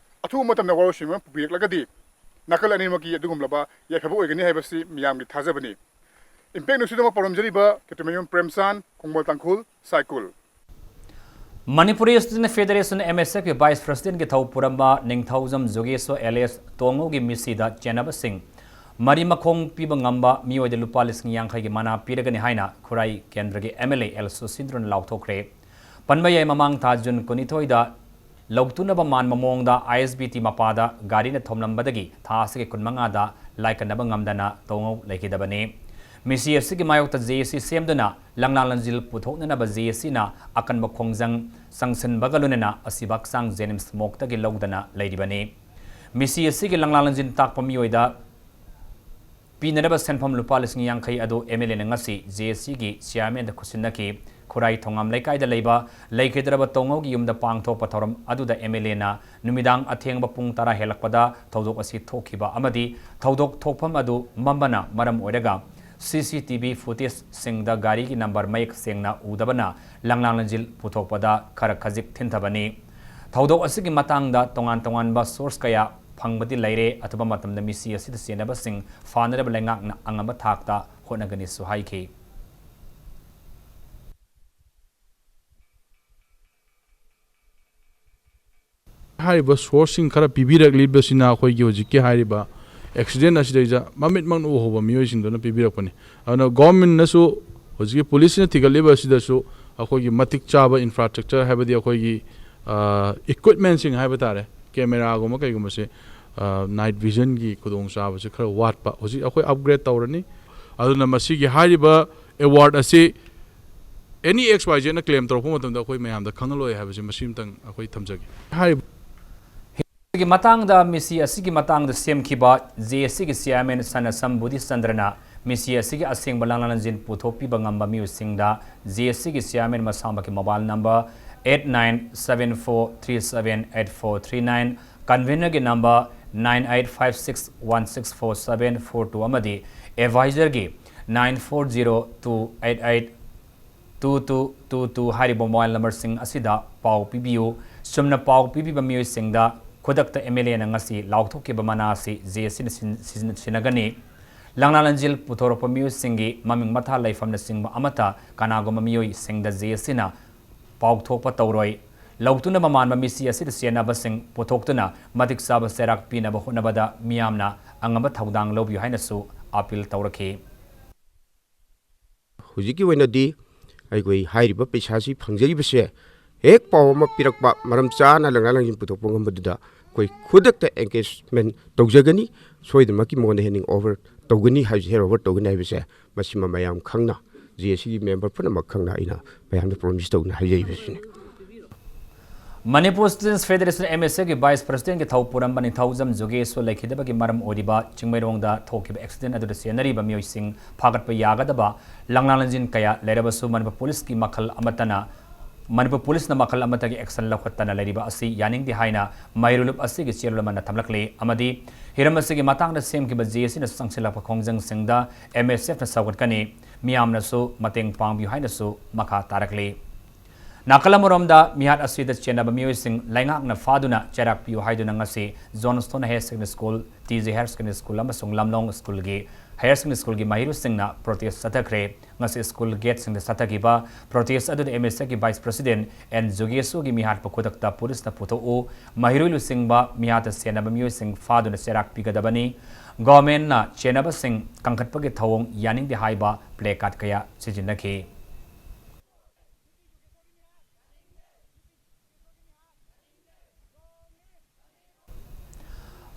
ꯑꯊꯨꯕ ꯃꯇꯝꯗ ꯋꯥꯔꯣꯏꯁꯤꯟ ꯑꯃ ꯄꯨꯕꯤꯔꯛꯂꯒꯗꯤ ꯅꯥꯀꯜ ꯑꯅꯤꯃꯛꯀꯤ ꯑꯗꯨꯒꯨꯝꯂꯕ ꯌꯥꯏꯐꯕ ꯑꯣꯏꯒꯅꯤ ꯍꯥꯏꯕꯁꯤ ꯃꯤꯌꯥꯝꯒꯤ ꯊꯥꯖꯕꯅꯤ꯫ Impact News ꯇꯃꯛ ꯄꯥꯎꯗꯝꯖꯔꯤꯕ ꯀꯦꯇꯨꯃꯌꯨꯝ ꯄ꯭ꯔꯦꯝꯆꯥꯟ, ꯈꯣꯡꯕꯥꯜ ꯇꯥꯡꯈꯨꯜ, ꯁꯥꯏꯀꯨꯜ꯫ Manipuri Student Federation, M S F ꯀꯤ Vice President ꯀꯤ ꯊꯧ ꯄꯨꯔꯝꯕ ꯅꯤꯡꯊꯧꯖꯝ ꯖꯣꯒꯦꯁꯣꯔ alias ꯇꯣꯉꯧꯒꯤ ꯃꯤꯁꯤꯗ ꯆꯦꯟꯅꯕꯁꯤꯡ ꯃꯔꯤ ꯃꯈꯣꯡ ꯄꯤꯕ ꯉꯝꯕ ꯃꯤꯑꯣꯏꯗ ꯂꯨꯄꯥ ꯂꯤꯁꯤꯡ ꯌꯥꯡꯈꯩꯒꯤ ꯃꯅꯥ ꯄꯤꯔꯒꯅꯤ ꯍꯥꯏꯅ ꯈꯨꯔꯥꯏ ꯀꯦꯟꯗ꯭ꯔꯒꯤ M L A ꯑꯦꯜ ꯁꯨꯁꯤꯟꯗ꯭ꯔꯅ ꯂꯥꯎꯊꯣꯛꯈ꯭ꯔꯦ꯫ ꯄꯟꯕ ꯌꯥꯏ, ꯃꯃꯥꯡ ꯊꯥ ꯖꯨꯟ ꯀꯨꯟꯅꯤꯊꯣꯏꯗ ꯂꯧꯇꯨꯅꯕ ꯃꯥꯟꯕ ꯃꯑꯣꯡꯗ I S B T ꯃꯄꯥꯗ ꯒꯥꯔꯤꯅ ꯊꯣꯝꯂꯝꯕꯗꯒꯤ ꯊꯥ ꯑꯁꯤꯒꯤ ꯀꯨꯟꯃꯉꯥꯗ ꯂꯥꯏꯀꯠꯅꯕ ꯉꯝꯗꯅ ꯇꯣꯉꯧ ꯂꯩꯈꯤꯗꯕꯅꯤ꯫ ꯃꯤꯁꯤ ꯑꯁꯤꯒꯤ ꯃꯥꯌꯣꯛꯇ J A C ꯁꯦꯝꯗꯨꯅ ꯂꯪꯂꯥ ꯂꯪꯖꯤꯜ ꯄꯨꯊꯣꯛꯅꯅꯕ J A C ꯅ ꯑꯀꯟꯕ ꯈꯣꯡꯖꯪ ꯆꯪꯁꯤꯟꯕꯒ ꯂꯣꯏꯅꯅ ꯑꯁꯤꯕ ꯍꯛꯆꯥꯡ JNIMS ꯃꯣꯛꯇꯒꯤ ꯂꯧꯗꯅ ꯂꯩꯔꯤꯕꯅꯤ꯫ ꯃꯤꯁꯤ ꯑꯁꯤꯒꯤ ꯂꯪꯂꯥ ꯂꯪꯖꯤꯟ ꯇꯥꯛꯄ ꯃꯤꯑꯣꯏꯗ ꯄꯤꯅꯅꯕ ꯁꯦꯟꯐꯝ ꯂꯨꯄꯥ ꯂꯤꯁꯤꯡ ꯌꯥꯡꯈꯩ ꯑꯗꯨ M L A ꯅ ꯉꯁꯤ J A C ꯒꯤ chairman ꯗ ꯈꯨꯠꯁꯤꯟꯅꯈꯤ꯫ ꯈꯨꯔꯥꯏ ꯊꯣꯉꯥꯝ ꯂꯩꯀꯥꯏꯗ ꯂꯩꯕ ꯂꯩꯈꯤꯗ꯭ꯔꯕ ꯇꯣꯉꯧꯒꯤ ꯌꯨꯝꯗ ꯄꯥꯡꯊꯣꯛꯄ ꯊꯧꯔꯝ ꯑꯗꯨꯗ M L A ꯅ ꯅꯨꯃꯤꯗꯥꯡ ꯑꯊꯦꯡꯕ ꯄꯨꯡ ꯇꯔꯥ ꯍꯦꯜꯂꯛꯄꯗ ꯊꯧꯗꯣꯛ ꯑꯁꯤ ꯊꯣꯛꯈꯤꯕ ꯑꯃꯗꯤ ꯊꯧꯗꯣꯛ ꯊꯣꯛꯐꯝ ꯑꯗꯨ ꯃꯝꯕꯅ ꯃꯔꯝ ꯑꯣꯏꯔꯒ C C T V footage ꯁꯤꯡꯗ ꯒꯥꯔꯤꯒꯤ number ꯃꯌꯦꯛ ꯁꯦꯡꯅ ꯎꯗꯕꯅ ꯂꯪꯂꯥ ꯂꯪꯖꯤꯜ ꯄꯨꯊꯣꯛꯄꯗ ꯈꯔ ꯈꯖꯤꯛ ꯊꯤꯟꯊꯕꯅꯤ꯫ ꯊꯧꯗꯣꯛ ꯑꯁꯤꯒꯤ ꯃꯇꯥꯡꯗ ꯇꯣꯉꯥꯟ ꯇꯣꯉꯥꯟꯕ source ꯀꯌꯥ ꯐꯪꯕꯗꯤ ꯂꯩꯔꯦ꯫ ꯑꯊꯨꯕ ꯃꯇꯝꯗ ꯃꯤꯁꯤ ꯑꯁꯤꯗ ꯆꯦꯟꯅꯕꯁꯤꯡ ꯐꯥꯅꯅꯕ ꯂꯩꯉꯥꯛꯅ ꯑꯉꯝꯕ ꯊꯥꯛꯇ ꯍꯣꯠꯅꯒꯅꯤꯁꯨ ꯍꯥꯏꯈꯤ꯫ ꯍꯥꯏꯔꯤꯕ source ꯁꯤꯡ ꯈꯔ ꯄꯤꯕꯤꯔꯛꯂꯤꯕꯁꯤꯅ ꯑꯩꯈꯣꯏꯒꯤ ꯍꯧꯖꯤꯛꯀꯤ ꯍꯥꯏꯔꯤꯕ accident ꯑꯁꯤꯗꯩꯗ ꯃꯃꯤꯠꯃꯛꯅ ꯎꯍꯧꯕ ꯃꯤꯑꯣꯏꯁꯤꯡꯗꯨꯅ ꯄꯤꯕꯤꯔꯛꯄꯅꯤ꯫ ꯑꯗꯨꯅ government ꯅꯁꯨ ꯍꯧꯖꯤꯛꯀꯤ police ꯁꯤꯅ ꯊꯤꯒꯠꯂꯤꯕ ꯑꯁꯤꯗꯁꯨ ꯑꯩꯈꯣꯏꯒꯤ ꯃꯇꯤꯛ ꯆꯥꯕ infrastructure, ꯍꯥꯏꯕꯗꯤ ꯑꯩꯈꯣꯏꯒꯤ, ꯑ, equipment ꯁꯤꯡ ꯍꯥꯏꯕ ꯇꯥꯔꯦ, camera ꯒꯨꯝꯕ ꯀꯩꯒꯨꯝꯕꯁꯦ, ꯑ, night vision ꯒꯤ ꯈꯨꯗꯣꯡꯆꯥꯕꯁꯦ ꯈꯔ ꯋꯥꯠꯄ꯫ ꯍꯧꯖꯤꯛ ꯑꯩꯈꯣꯏ upgrade ꯇꯧꯔꯅꯤ꯫ ꯑꯗꯨꯅ ꯃꯁꯤꯒꯤ ꯍꯥꯏꯔꯤꯕ award ꯑꯁꯤ any X Y Z ꯅ claim ꯇꯧꯔꯛꯄ ꯃꯇꯝꯗ ꯑꯩꯈꯣꯏ ꯃꯌꯥꯝꯗ ꯈꯪꯍꯜꯂꯣꯏ ꯍꯥꯏꯕꯁꯤ ꯃꯁꯤꯃꯇꯪ ꯑꯩꯈꯣꯏ ꯊꯝꯖꯒꯦ꯫ ꯍꯥꯏꯔꯤꯕ ꯒꯤ ꯃꯇꯥꯡꯗ, ꯃꯤꯁꯤ ꯑꯁꯤꯒꯤ ꯃꯇꯥꯡꯗ ꯁꯦꯝꯈꯤꯕ J A C ꯒꯤ chairman ꯁꯅꯥꯁꯝ ꯕꯨꯙꯤꯆꯟꯗ꯭ꯔꯅ ꯃꯤꯁꯤ ꯑꯁꯤꯒꯤ ꯑꯁꯦꯡꯕ ꯂꯥꯡꯂꯥꯟꯖꯤꯟ ꯄꯨꯊꯣꯛꯄꯤꯕ ꯉꯝꯕ ꯃꯤꯑꯣꯏꯁꯤꯡꯗ ꯖꯦ ꯑꯦꯁ ꯁꯤꯒꯤ ꯆꯤꯌꯥꯔꯃꯦꯟ ꯃꯁꯥꯃꯛꯀꯤ mobile number eight nine seven four three seven eight four three nine, ꯀꯟꯚꯦꯅꯔꯒꯤ number nine eight five six one six four seven four two ꯑꯃꯗꯤ ꯑꯦꯗꯚꯥꯏꯖꯔꯒꯤ nine four zero two eight eight two two two two ꯍꯥꯏꯔꯤꯕ mobile ꯅꯝꯕꯔꯁꯤꯡ ꯑꯁꯤꯗ ꯄꯥꯎ ꯄꯤꯕꯤꯌꯨ꯫ ꯆꯨꯝꯅ ꯄꯥꯎ ꯄꯤꯕꯤꯕ ꯃꯤꯑꯣꯏꯁꯤꯡꯗ ꯈꯨꯗꯛꯇ ꯑꯦꯝ ꯑꯦꯜ ꯑꯦꯅ ꯉꯁꯤ ꯂꯥꯎꯊꯣꯛꯈꯤꯕ ꯃꯅꯥ ꯑꯁꯤ ꯖꯦ ꯑꯦꯁ ꯁꯤꯅ ꯁꯤꯟ-, ꯁꯤꯖꯤꯟ-, ꯁꯤꯟꯅꯒꯅꯤ꯫ ꯂꯪꯂꯥ ꯂꯪꯖꯤꯜ ꯄꯨꯊꯣꯔꯛꯄ ꯃꯤꯑꯣꯏꯁꯤꯡꯒꯤ ꯃꯃꯤꯡ ꯃꯊꯥ ꯂꯩꯐꯝꯅꯆꯤꯡꯕ ꯑꯃꯠꯇ ꯀꯅꯥꯒꯨꯝꯕ ꯃꯤꯑꯣꯏꯁꯤꯡꯗ ꯖꯦ ꯑꯦꯁ ꯁꯤꯅ ꯄꯥꯎꯊꯣꯛꯄ ꯇꯧꯔꯣꯏ꯫ ꯂꯧꯇꯨꯅꯕ ꯃꯥꯟꯕ ꯃꯤꯁꯤ ꯑꯁꯤꯗ ꯆꯦꯟꯅꯕꯁꯤꯡ ꯄꯨꯊꯣꯛꯇꯨꯅ ꯃꯇꯤꯛ ꯆꯥꯕ ꯆꯩꯔꯥꯛ ꯄꯤꯅꯕ ꯍꯣꯠꯅꯕꯗ ꯃꯤꯌꯥꯝꯅ ꯑꯉꯝꯕ ꯊꯧꯗꯥꯡ ꯂꯧꯕꯤꯌꯨ ꯍꯥꯏꯅꯁꯨ ꯑꯥꯄꯤꯜ ꯇꯧꯔꯛꯈꯤ꯫ ꯍꯧꯖꯤꯛꯀꯤ ꯑꯣꯏꯅꯗꯤ ꯑꯩꯈꯣꯏ ꯍꯥꯏꯔꯤꯕ ꯄꯩꯁꯥꯁꯤ ꯐꯪꯖꯔꯤꯕꯁꯦ ꯍꯦꯛ ꯄꯥꯎ ꯑꯃ ꯄꯤꯔꯛꯄ, ꯃꯔꯝ ꯆꯥꯅ ꯂꯪꯂꯥ ꯂꯪꯖꯤꯟ ꯄꯨꯊꯣꯛꯄ ꯉꯝꯕꯗꯨꯗ ꯑꯩꯈꯣꯏ ꯈꯨꯗꯛꯇ ꯑꯦꯡꯒꯦꯖꯃꯦꯟ ꯇꯧꯖꯒꯅꯤ, ꯁꯣꯏꯗꯅꯃꯛꯀꯤ ꯃꯉꯣꯟꯗ ꯍꯦꯟꯗꯤꯡ ꯑꯣꯚꯔ ꯇꯧꯒꯅꯤ ꯍꯥꯏꯕꯁꯤ, ꯍꯦꯟ ꯑꯣꯚꯔ ꯇꯧꯒꯅꯤ ꯍꯥꯏꯕꯁꯦ ꯃꯁꯤꯃ ꯃꯌꯥꯝ ꯈꯪꯅ, ꯖꯦ ꯑꯦꯁ ꯁꯤꯒꯤ ꯃꯦꯝꯕꯔ ꯄꯨꯝꯅꯃꯛ ꯈꯪꯅ ꯑꯩꯅ ꯃꯌꯥꯝꯗ ꯄ꯭ꯔꯣꯃꯤꯁ ꯇꯧꯅ ꯍꯥꯏꯖꯔꯤꯕꯁꯤꯅꯤ꯫ ꯃꯅꯤꯄꯨꯔ ꯁ꯭ꯇꯨꯗꯦꯟꯠꯁ ꯐꯦꯗꯔꯦꯁꯟ, ꯑꯦꯝ ꯑꯦꯁ ꯑꯦꯐꯀꯤ ꯚꯥꯏꯁ ꯄ꯭ꯔꯁꯤꯗꯦꯟꯠꯀꯤ ꯊꯧ ꯄꯨꯔꯝꯕ ꯅꯤꯡꯊꯧꯖꯝ ꯖꯨꯒꯦꯁꯣ ꯂꯩꯈꯤꯗꯕꯒꯤ ꯃꯔꯝ ꯑꯣꯏꯔꯤꯕ ꯆꯤꯡꯃꯩꯔꯣꯡꯗ ꯊꯣꯛꯈꯤꯕ ꯑꯦꯛꯁꯤꯗꯦꯟꯠ ꯑꯗꯨꯗ ꯆꯦꯟꯅꯔꯤꯕ ꯃꯤꯑꯣꯏꯁꯤꯡ ꯐꯥꯒꯠꯄ ꯌꯥꯒꯗꯕ ꯂꯪꯂꯥ ꯂꯪꯖꯤꯟ ꯀꯌꯥ ꯂꯩꯔꯕꯁꯨ ꯃꯅꯤꯄꯨꯔ ꯄꯨꯂꯤꯁꯀꯤ ꯃꯈꯜ ꯑꯃꯠꯇꯅ, ꯃꯅꯤꯄꯨꯔ ꯄꯨꯂꯤꯁꯅ ꯃꯈꯜ ꯑꯃꯠꯇꯒꯤ ꯑꯦꯛꯁꯟ ꯂꯧꯈꯠꯇꯅ ꯂꯩꯔꯤꯕ ꯑꯁꯤ ꯌꯥꯅꯤꯡꯗꯦ ꯍꯥꯏꯅ ꯃꯍꯩꯔꯣꯏ ꯂꯨꯞ ꯑꯁꯤꯒꯤ ꯆꯦꯔꯣꯜ ꯑꯃꯅ ꯊꯝꯂꯛꯂꯤ ꯑꯃꯗꯤ ꯍꯤꯔꯝ ꯑꯁꯤꯒꯤ ꯃꯇꯥꯡꯗ ꯁꯦꯝꯈꯤꯕ ꯖꯦ ꯑꯦꯁ ꯁꯤꯅ ꯆꯪꯁꯤꯜꯂꯛꯄ ꯈꯣꯡꯖꯪꯁꯤꯡꯗ ꯑꯦꯝ ꯑꯦꯁ ꯑꯦꯐꯅ ꯁꯧꯒꯠꯀꯅꯤ, ꯃꯤꯌꯥꯝꯅꯁꯨ ꯃꯇꯦꯡ ꯄꯥꯡꯕꯤꯌꯨ ꯍꯥꯏꯅꯁꯨ ꯃꯈꯥ ꯇꯥꯔꯛꯂꯤ꯫ ꯅꯥꯀꯜ ꯑꯃꯔꯣꯝꯗ, ꯃꯤꯍꯥꯠ ꯑꯁꯤꯗ ꯆꯦꯟꯅꯕ ꯃꯤꯑꯣꯏꯁꯤꯡ ꯂꯩꯉꯥꯛꯅ ꯐꯥꯗꯨꯅ ꯆꯩꯔꯥꯛ ꯄꯤꯌꯨ ꯍꯥꯏꯗꯨꯅ ꯉꯁꯤ Johnston higher secondary school, T J higher secondary school ꯑꯃꯁꯨꯡ ꯂꯝꯂꯣꯡ ꯁ꯭ꯀꯨꯜꯒꯤ ꯍꯥꯌꯔ ꯁꯦꯀꯦꯟꯗꯔꯤ ꯁ꯭ꯀꯨꯜꯒꯤ ꯃꯍꯩꯔꯣꯏꯁꯤꯡꯅ ꯄ꯭ꯔꯣꯇꯦꯁ ꯆꯠꯊꯈ꯭ꯔꯦ꯫ ꯉꯁꯤ ꯁ꯭ꯀꯨꯜ ꯒꯦꯠꯁꯤꯡꯗ ꯆꯠꯊꯈꯤꯕ ꯄ꯭ꯔꯣꯇꯦꯁ ꯑꯗꯨꯗ ꯑꯦꯝ ꯑꯦꯁ ꯑꯦꯐꯀꯤ ꯚꯥꯏꯁ ꯄ꯭ꯔꯁꯤꯗꯦꯟꯠ ꯑꯦꯟ ꯖꯨꯒꯦꯁꯣꯒꯤ ꯃꯤꯍꯥꯠꯄꯨ ꯈꯨꯗꯛꯇ ꯄꯨꯂꯤꯁꯅ ꯄꯨꯊꯣꯛꯎ, ꯃꯍꯩꯔꯣꯏ ꯂꯨꯆꯤꯡꯕ ꯃꯤꯍꯥꯠꯇ ꯆꯦꯟꯅꯕ ꯃꯤꯑꯣꯏꯁꯤꯡ ꯐꯥꯗꯨꯅ ꯆꯩꯔꯥꯛ ꯄꯤꯒꯗꯕꯅꯤ, ꯒꯣꯔꯃꯦꯟꯠꯅ ꯆꯦꯟꯅꯕꯁꯤꯡ ꯀꯟꯈꯠꯄꯒꯤ ꯊꯧꯑꯣꯡ ꯌꯥꯅꯤꯡꯗꯦ ꯍꯥꯏꯕ ꯄ꯭ꯂꯦ ꯀꯥꯔꯗ ꯀꯌꯥ ꯁꯤꯖꯤꯟꯅꯈꯤ꯫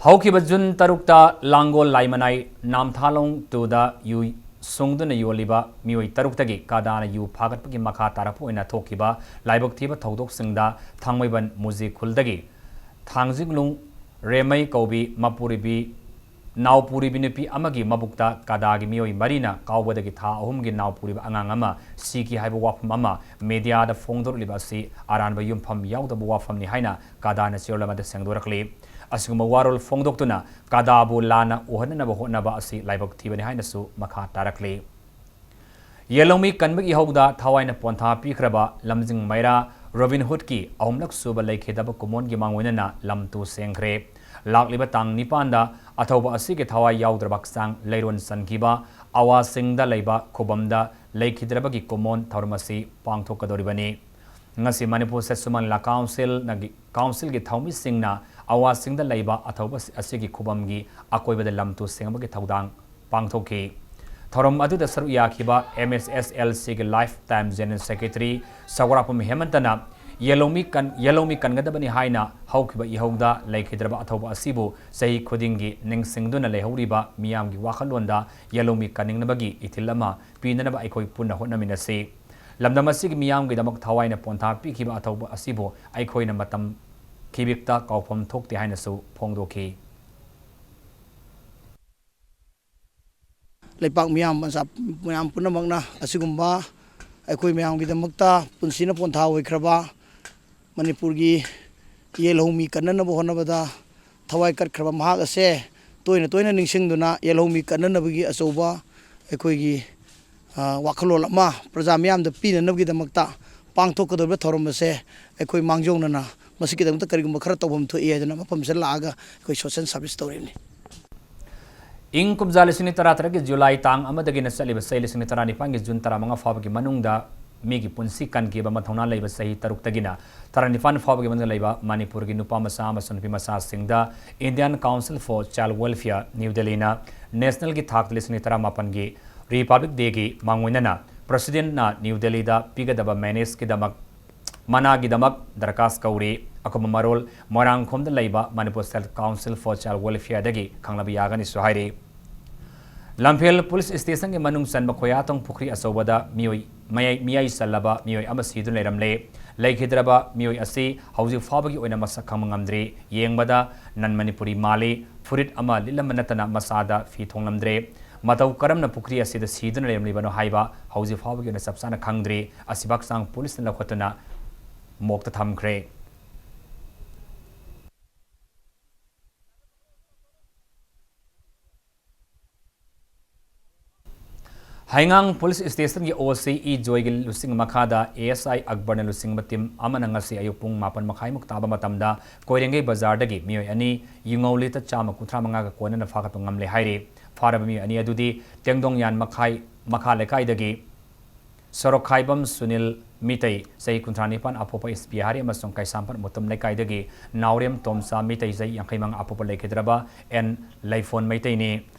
ꯍꯧꯈꯤꯕ ꯖꯨꯟ ꯇꯔꯨꯛꯇ ꯂꯥꯡꯒꯣꯜ ꯂꯥꯏꯃꯅꯥꯏ ꯅꯥꯝꯊꯥꯂꯣꯡ ꯇꯨꯗ ꯌꯨ ꯁꯨꯡꯗꯨꯅ ꯌꯣꯜꯂꯤꯕ ꯃꯤꯑꯣꯏ ꯇꯔꯨꯛꯇꯒꯤ ꯀꯥꯗꯥꯅ ꯌꯨ ꯐꯥꯒꯠꯄꯒꯤ ꯃꯈꯥ ꯇꯥꯔꯛꯄ ꯑꯣꯏꯅ ꯊꯣꯛꯈꯤꯕ ꯂꯥꯏꯕꯛ ꯊꯤꯕ ꯊꯧꯗꯣꯛꯁꯤꯡꯗ ꯊꯥꯡꯃꯩꯕꯟ ꯃꯨꯖꯤ ꯈꯨꯜꯗꯒꯤ ꯊꯥꯡꯖꯤꯡꯂꯨꯡ ꯔꯦꯃꯩ ꯀꯧꯕꯤ ꯃꯄꯨꯔꯤꯕꯤ ꯅꯥꯎ ꯄꯨꯔꯤꯕꯤ ꯅꯨꯄꯤ ꯑꯃꯒꯤ ꯃꯕꯨꯛꯇ ꯀꯗꯥꯒꯤ ꯃꯤꯑꯣꯏ ꯃꯔꯤꯅ ꯀꯥꯎꯕꯗꯒꯤ ꯊꯥ ꯑꯍꯨꯝꯒꯤ ꯅꯥꯎ ꯄꯨꯔꯤꯕ ꯑꯉꯥꯡ ꯑꯃ ꯁꯤꯈꯤ ꯍꯥꯏꯕ ꯋꯥꯐꯝ ꯑꯃ ꯃꯤꯗꯤꯌꯥꯗ ꯐꯣꯡꯗꯣꯔꯛꯂꯤꯕ ꯑꯁꯤ ꯑꯔꯥꯟꯕ ꯌꯨꯝꯐꯝ ꯌꯥꯎꯗꯕ ꯋꯥꯐꯝꯅꯤ ꯍꯥꯏꯅ ꯀꯗꯥꯅ ꯆꯦꯔꯣꯜ ꯑꯃꯗ ꯁꯦꯡꯗꯣꯔꯛꯂꯤ꯫ ꯑꯁꯤꯒꯨꯝꯕ ꯋꯥꯔꯣꯜ ꯐꯣꯡꯗꯣꯛꯇꯨꯅ ꯀꯗꯥꯕꯨ ꯂꯥꯟꯅ ꯎꯍꯟꯅꯅꯕ ꯍꯣꯠꯅꯕ ꯑꯁꯤ ꯂꯥꯏꯕꯛ ꯊꯤꯕꯅꯤ ꯍꯥꯏꯅꯁꯨ ꯃꯈꯥ ꯇꯥꯔꯛꯂꯤ꯫ ꯌꯦꯜꯍꯧꯃꯤ ꯀꯟꯕꯒꯤ ꯏꯍꯧꯗ ꯊꯋꯥꯏꯅ ꯄꯣꯟꯊꯥ ꯄꯤꯈ꯭ꯔꯕ ꯂꯝꯖꯤꯡ ꯃꯩꯔꯥ ꯔꯣꯕꯤꯟ ꯍꯨꯗꯀꯤ ꯑꯍꯨꯝꯂꯛ ꯁꯨꯕ ꯂꯩꯈꯤꯗꯕ ꯀꯨꯃꯣꯟꯒꯤ ꯃꯥꯡꯑꯣꯏꯅꯅ ꯂꯝ ꯇꯨ ꯁꯦꯡꯈ꯭ꯔꯦ꯫ ꯂꯥꯛꯂꯤꯕ ꯇꯥꯡ ꯅꯤꯄꯥꯟꯗ ꯑꯊꯧꯕ ꯑꯁꯤꯒꯤ ꯊꯋꯥꯏ ꯌꯥꯎꯗ꯭ꯔꯕ ꯍꯛꯆꯥꯡ ꯂꯩꯔꯣꯟ ꯆꯟꯈꯤꯕ ꯑꯋꯥꯁꯤꯡꯗ ꯂꯩꯕ ꯈꯨꯕꯝꯗ ꯂꯩꯈꯤꯗ꯭ꯔꯕꯒꯤ ꯀꯨꯃꯣꯟ ꯊꯧꯔꯝ ꯑꯁꯤ ꯄꯥꯡꯊꯣꯛꯀꯗꯧꯔꯤꯕꯅꯤ꯫ ꯉꯁꯤ ꯃꯅꯤꯄꯨꯔ ꯁꯦꯠꯁꯨꯃꯟ ꯂꯥ ꯀꯥꯎꯟꯁꯤꯜꯅꯒꯤ, ꯀꯥꯎꯟꯁꯤꯜꯒꯤ ꯊꯧꯃꯤꯁꯤꯡꯅ ꯑꯋꯥꯁꯤꯡꯗ ꯂꯩꯕ ꯑꯊꯧꯕ ꯑꯁꯤꯒꯤ ꯈꯨꯕꯝꯒꯤ ꯑꯀꯣꯏꯕꯗ ꯂꯝ ꯇꯨ ꯁꯦꯡꯕꯒꯤ ꯊꯧꯗꯥꯡ ꯄꯥꯡꯊꯣꯛꯈꯤ꯫ ꯊꯧꯔꯝ ꯑꯗꯨꯗ ꯁꯔꯨꯛ ꯌꯥꯈꯤꯕ ꯑꯦꯝ ꯑꯦꯁ ꯑꯦꯁ ꯑꯦꯜ ꯁꯤꯒꯤ ꯂꯥꯏꯐ ꯇꯥꯏꯝ ꯖꯦꯅꯔꯦꯜ ꯁꯦꯀ꯭ꯔꯦꯇꯔꯤ ꯁꯒꯣꯔꯥꯛꯄꯝ ꯍꯦꯃꯟꯇꯅ ꯌꯦꯜꯍꯧꯃꯤ ꯀꯟ-, ꯌꯦꯜꯍꯧꯃꯤ ꯀꯟꯒꯗꯕꯅꯤ ꯍꯥꯏꯅ ꯍꯧꯈꯤꯕ ꯏꯍꯧꯗ ꯂꯩꯈꯤꯗ꯭ꯔꯕ ꯑꯊꯧꯕ ꯑꯁꯤꯕꯨ ꯆꯍꯤ ꯈꯨꯗꯤꯡꯒꯤ ꯅꯤꯡꯁꯤꯡꯗꯨꯅ ꯂꯩꯍꯧꯔꯤꯕ ꯃꯤꯌꯥꯝꯒꯤ ꯋꯥꯈꯜꯂꯣꯟꯗ ꯌꯦꯜꯍꯧꯃꯤ ꯀꯟꯅꯤꯡꯅꯕꯒꯤ ꯏꯊꯤꯜ ꯑꯃ ꯄꯤꯅꯅꯕ ꯑꯩꯈꯣꯏ ꯄꯨꯟꯅ ꯍꯣꯠꯅꯃꯤꯟꯅꯁꯤ꯫ ꯂꯝꯗꯝ ꯑꯁꯤꯒꯤ ꯃꯤꯌꯥꯝꯒꯤꯗꯃꯛ ꯊꯋꯥꯏꯅ ꯄꯣꯟꯊꯥ ꯄꯤꯈꯤꯕ ꯑꯊꯧꯕ ꯑꯁꯤꯕꯨ ꯑꯩꯈꯣꯏꯅ ꯃꯇꯝ ꯈꯤꯕꯤꯛꯇ ꯀꯥꯎꯐꯝ ꯊꯣꯛꯇꯦ ꯍꯥꯏꯅꯁꯨ ꯐꯣꯡꯗꯣꯛꯈꯤ꯫ ꯂꯩꯄꯥꯛ ꯃꯤꯌꯥꯝ ꯃꯆꯥ ꯃꯌꯥꯝ ꯄꯨꯝꯅꯃꯛꯅ ꯑꯁꯤꯒꯨꯝꯕ ꯑꯩꯈꯣꯏ ꯃꯌꯥꯝꯒꯤꯗꯃꯛꯇ ꯄꯨꯟꯁꯤꯅ ꯄꯣꯟꯊꯥ ꯑꯣꯏꯈ꯭ꯔꯕ ꯃꯅꯤꯄꯨꯔꯒꯤ ꯌꯦꯜꯍꯧꯃꯤ ꯀꯟꯅꯅꯕ ꯍꯣꯠꯅꯕꯗ ꯊꯋꯥꯏ ꯀꯠꯈ꯭ꯔꯕ ꯃꯍꯥꯛ ꯑꯁꯦ ꯇꯣꯏꯅ ꯇꯣꯏꯅ ꯅꯤꯡꯁꯤꯡꯗꯨꯅ ꯌꯦꯜꯍꯧꯃꯤ ꯀꯟꯅꯅꯕꯒꯤ ꯑꯆꯧꯕ ꯑꯩꯈꯣꯏꯒꯤ, ꯑ, ꯋꯥꯈꯜꯂꯣꯟ ꯑꯃ ꯄ꯭ꯔꯖꯥ ꯃꯤꯌꯥꯝꯗ ꯄꯤꯅꯅꯕꯒꯤꯗꯃꯛꯇ ꯄꯥꯡꯊꯣꯛꯀꯗꯧꯔꯤꯕ ꯊꯧꯔꯝ ꯑꯁꯦ ꯑꯩꯈꯣꯏ ꯃꯥꯡꯖꯧꯅꯅ ꯃꯁꯤꯒꯤꯗꯃꯛꯇ ꯀꯔꯤꯒꯨꯝꯕ ꯈꯔ ꯇꯧꯐꯝ ꯊꯣꯛꯏ ꯍꯥꯏꯗꯅ ꯃꯐꯝꯁꯤꯗ ꯂꯥꯛꯑꯒ ꯑꯩꯈꯣꯏ ꯁꯣꯁꯦꯜ ꯁꯥꯔꯚꯤꯁ ꯇꯧꯔꯤꯕꯅꯤ꯫ ꯏꯪ ꯀꯨꯝꯖꯥ ꯂꯤꯁꯤꯡ ꯑꯅꯤ ꯇꯔꯥꯇꯔꯦꯠꯀꯤ ꯖꯨꯂꯥꯏ ꯇꯥꯡ ꯑꯃꯗꯒꯤꯅ ꯆꯠꯂꯤꯕ ꯆꯍꯤ ꯂꯤꯁꯤꯡ ꯑꯅꯤ ꯇꯔꯥꯅꯤꯄꯥꯟꯒꯤ ꯖꯨꯟ ꯇꯔꯥꯃꯉꯥ ꯐꯥꯎꯕꯒꯤ ꯃꯅꯨꯡꯗ ꯃꯤꯒꯤ ꯄꯨꯟꯁꯤ ꯀꯟꯈꯤꯕ ꯃꯊꯧꯅꯥ ꯂꯩꯕ ꯆꯍꯤ ꯇꯔꯨꯛꯇꯒꯤꯅ ꯇꯔꯥꯅꯤꯄꯥꯟ ꯐꯥꯎꯕꯒꯤ ꯃꯅꯨꯡꯗ ꯂꯩꯕ ꯃꯅꯤꯄꯨꯔꯒꯤ ꯅꯨꯄꯥ ꯃꯆꯥ ꯑꯃꯁꯨꯡ ꯅꯨꯄꯤ ꯃꯆꯥꯁꯤꯡꯗ Indian Council for Child Welfare, ꯅ꯭ꯌꯨ ꯗꯦꯜꯂꯤꯅ ꯅꯦꯁꯅꯦꯜꯒꯤ ꯊꯥꯛꯇ ꯂꯤꯁꯤꯡ ꯑꯅꯤ ꯇꯔꯥꯃꯥꯄꯟꯒꯤ ꯔꯤꯄꯕ꯭ꯂꯤꯛ ꯗꯦꯒꯤ ꯃꯥꯡꯑꯣꯏꯅꯅ ꯄ꯭ꯔꯁꯤꯗꯦꯟꯠꯅ ꯅ꯭ꯌꯨ ꯗꯦꯜꯂꯤꯗ ꯄꯤꯒꯗꯕ ꯃꯦꯅꯦꯖꯀꯤꯗꯃꯛ ꯃꯅꯥꯒꯤꯗꯃꯛ ꯗꯔꯀꯥꯁ ꯀꯧꯔꯤ꯫ ꯑꯀꯨꯞꯄ ꯃꯔꯣꯜ ꯃꯣꯏꯔꯥꯡꯈꯣꯝꯗ ꯂꯩꯕ Manipur State Council for Child Welfareꯗꯒꯤ ꯈꯪꯂꯕ ꯌꯥꯒꯅꯤꯁꯨ ꯍꯥꯏꯔꯤ꯫ ꯂꯝꯐꯦꯜ ꯄꯨꯂꯤꯁ ꯁ꯭ꯇꯦꯁꯟꯒꯤ ꯃꯅꯨꯡ ꯆꯟꯕ ꯈꯣꯌꯥꯊꯣꯡ ꯄꯨꯈ꯭ꯔꯤ ꯑꯆꯧꯕꯗ ꯃꯤꯑꯣꯏ, ꯃꯌꯥꯏ, ꯃꯤꯌꯥꯏ ꯆꯜꯂꯕ ꯃꯤꯑꯣꯏ ꯑꯃ ꯁꯤꯗꯨꯅ ꯂꯩꯔꯝꯂꯦ꯫ ꯂꯩꯈꯤꯗ꯭ꯔꯕ ꯃꯤꯑꯣꯏ ꯑꯁꯤ ꯍꯧꯖꯤꯛ ꯐꯥꯎꯕꯒꯤ ꯑꯣꯏꯅ ꯃꯁꯛ ꯈꯪꯕ ꯉꯝꯗ꯭ꯔꯤ꯫ ꯌꯦꯡꯕꯗ ꯅꯟ ꯃꯅꯤꯄꯨꯔꯤ ꯃꯥꯜꯂꯤ꯫ ꯐꯨꯔꯤꯠ ꯑꯃ ꯂꯤꯠꯂꯝꯕ ꯅꯠꯇꯅ ꯃꯁꯥꯗ ꯐꯤ ꯊꯣꯡꯂꯝꯗ꯭ꯔꯦ꯫ ꯃꯇꯧ ꯀꯔꯝꯅ ꯄꯨꯈ꯭ꯔꯤ ꯑꯁꯤꯗ ꯁꯤꯗꯨꯅ ꯂꯩꯔꯝꯂꯤꯕꯅꯣ ꯍꯥꯏꯕ ꯍꯧꯖꯤꯛ ꯐꯥꯎꯕꯒꯤ ꯑꯣꯏꯅ ꯆꯞ ꯆꯥꯅ ꯈꯪꯗ꯭ꯔꯤ꯫ ꯑꯁꯤꯕ ꯍꯛꯆꯥꯡ ꯄꯨꯂꯤꯁꯅ ꯂꯧꯈꯠꯇꯨꯅ ꯃꯣꯛꯇ ꯊꯝꯈ꯭ꯔꯦ꯫ ꯍꯩꯉꯥꯡ ꯄꯨꯂꯤꯁ ꯁ꯭ꯇꯦꯁꯟꯒꯤ ꯑꯣ ꯁꯤ ꯏ ꯖꯣꯏꯒꯤ ꯂꯨꯆꯤꯡ ꯃꯈꯥꯗ ꯑꯦ ꯑꯦꯁ ꯑꯥꯏ ꯑꯛꯕꯔꯅ ꯂꯨꯆꯤꯡꯕ ꯇꯤꯝ ꯑꯃꯅ ꯉꯁꯤ ꯑꯌꯨꯛ ꯄꯨꯡ ꯃꯥꯄꯟ ꯃꯈꯥꯏꯃꯨꯛ ꯇꯥꯕ ꯃꯇꯝꯗ ꯀꯣꯏꯔꯦꯡꯒꯩ ꯕꯖꯥꯔꯗꯒꯤ ꯃꯤꯑꯣꯏ ꯑꯅꯤ, ꯌꯨꯉꯧ ꯂꯤꯇꯔ ꯆꯥꯝꯃ ꯀꯨꯟꯊ꯭ꯔꯥ ꯃꯉꯥꯒ ꯀꯣꯟꯅꯅ ꯐꯥꯒꯠꯄ ꯉꯝꯂꯦ ꯍꯥꯏꯔꯤ꯫ ꯐꯥꯔꯕ ꯃꯤꯑꯣꯏ ꯑꯅꯤ ꯑꯗꯨꯗꯤ ꯇꯦꯡꯗꯣꯡꯌꯥꯟ ꯃꯈꯥꯏ, ꯃꯈꯥ ꯂꯩꯀꯥꯏꯗꯒꯤ ꯁꯣꯔꯣꯛꯈꯥꯏꯕꯝ ꯁꯨꯅꯤꯜ ꯃꯤꯇꯩ, ꯆꯍꯤ ꯀꯨꯟꯊ꯭ꯔꯥ ꯅꯤꯄꯥꯟ, ꯑꯄꯣꯛꯄ ꯑꯦꯁ ꯕꯤ ꯍꯥꯔꯤ ꯑꯃꯁꯨꯡ ꯀꯩꯁꯥꯝꯄꯥꯠ ꯃꯨꯇꯨꯝ ꯂꯩꯀꯥꯏꯗꯒꯤ ꯅꯥꯎꯔꯦꯝ ꯇꯣꯝꯆꯥ ꯃꯤꯇꯩ, ꯆꯍꯤ ꯌꯥꯡꯈꯩ ꯃꯉꯥ, ꯑꯄꯣꯛꯄ ꯂꯩꯈꯤꯗ꯭ꯔꯕ ꯑꯦꯟ ꯂꯩꯐꯣꯟ ꯃꯩꯇꯩꯅꯤ꯫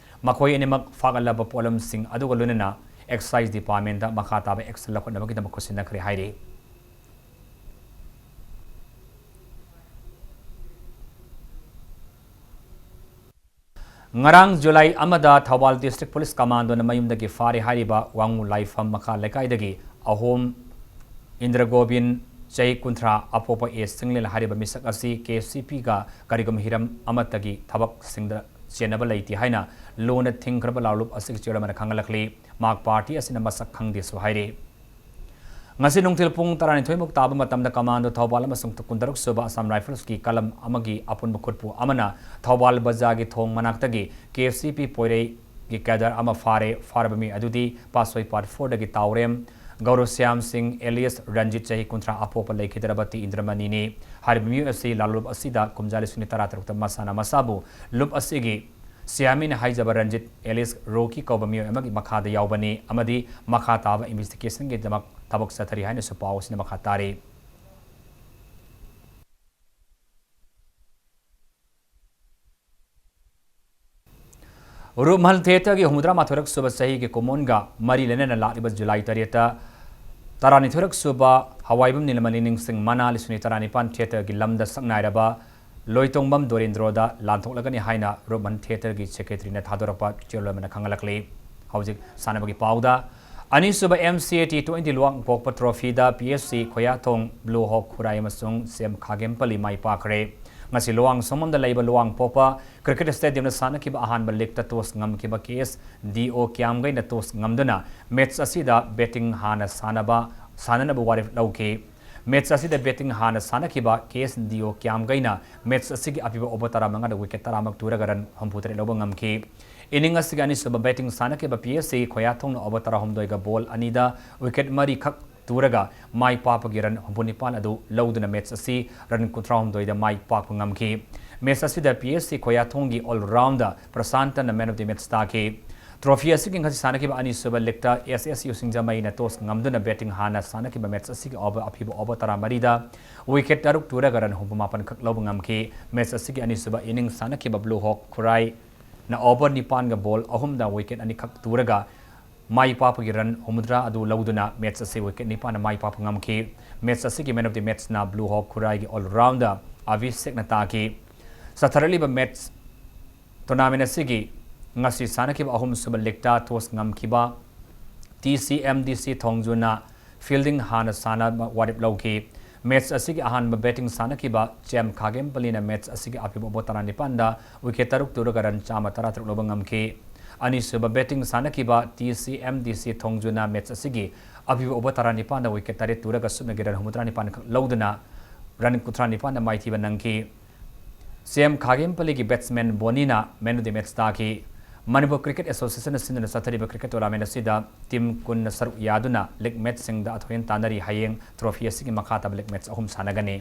ꯃꯈꯣꯏ ꯑꯅꯤꯃꯛ ꯐꯥꯒꯠꯂꯕ ꯄꯣꯠꯂꯝꯁꯤꯡ ꯑꯗꯨꯒ ꯂꯣꯏꯅꯅ ꯑꯦꯛꯁꯥꯏꯖ ꯗꯤꯄꯥꯔꯠꯃꯦꯟꯗ ꯃꯈꯥ ꯇꯥꯕ ꯑꯦꯛꯁꯟ ꯂꯧꯈꯠꯅꯕꯒꯤꯗꯃꯛ ꯈꯨꯠꯁꯤꯟꯅꯈ꯭ꯔꯦ ꯍꯥꯏꯔꯤ꯫ ꯉꯔꯥꯡ ꯖꯨꯂꯥꯏ ꯑꯃꯗ ꯊꯧꯕꯥꯜ ꯗꯤꯁꯇ꯭ꯔꯤꯛ ꯄꯨꯂꯤꯁ ꯀꯃꯥꯟꯗꯣꯅ ꯃꯌꯨꯝꯗꯒꯤ ꯐꯥꯔꯦ ꯍꯥꯏꯔꯤꯕ ꯋꯥꯡꯉꯨ ꯂꯥꯏꯐꯝ ꯃꯈꯥ ꯂꯩꯀꯥꯏꯗꯒꯤ ꯑꯍꯣꯝ ꯏꯟꯗ꯭ꯔꯒꯣꯕꯤꯟ, ꯆꯍꯤ ꯀꯨꯟꯊ꯭ꯔꯥ, ꯑꯄꯣꯛꯄ ꯑꯦ ꯆꯤꯡꯂꯦꯟ ꯍꯥꯏꯔꯤꯕ ꯃꯤꯁꯛ ꯑꯁꯤ ꯀꯦ ꯑꯦꯁ ꯁꯤ ꯄꯤꯒ ꯀꯔꯤꯒꯨꯝꯕ ꯍꯤꯔꯝ ꯑꯃꯠꯇꯒꯤ ꯊꯕꯛꯁꯤꯡꯗ ꯆꯦꯟꯅꯕ ꯂꯩꯇꯦ ꯍꯥꯏꯅ ꯂꯨꯅ ꯊꯤꯡꯈ꯭ꯔꯕ ꯂꯥꯂꯨꯞ ꯑꯁꯤꯒꯤ ꯆꯦꯌꯔꯃꯦꯟꯅ ꯈꯪꯍꯜꯂꯛꯂꯤ꯫ ꯃꯍꯥꯛ ꯄꯥꯔꯇꯤ ꯑꯁꯤꯅ ꯃꯁꯛ ꯈꯪꯗꯦꯁꯨ ꯍꯥꯏꯔꯤ꯫ ꯉꯁꯤ ꯅꯨꯡꯊꯤꯜ ꯄꯨꯡ ꯇꯔꯥꯅꯤꯊꯣꯏꯃꯨꯛ ꯇꯥꯕ ꯃꯇꯝꯗ ꯀꯃꯥꯟꯗꯣ ꯊꯧꯕꯥꯜ ꯑꯃꯁꯨꯡ ꯀꯨꯟꯇꯔꯨꯛ ꯁꯨꯕ ꯑꯁꯥꯝ ꯔꯥꯏꯐꯜꯁꯀꯤ ꯀꯂꯝ ꯑꯃꯒꯤ ꯑꯄꯨꯟꯕ ꯈꯨꯠꯄꯨ ꯑꯃꯅ ꯊꯧꯕꯥꯜ ꯕꯖꯥꯔꯒꯤ ꯊꯣꯡ ꯃꯅꯥꯛꯇꯒꯤ ꯀꯦ ꯑꯦꯁ ꯁꯤ ꯄꯤ ꯄꯣꯏꯔꯩꯒꯤ ꯀꯦꯗꯔ ꯑꯃ ꯐꯥꯔꯦ꯫ ꯐꯥꯔꯕ ꯃꯤ ꯑꯗꯨꯗꯤ ꯄꯥꯠꯁꯣꯏ ꯄꯥꯔꯠ ꯐꯣꯔꯗꯒꯤ ꯇꯥꯎꯔꯦꯝ ꯒꯧꯔꯁ꯭ꯌꯥꯝ ꯁꯤꯡ ꯑꯦꯂꯤꯌꯁ ꯔꯟꯖꯤꯠ, ꯆꯍꯤ ꯀꯨꯟꯊ꯭ꯔꯥ, ꯑꯄꯣꯛꯄ ꯂꯩꯈꯤꯗ꯭ꯔꯕ ꯇꯤ ꯏꯟꯗ꯭ꯔꯃꯅꯤꯅꯤ꯫ ꯍꯥꯏꯔꯤꯕ ꯃꯤꯑꯣꯏ ꯑꯁꯤ ꯂꯥꯂꯨꯞ ꯑꯁꯤꯗ ꯀꯨꯝꯖꯥ ꯂꯤꯁꯤꯡ ꯑꯅꯤ ꯇꯔꯥꯇꯔꯨꯛꯇ ꯃꯁꯥꯅ ꯃꯁꯥꯕꯨ ꯂꯨꯞ ꯑꯁꯤꯒꯤ ꯁꯤꯌꯥꯃꯤꯅ ꯍꯥꯏꯖꯕ ꯔꯟꯖꯤꯠ ꯑꯦꯂꯤꯁ ꯔꯣꯀꯤ ꯀꯧꯕ ꯃꯤꯑꯣꯏ ꯑꯃꯒꯤ ꯃꯈꯥꯗ ꯌꯥꯎꯕꯅꯤ ꯑꯃꯗꯤ ꯃꯈꯥ ꯇꯥꯕ ꯏꯟꯚꯦꯁꯇꯤꯒꯦꯁꯟꯒꯤꯗꯃꯛ ꯊꯕꯛ ꯆꯠꯊꯔꯤ ꯍꯥꯏꯅꯁꯨ ꯄꯥꯎ ꯑꯁꯤꯅ ꯃꯈꯥ ꯇꯥꯔꯤ꯫ ꯔꯨꯞꯃꯍꯜ ꯊꯤꯌꯦꯇꯔꯒꯤ ꯍꯨꯝꯐꯨꯇꯔꯥ ꯃꯥꯊꯣꯏꯔꯛ ꯁꯨꯕ ꯆꯍꯤꯒꯤ ꯀꯨꯝꯑꯣꯟꯒ ꯃꯔꯤ ꯂꯩꯅꯅ ꯂꯥꯛꯂꯤꯕ ꯖꯨꯂꯥꯏ ꯇꯔꯦꯠꯇ ꯇꯔꯥꯅꯤꯊꯣꯏꯔꯛ ꯁꯨꯕ ꯍꯋꯥꯏꯕꯝ ꯅꯤꯂꯃꯅꯤ ꯅꯤꯡꯁꯤꯡ ꯃꯅꯥ ꯂꯤꯁꯤꯡ ꯑꯅꯤ ꯇꯔꯥꯅꯤꯄꯥꯟ ꯊꯤꯌꯦꯇꯔꯒꯤ ꯂꯝꯗ ꯁꯛꯅꯥꯏꯔꯕ ꯂꯣꯏꯇꯣꯡꯕꯝ ꯗꯣꯔꯦꯟꯗ꯭ꯔꯣꯗ ꯂꯥꯟꯊꯣꯛꯂꯒꯅꯤ ꯍꯥꯏꯅ ꯔꯨꯞꯃꯍꯜ ꯊꯤꯌꯦꯇꯔꯒꯤ ꯁꯦꯀ꯭ꯔꯦꯇꯔꯤꯅ ꯊꯥꯗꯣꯔꯛꯄ ꯆꯦꯌꯔꯃꯦꯟꯅ ꯈꯪꯍꯜꯂꯛꯂꯤ꯫ ꯍꯧꯖꯤꯛ ꯁꯥꯟꯅꯕꯒꯤ ꯄꯥꯎꯗ, ꯑꯅꯤꯁꯨꯕ M C A T twenty ꯂꯨꯋꯥꯡꯄꯣꯛꯄ ꯇ꯭ꯔꯣꯐꯤꯗ P S C ꯈꯣꯌꯥꯊꯣꯡ, ꯕ꯭ꯂꯨ ꯍꯣꯛ ꯈꯨꯔꯥꯏ ꯑꯃꯁꯨꯡ ꯁꯤ ꯑꯦꯝ ꯈꯥꯒꯦꯝꯄꯜꯂꯤ ꯃꯥꯏ ꯄꯥꯛꯈ꯭ꯔꯦ꯫ ꯉꯁꯤ ꯂꯨꯋꯥꯡꯁꯪꯕꯝꯗ ꯂꯩꯕ ꯂꯨꯋꯥꯡꯄꯣꯛꯄ ꯀ꯭ꯔꯤꯀꯦꯠ ꯁ꯭ꯇꯦꯗꯤꯌꯝꯗ ꯁꯥꯟꯅꯈꯤꯕ ꯑꯍꯥꯟꯕ ꯂꯤꯒꯇ ꯇꯣꯁ ꯉꯝꯈꯤꯕ K S D O ꯀ꯭ꯌꯥꯝꯒꯩꯅ ꯇꯣꯁ ꯉꯝꯗꯨꯅ ꯃꯦꯆ ꯑꯁꯤꯗ ꯕꯦꯇꯤꯡ ꯍꯥꯟꯅ ꯁꯥꯟꯅꯕ, ꯁꯥꯟꯅꯅꯕ ꯋꯥꯔꯦꯞ ꯂꯧꯈꯤ꯫ ꯃꯦꯆ ꯑꯁꯤꯗ ꯕꯦꯇꯤꯡ ꯍꯥꯟꯅ ꯁꯥꯟꯅꯈꯤꯕ K S D O ꯀ꯭ꯌꯥꯝꯒꯩꯅ ꯃꯦꯆ ꯑꯁꯤꯒꯤ ꯑꯄꯤꯕ ꯑꯣꯚꯔ ꯇꯔꯥꯃꯉꯥꯗ ꯋꯤꯀꯦꯠ ꯇꯔꯥꯃꯛ ꯇꯨꯔꯒ ꯔꯟ ꯍꯨꯝꯐꯨꯇꯔꯦꯠ ꯂꯧꯕ ꯉꯝꯈꯤ꯫ ꯏꯅꯤꯡ ꯑꯁꯤꯒꯤ ꯑꯅꯤꯁꯨꯕ ꯕꯦꯇꯤꯡ ꯁꯥꯟꯅꯈꯤꯕ P S C ꯈꯣꯌꯥꯊꯣꯡꯅ ꯑꯣꯚꯔ ꯇꯔꯥꯍꯨꯝꯗꯣꯏꯒ ꯕꯣꯜ ꯑꯅꯤꯗ ꯋꯤꯀꯦꯠ ꯃꯔꯤꯈꯛ ꯇꯨꯔꯒ ꯃꯥꯏ ꯄꯥꯛꯄꯒꯤ ꯔꯟ ꯍꯨꯝꯐꯨꯅꯤꯄꯥꯟ ꯑꯗꯨ ꯂꯧꯗꯨꯅ ꯃꯦꯆ ꯑꯁꯤ ꯔꯟ ꯀꯨꯟꯊ꯭ꯔꯥꯍꯨꯝꯗꯣꯏꯗ ꯃꯥꯏ ꯄꯥꯛꯄ ꯉꯝꯈꯤ꯫ ꯃꯦꯆ ꯑꯁꯤꯗ P S C ꯈꯣꯌꯥꯊꯣꯡꯒꯤ all rounder ꯄ꯭ꯔꯁꯥꯟꯇꯅ man of the match ꯇꯥꯈꯤ꯫ ꯇ꯭ꯔꯣꯐꯤ ꯑꯁꯤꯒꯤ ꯉꯁꯤ ꯁꯥꯟꯅꯈꯤꯕ ꯑꯅꯤꯁꯨꯕ ꯂꯤꯒꯇ S S U ꯁꯤꯡꯖꯃꯩꯅ ꯇꯣꯁ ꯉꯝꯗꯨꯅ ꯕꯦꯇꯤꯡ ꯍꯥꯟꯅ ꯁꯥꯟꯅꯈꯤꯕ ꯃꯦꯆ ꯑꯁꯤꯒꯤ ꯑꯣꯚꯔ, ꯑꯄꯤꯕ ꯑꯣꯚꯔ ꯇꯔꯥꯃꯔꯤꯗ ꯋꯤꯀꯦꯠ ꯇꯔꯨꯛ ꯇꯨꯔꯒ ꯔꯟ ꯍꯨꯝꯐꯨꯃꯥꯄꯟ ꯈꯛ ꯂꯧꯕ ꯉꯝꯈꯤ꯫ ꯃꯦꯆ ꯑꯁꯤꯒꯤ ꯑꯅꯤꯁꯨꯕ ꯏꯅꯤꯡ ꯁꯥꯟꯅꯈꯤꯕ ꯕ꯭ꯂꯨ ꯍꯣꯛ ꯈꯨꯔꯥꯏꯅ ꯑꯣꯚꯔ ꯅꯤꯄꯥꯟꯒ ꯕꯣꯜ ꯑꯍꯨꯝꯗ ꯋꯤꯀꯦꯠ ꯑꯅꯤꯈꯛ ꯇꯨꯔꯒ ꯃꯥꯏ ꯄꯥꯛꯄꯒꯤ ꯔꯟ ꯍꯨꯝꯐꯨꯇꯔꯥ ꯑꯗꯨ ꯂꯧꯗꯨꯅ ꯃꯦꯆ ꯑꯁꯤ ꯋꯤꯀꯦꯠ ꯅꯤꯄꯥꯟꯅ ꯃꯥꯏ ꯄꯥꯛꯄ ꯉꯝꯈꯤ꯫ ꯃꯦꯆ ꯑꯁꯤꯒꯤ man of the matchꯅ ꯕ꯭ꯂꯨ ꯍꯣꯛ ꯈꯨꯔꯥꯏꯒꯤ all rounder ꯑꯚꯤꯁꯦꯛꯅ ꯇꯥꯈꯤ꯫ ꯆꯠꯊꯔꯛꯂꯤꯕ ꯃꯦꯆ ꯇꯣꯔꯅꯥꯃꯦꯟ ꯑꯁꯤꯒꯤ ꯉꯁꯤ ꯁꯥꯟꯅꯈꯤꯕ ꯑꯍꯨꯝꯁꯨꯕ ꯂꯤꯒꯇ ꯇꯣꯁ ꯉꯝꯈꯤꯕ T C M D C ꯊꯣꯡꯖꯨꯅ ꯐꯤꯜꯗꯤꯡ ꯍꯥꯟꯅ ꯁꯥꯟꯅꯕ ꯋꯥꯔꯦꯞ ꯂꯧꯈꯤ꯫ ꯃꯦꯆ ꯑꯁꯤꯒꯤ ꯑꯍꯥꯟꯕ ꯕꯦꯇꯤꯡ ꯁꯥꯟꯅꯈꯤꯕ ꯆꯦꯝ ꯈꯥꯒꯦꯝꯄꯂꯤꯅ ꯃꯦꯆ ꯑꯁꯤꯒꯤ ꯑꯄꯤꯕ ꯑꯣꯚꯔ ꯇꯔꯥꯅꯤꯄꯥꯟꯗ ꯋꯤꯀꯦꯠ ꯇꯔꯨꯛ ꯇꯨꯔꯒ ꯔꯟ ꯆꯥꯝꯃ ꯇꯔꯥꯇꯔꯨꯛ ꯂꯧꯕ ꯉꯝꯈꯤ꯫ ꯑꯅꯤꯁꯨꯕ ꯕꯦꯇꯤꯡ ꯁꯥꯟꯅꯈꯤꯕ T C M D C ꯊꯣꯡꯖꯨꯅ ꯃꯦꯆ ꯑꯁꯤꯒꯤ ꯑꯄꯤꯕ ꯑꯣꯚꯔ ꯇꯔꯥꯅꯤꯄꯥꯟꯗ ꯋꯤꯀꯦꯠ ꯇꯔꯦꯠ ꯇꯨꯔꯒ ꯁꯨꯞꯅꯒꯤ ꯔꯟ ꯍꯨꯝꯐꯨꯇꯔꯥꯅꯤꯄꯥꯟ ꯈꯛ ꯂꯧꯗꯨꯅ ꯔꯟ ꯀꯨꯟꯊ꯭ꯔꯥꯅꯤꯄꯥꯟꯗ ꯃꯥꯏꯊꯤꯕ ꯅꯪꯈꯤ꯫ ꯁꯤ ꯑꯦꯝ ꯈꯥꯒꯦꯝꯄꯂꯤꯒꯤ batsman ꯕꯣꯅꯤꯅ man of the match ꯇꯥꯈꯤ꯫ ꯃꯅꯤꯄꯨꯔ ꯀ꯭ꯔꯤꯀꯦꯠ ꯑꯦꯁꯣꯁꯤꯌꯦꯁꯟꯅ ꯁꯤꯟꯗꯨꯅ ꯆꯠꯊꯔꯤꯕ ꯀ꯭ꯔꯤꯀꯦꯠ ꯇꯣꯔꯅꯥꯃꯦꯟ ꯑꯁꯤꯗ ꯇꯤꯝ ꯀꯨꯟꯅ ꯁꯔꯨꯛ ꯌꯥꯗꯨꯅ ꯂꯤꯒ ꯃꯦꯆꯁꯤꯡꯗ ꯑꯊꯣꯏ ꯑꯍꯦꯟ ꯇꯥꯟꯅꯔꯤ꯫ ꯍꯌꯦꯡ ꯇ꯭ꯔꯣꯐꯤ ꯑꯁꯤꯒꯤ ꯃꯈꯥ ꯇꯥꯕ ꯂꯤꯒ ꯃꯦꯆ ꯑꯍꯨꯝ ꯁꯥꯟꯅꯒꯅꯤ꯫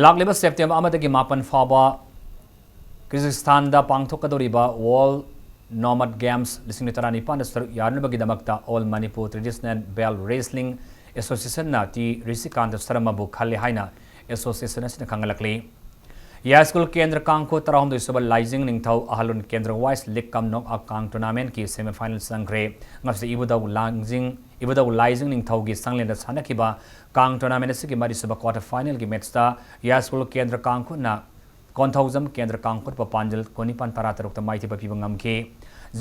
ꯂꯥꯛꯂꯤꯕ ꯁꯦꯞꯇꯦꯝꯕꯔ ꯑꯃꯗꯒꯤ ꯃꯥꯄꯟ ꯐꯥꯎꯕ ꯀꯤꯔꯒꯤꯁꯇꯥꯟꯗ ꯄꯥꯡꯊꯣꯛꯀꯗꯧꯔꯤꯕ World Nomad Games ꯂꯤꯁꯤꯡ ꯑꯅꯤ ꯇꯔꯥꯅꯤꯄꯥꯟꯗ ꯁꯔꯨꯛ ꯌꯥꯅꯕꯒꯤꯗꯃꯛꯇ All Manipur Traditional Belt Wrestling Associationꯅ ꯇꯤ ꯔꯤꯁꯤꯀꯥꯟꯇ ꯁꯔꯃꯕꯨ ꯈꯜꯂꯦ ꯍꯥꯏꯅ ꯑꯦꯁꯣꯁꯤꯌꯦꯁꯟ ꯑꯁꯤꯅ ꯈꯪꯍꯜꯂꯛꯂꯤ꯫ ꯌꯥꯏꯁ꯭ꯀꯨꯜ ꯀꯦꯟꯗ꯭ꯔ ꯀꯥꯡꯈꯨꯠ ꯇꯔꯥꯍꯨꯝꯗꯣꯏ ꯁꯨꯕ ꯂꯥꯏꯖꯤꯡ ꯅꯤꯡꯊꯧ ꯑꯍꯜꯂꯨꯟ ꯀꯦꯟꯗ꯭ꯔ ꯋꯥꯏꯁ ꯂꯤꯛ ꯀꯝ ꯅꯣꯛ ꯑꯥꯎꯠ ꯀꯥꯡ ꯇꯣꯔꯅꯥꯃꯦꯟꯠꯀꯤ ꯁꯦꯃꯤ ꯐꯥꯏꯅꯦꯜ ꯆꯪꯈ꯭ꯔꯦ꯫ ꯉꯁꯤ ꯏꯕꯨꯙꯧ ꯂꯥꯡꯖꯤꯡ, ꯏꯕꯨꯙꯧ ꯂꯥꯏꯖꯤꯡ ꯅꯤꯡꯊꯧꯒꯤ ꯁꯪꯂꯦꯟꯗ ꯁꯥꯟꯅꯈꯤꯕ ꯀꯥꯡ ꯇꯣꯔꯅꯥꯃꯦꯟꯠ ꯑꯁꯤꯒꯤ ꯃꯔꯤꯁꯨꯕ ꯀ꯭ꯋꯥꯔꯇꯔ ꯐꯥꯏꯅꯦꯜꯒꯤ ꯃꯦꯠꯆꯇ ꯌꯥꯏꯁ꯭ꯀꯨꯜ ꯀꯦꯟꯗ꯭ꯔ ꯀꯥꯡꯈꯨꯠꯅ ꯀꯣꯟꯊꯧꯖꯝ ꯀꯦꯟꯗ꯭ꯔ ꯀꯥꯡꯈꯨꯠꯄꯨ ꯄꯥꯟꯖꯜ ꯀꯨꯟꯅꯤꯄꯥꯟ ꯇꯔꯥ ꯇꯔꯨꯛꯇ ꯃꯥꯏꯊꯤꯕ ꯄꯤꯕ ꯉꯝꯈꯤ꯫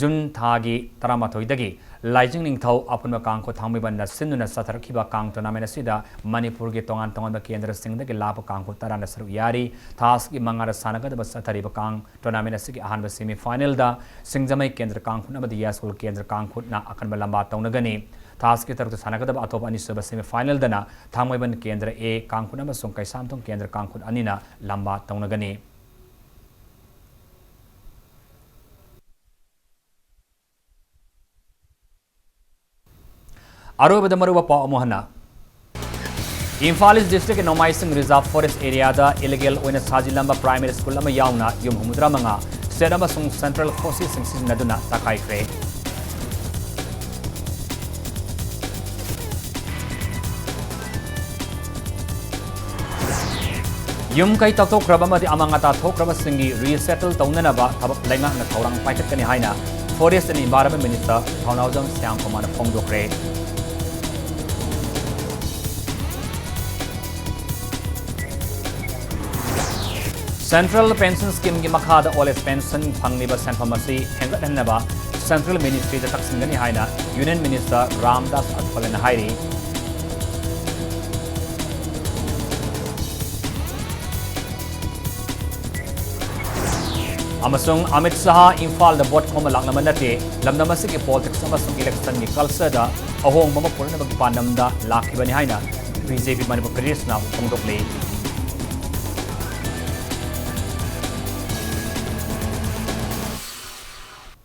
ꯖꯨꯟ ꯊꯥꯒꯤ ꯇꯔꯥꯃꯥꯊꯣꯏꯗꯒꯤ ꯂꯥꯏꯖꯤꯡ ꯅꯤꯡꯊꯧ ꯑꯄꯨꯟꯕ ꯀꯥꯡꯈꯨꯠ ꯊꯥꯡꯃꯩꯕꯟꯗ ꯁꯤꯟꯗꯨꯅ ꯆꯠꯊꯔꯛꯈꯤꯕ ꯀꯥꯡ ꯇꯣꯔꯅꯥꯃꯦꯟꯠ ꯑꯁꯤꯗ ꯃꯅꯤꯄꯨꯔꯒꯤ ꯇꯣꯉꯥꯟ ꯇꯣꯉꯥꯟꯕ ꯀꯦꯟꯗ꯭ꯔꯁꯤꯡꯗꯒꯤ ꯂꯥꯛꯄ ꯀꯥꯡꯈꯨꯠ ꯇꯔꯥꯅ ꯁꯔꯨꯛ ꯌꯥꯔꯤ꯫ ꯊꯥ ꯑꯁꯤꯒꯤ ꯃꯉꯥꯗ ꯁꯥꯟꯅꯒꯗꯕ ꯆꯠꯊꯔꯤꯕ ꯀꯥꯡ ꯇꯣꯔꯅꯥꯃꯦꯟꯠ ꯑꯁꯤꯒꯤ ꯑꯍꯥꯟꯕ ꯁꯦꯃꯤ ꯐꯥꯏꯅꯦꯜꯗ ꯁꯤꯡꯖꯃꯩ ꯀꯦꯟꯗ꯭ꯔ ꯀꯥꯡꯈꯨꯠ ꯑꯃꯗꯤ ꯌꯥꯏꯁ꯭ꯀꯨꯜ ꯀꯦꯟꯗ꯭ꯔ ꯀꯥꯡꯈꯨꯠꯅ ꯑꯀꯟꯕ ꯂꯝꯕꯥ ꯇꯧꯅꯒꯅꯤ꯫ ꯊꯥ ꯑꯁꯤꯒꯤ ꯇꯔꯨꯛꯇ ꯁꯥꯟꯅꯒꯗꯕ ꯑꯇꯣꯞꯄ ꯑꯅꯤꯁꯨꯕ ꯁꯦꯃꯤ ꯐꯥꯏꯅꯦꯜꯗꯅ ꯊꯥꯡꯃꯩꯕꯟ ꯀꯦꯟꯗ꯭ꯔ A ꯀꯥꯡꯈꯨꯠ ꯑꯃꯁꯨꯡ ꯀꯩꯁꯥꯝꯊꯣꯡ ꯀꯦꯟꯗ꯭ꯔ ꯀꯥꯡꯈꯨꯠ ꯑꯅꯤꯅ ꯂꯝꯕꯥ ꯇꯧꯅꯒꯅꯤ꯫ ꯑꯔꯣꯏꯕꯗ ꯃꯔꯨꯑꯣꯏꯕ ꯄꯥꯎ ꯑꯃꯨꯛ ꯍꯟꯅ꯫ ꯏꯝꯐꯥꯜ ꯏꯁ ꯗꯤꯁꯇ꯭ꯔꯤꯛꯀꯤ ꯅꯣꯡꯃꯥꯏꯁꯤꯡ ꯔꯤꯖꯥꯔꯚ ꯐꯣꯔꯦꯁ꯭ꯠ ꯑꯦꯔꯤꯌꯥꯗ ꯏꯂꯤꯒꯦꯜ ꯑꯣꯏꯅ ꯁꯥꯖꯤꯜꯂꯝꯕ ꯄ꯭ꯔꯥꯏꯃꯥꯔꯤ ꯁ꯭ꯀꯨꯜ ꯑꯃ ꯌꯥꯎꯅ ꯌꯨꯝ ꯍꯨꯝꯐꯨꯇꯔꯥ ꯃꯉꯥ ꯁ꯭ꯇꯦꯠ ꯑꯃꯁꯨꯡ ꯁꯦꯟꯇ꯭ꯔꯦꯜ ꯐꯣꯔꯁꯦꯁꯁꯤꯡ ꯁꯤꯖꯤꯟꯅꯗꯨꯅ ꯇꯛꯈꯥꯏꯈ꯭ꯔꯦ꯫ ꯌꯨꯝ ꯀꯩ ꯇꯛꯊꯣꯛꯈ꯭ꯔꯕ ꯑꯃꯗꯤ ꯑꯃꯥꯡ ꯑꯇꯥ ꯊꯣꯛꯈ꯭ꯔꯕꯁꯤꯡꯒꯤ ꯔꯤꯁꯦꯇꯜ ꯇꯧꯅꯅꯕ ꯊꯕꯛ ꯂꯩꯉꯥꯛꯅ ꯊꯧꯔꯥꯡ ꯄꯥꯏꯈꯠꯀꯅꯤ ꯍꯥꯏꯅ Forest and Environment Minister ꯊꯧꯅꯥꯎꯖꯝ ꯁ꯭ꯌꯥꯝꯀꯨꯃꯥꯔꯅ ꯐꯣꯡꯗꯣꯛꯈ꯭ꯔꯦ꯫ Central Pension Scheme ꯒꯤ ꯃꯈꯥꯗ Old Age Pension ꯐꯪꯂꯤꯕ ꯁꯦꯟꯐꯝ ꯑꯁꯤ ꯍꯦꯟꯒꯠꯍꯟꯅꯕ Central Ministry ꯗ ꯇꯛꯁꯤꯟꯒꯅꯤ ꯍꯥꯏꯅ Union Minister ꯔꯥꯝꯗꯥꯁ ꯑꯊꯋꯥꯂꯦꯅ ꯍꯥꯏꯔꯤ꯫ ꯑꯃꯁꯨꯡ ꯑꯃꯤꯠ ꯁꯥꯍ ꯏꯝꯐꯥꯜꯗ ꯚꯣꯠ ꯈꯣꯝꯕ ꯂꯥꯛꯂꯝꯕ ꯅꯠꯇꯦ, ꯂꯝꯗꯝ ꯑꯁꯤꯒꯤ politics ꯑꯃꯁꯨꯡ election ꯒꯤ culture ꯗ ꯑꯍꯣꯡꯕ ꯑꯃ ꯄꯨꯔꯛꯅꯕꯒꯤ ꯄꯥꯟꯗꯝꯗ ꯂꯥꯛꯈꯤꯕꯅꯤ ꯍꯥꯏꯅ B J P ꯃꯅꯤꯄꯨꯔ ꯄ꯭ꯔꯗꯦꯁꯅ ꯐꯣꯡꯗꯣꯛꯂꯤ꯫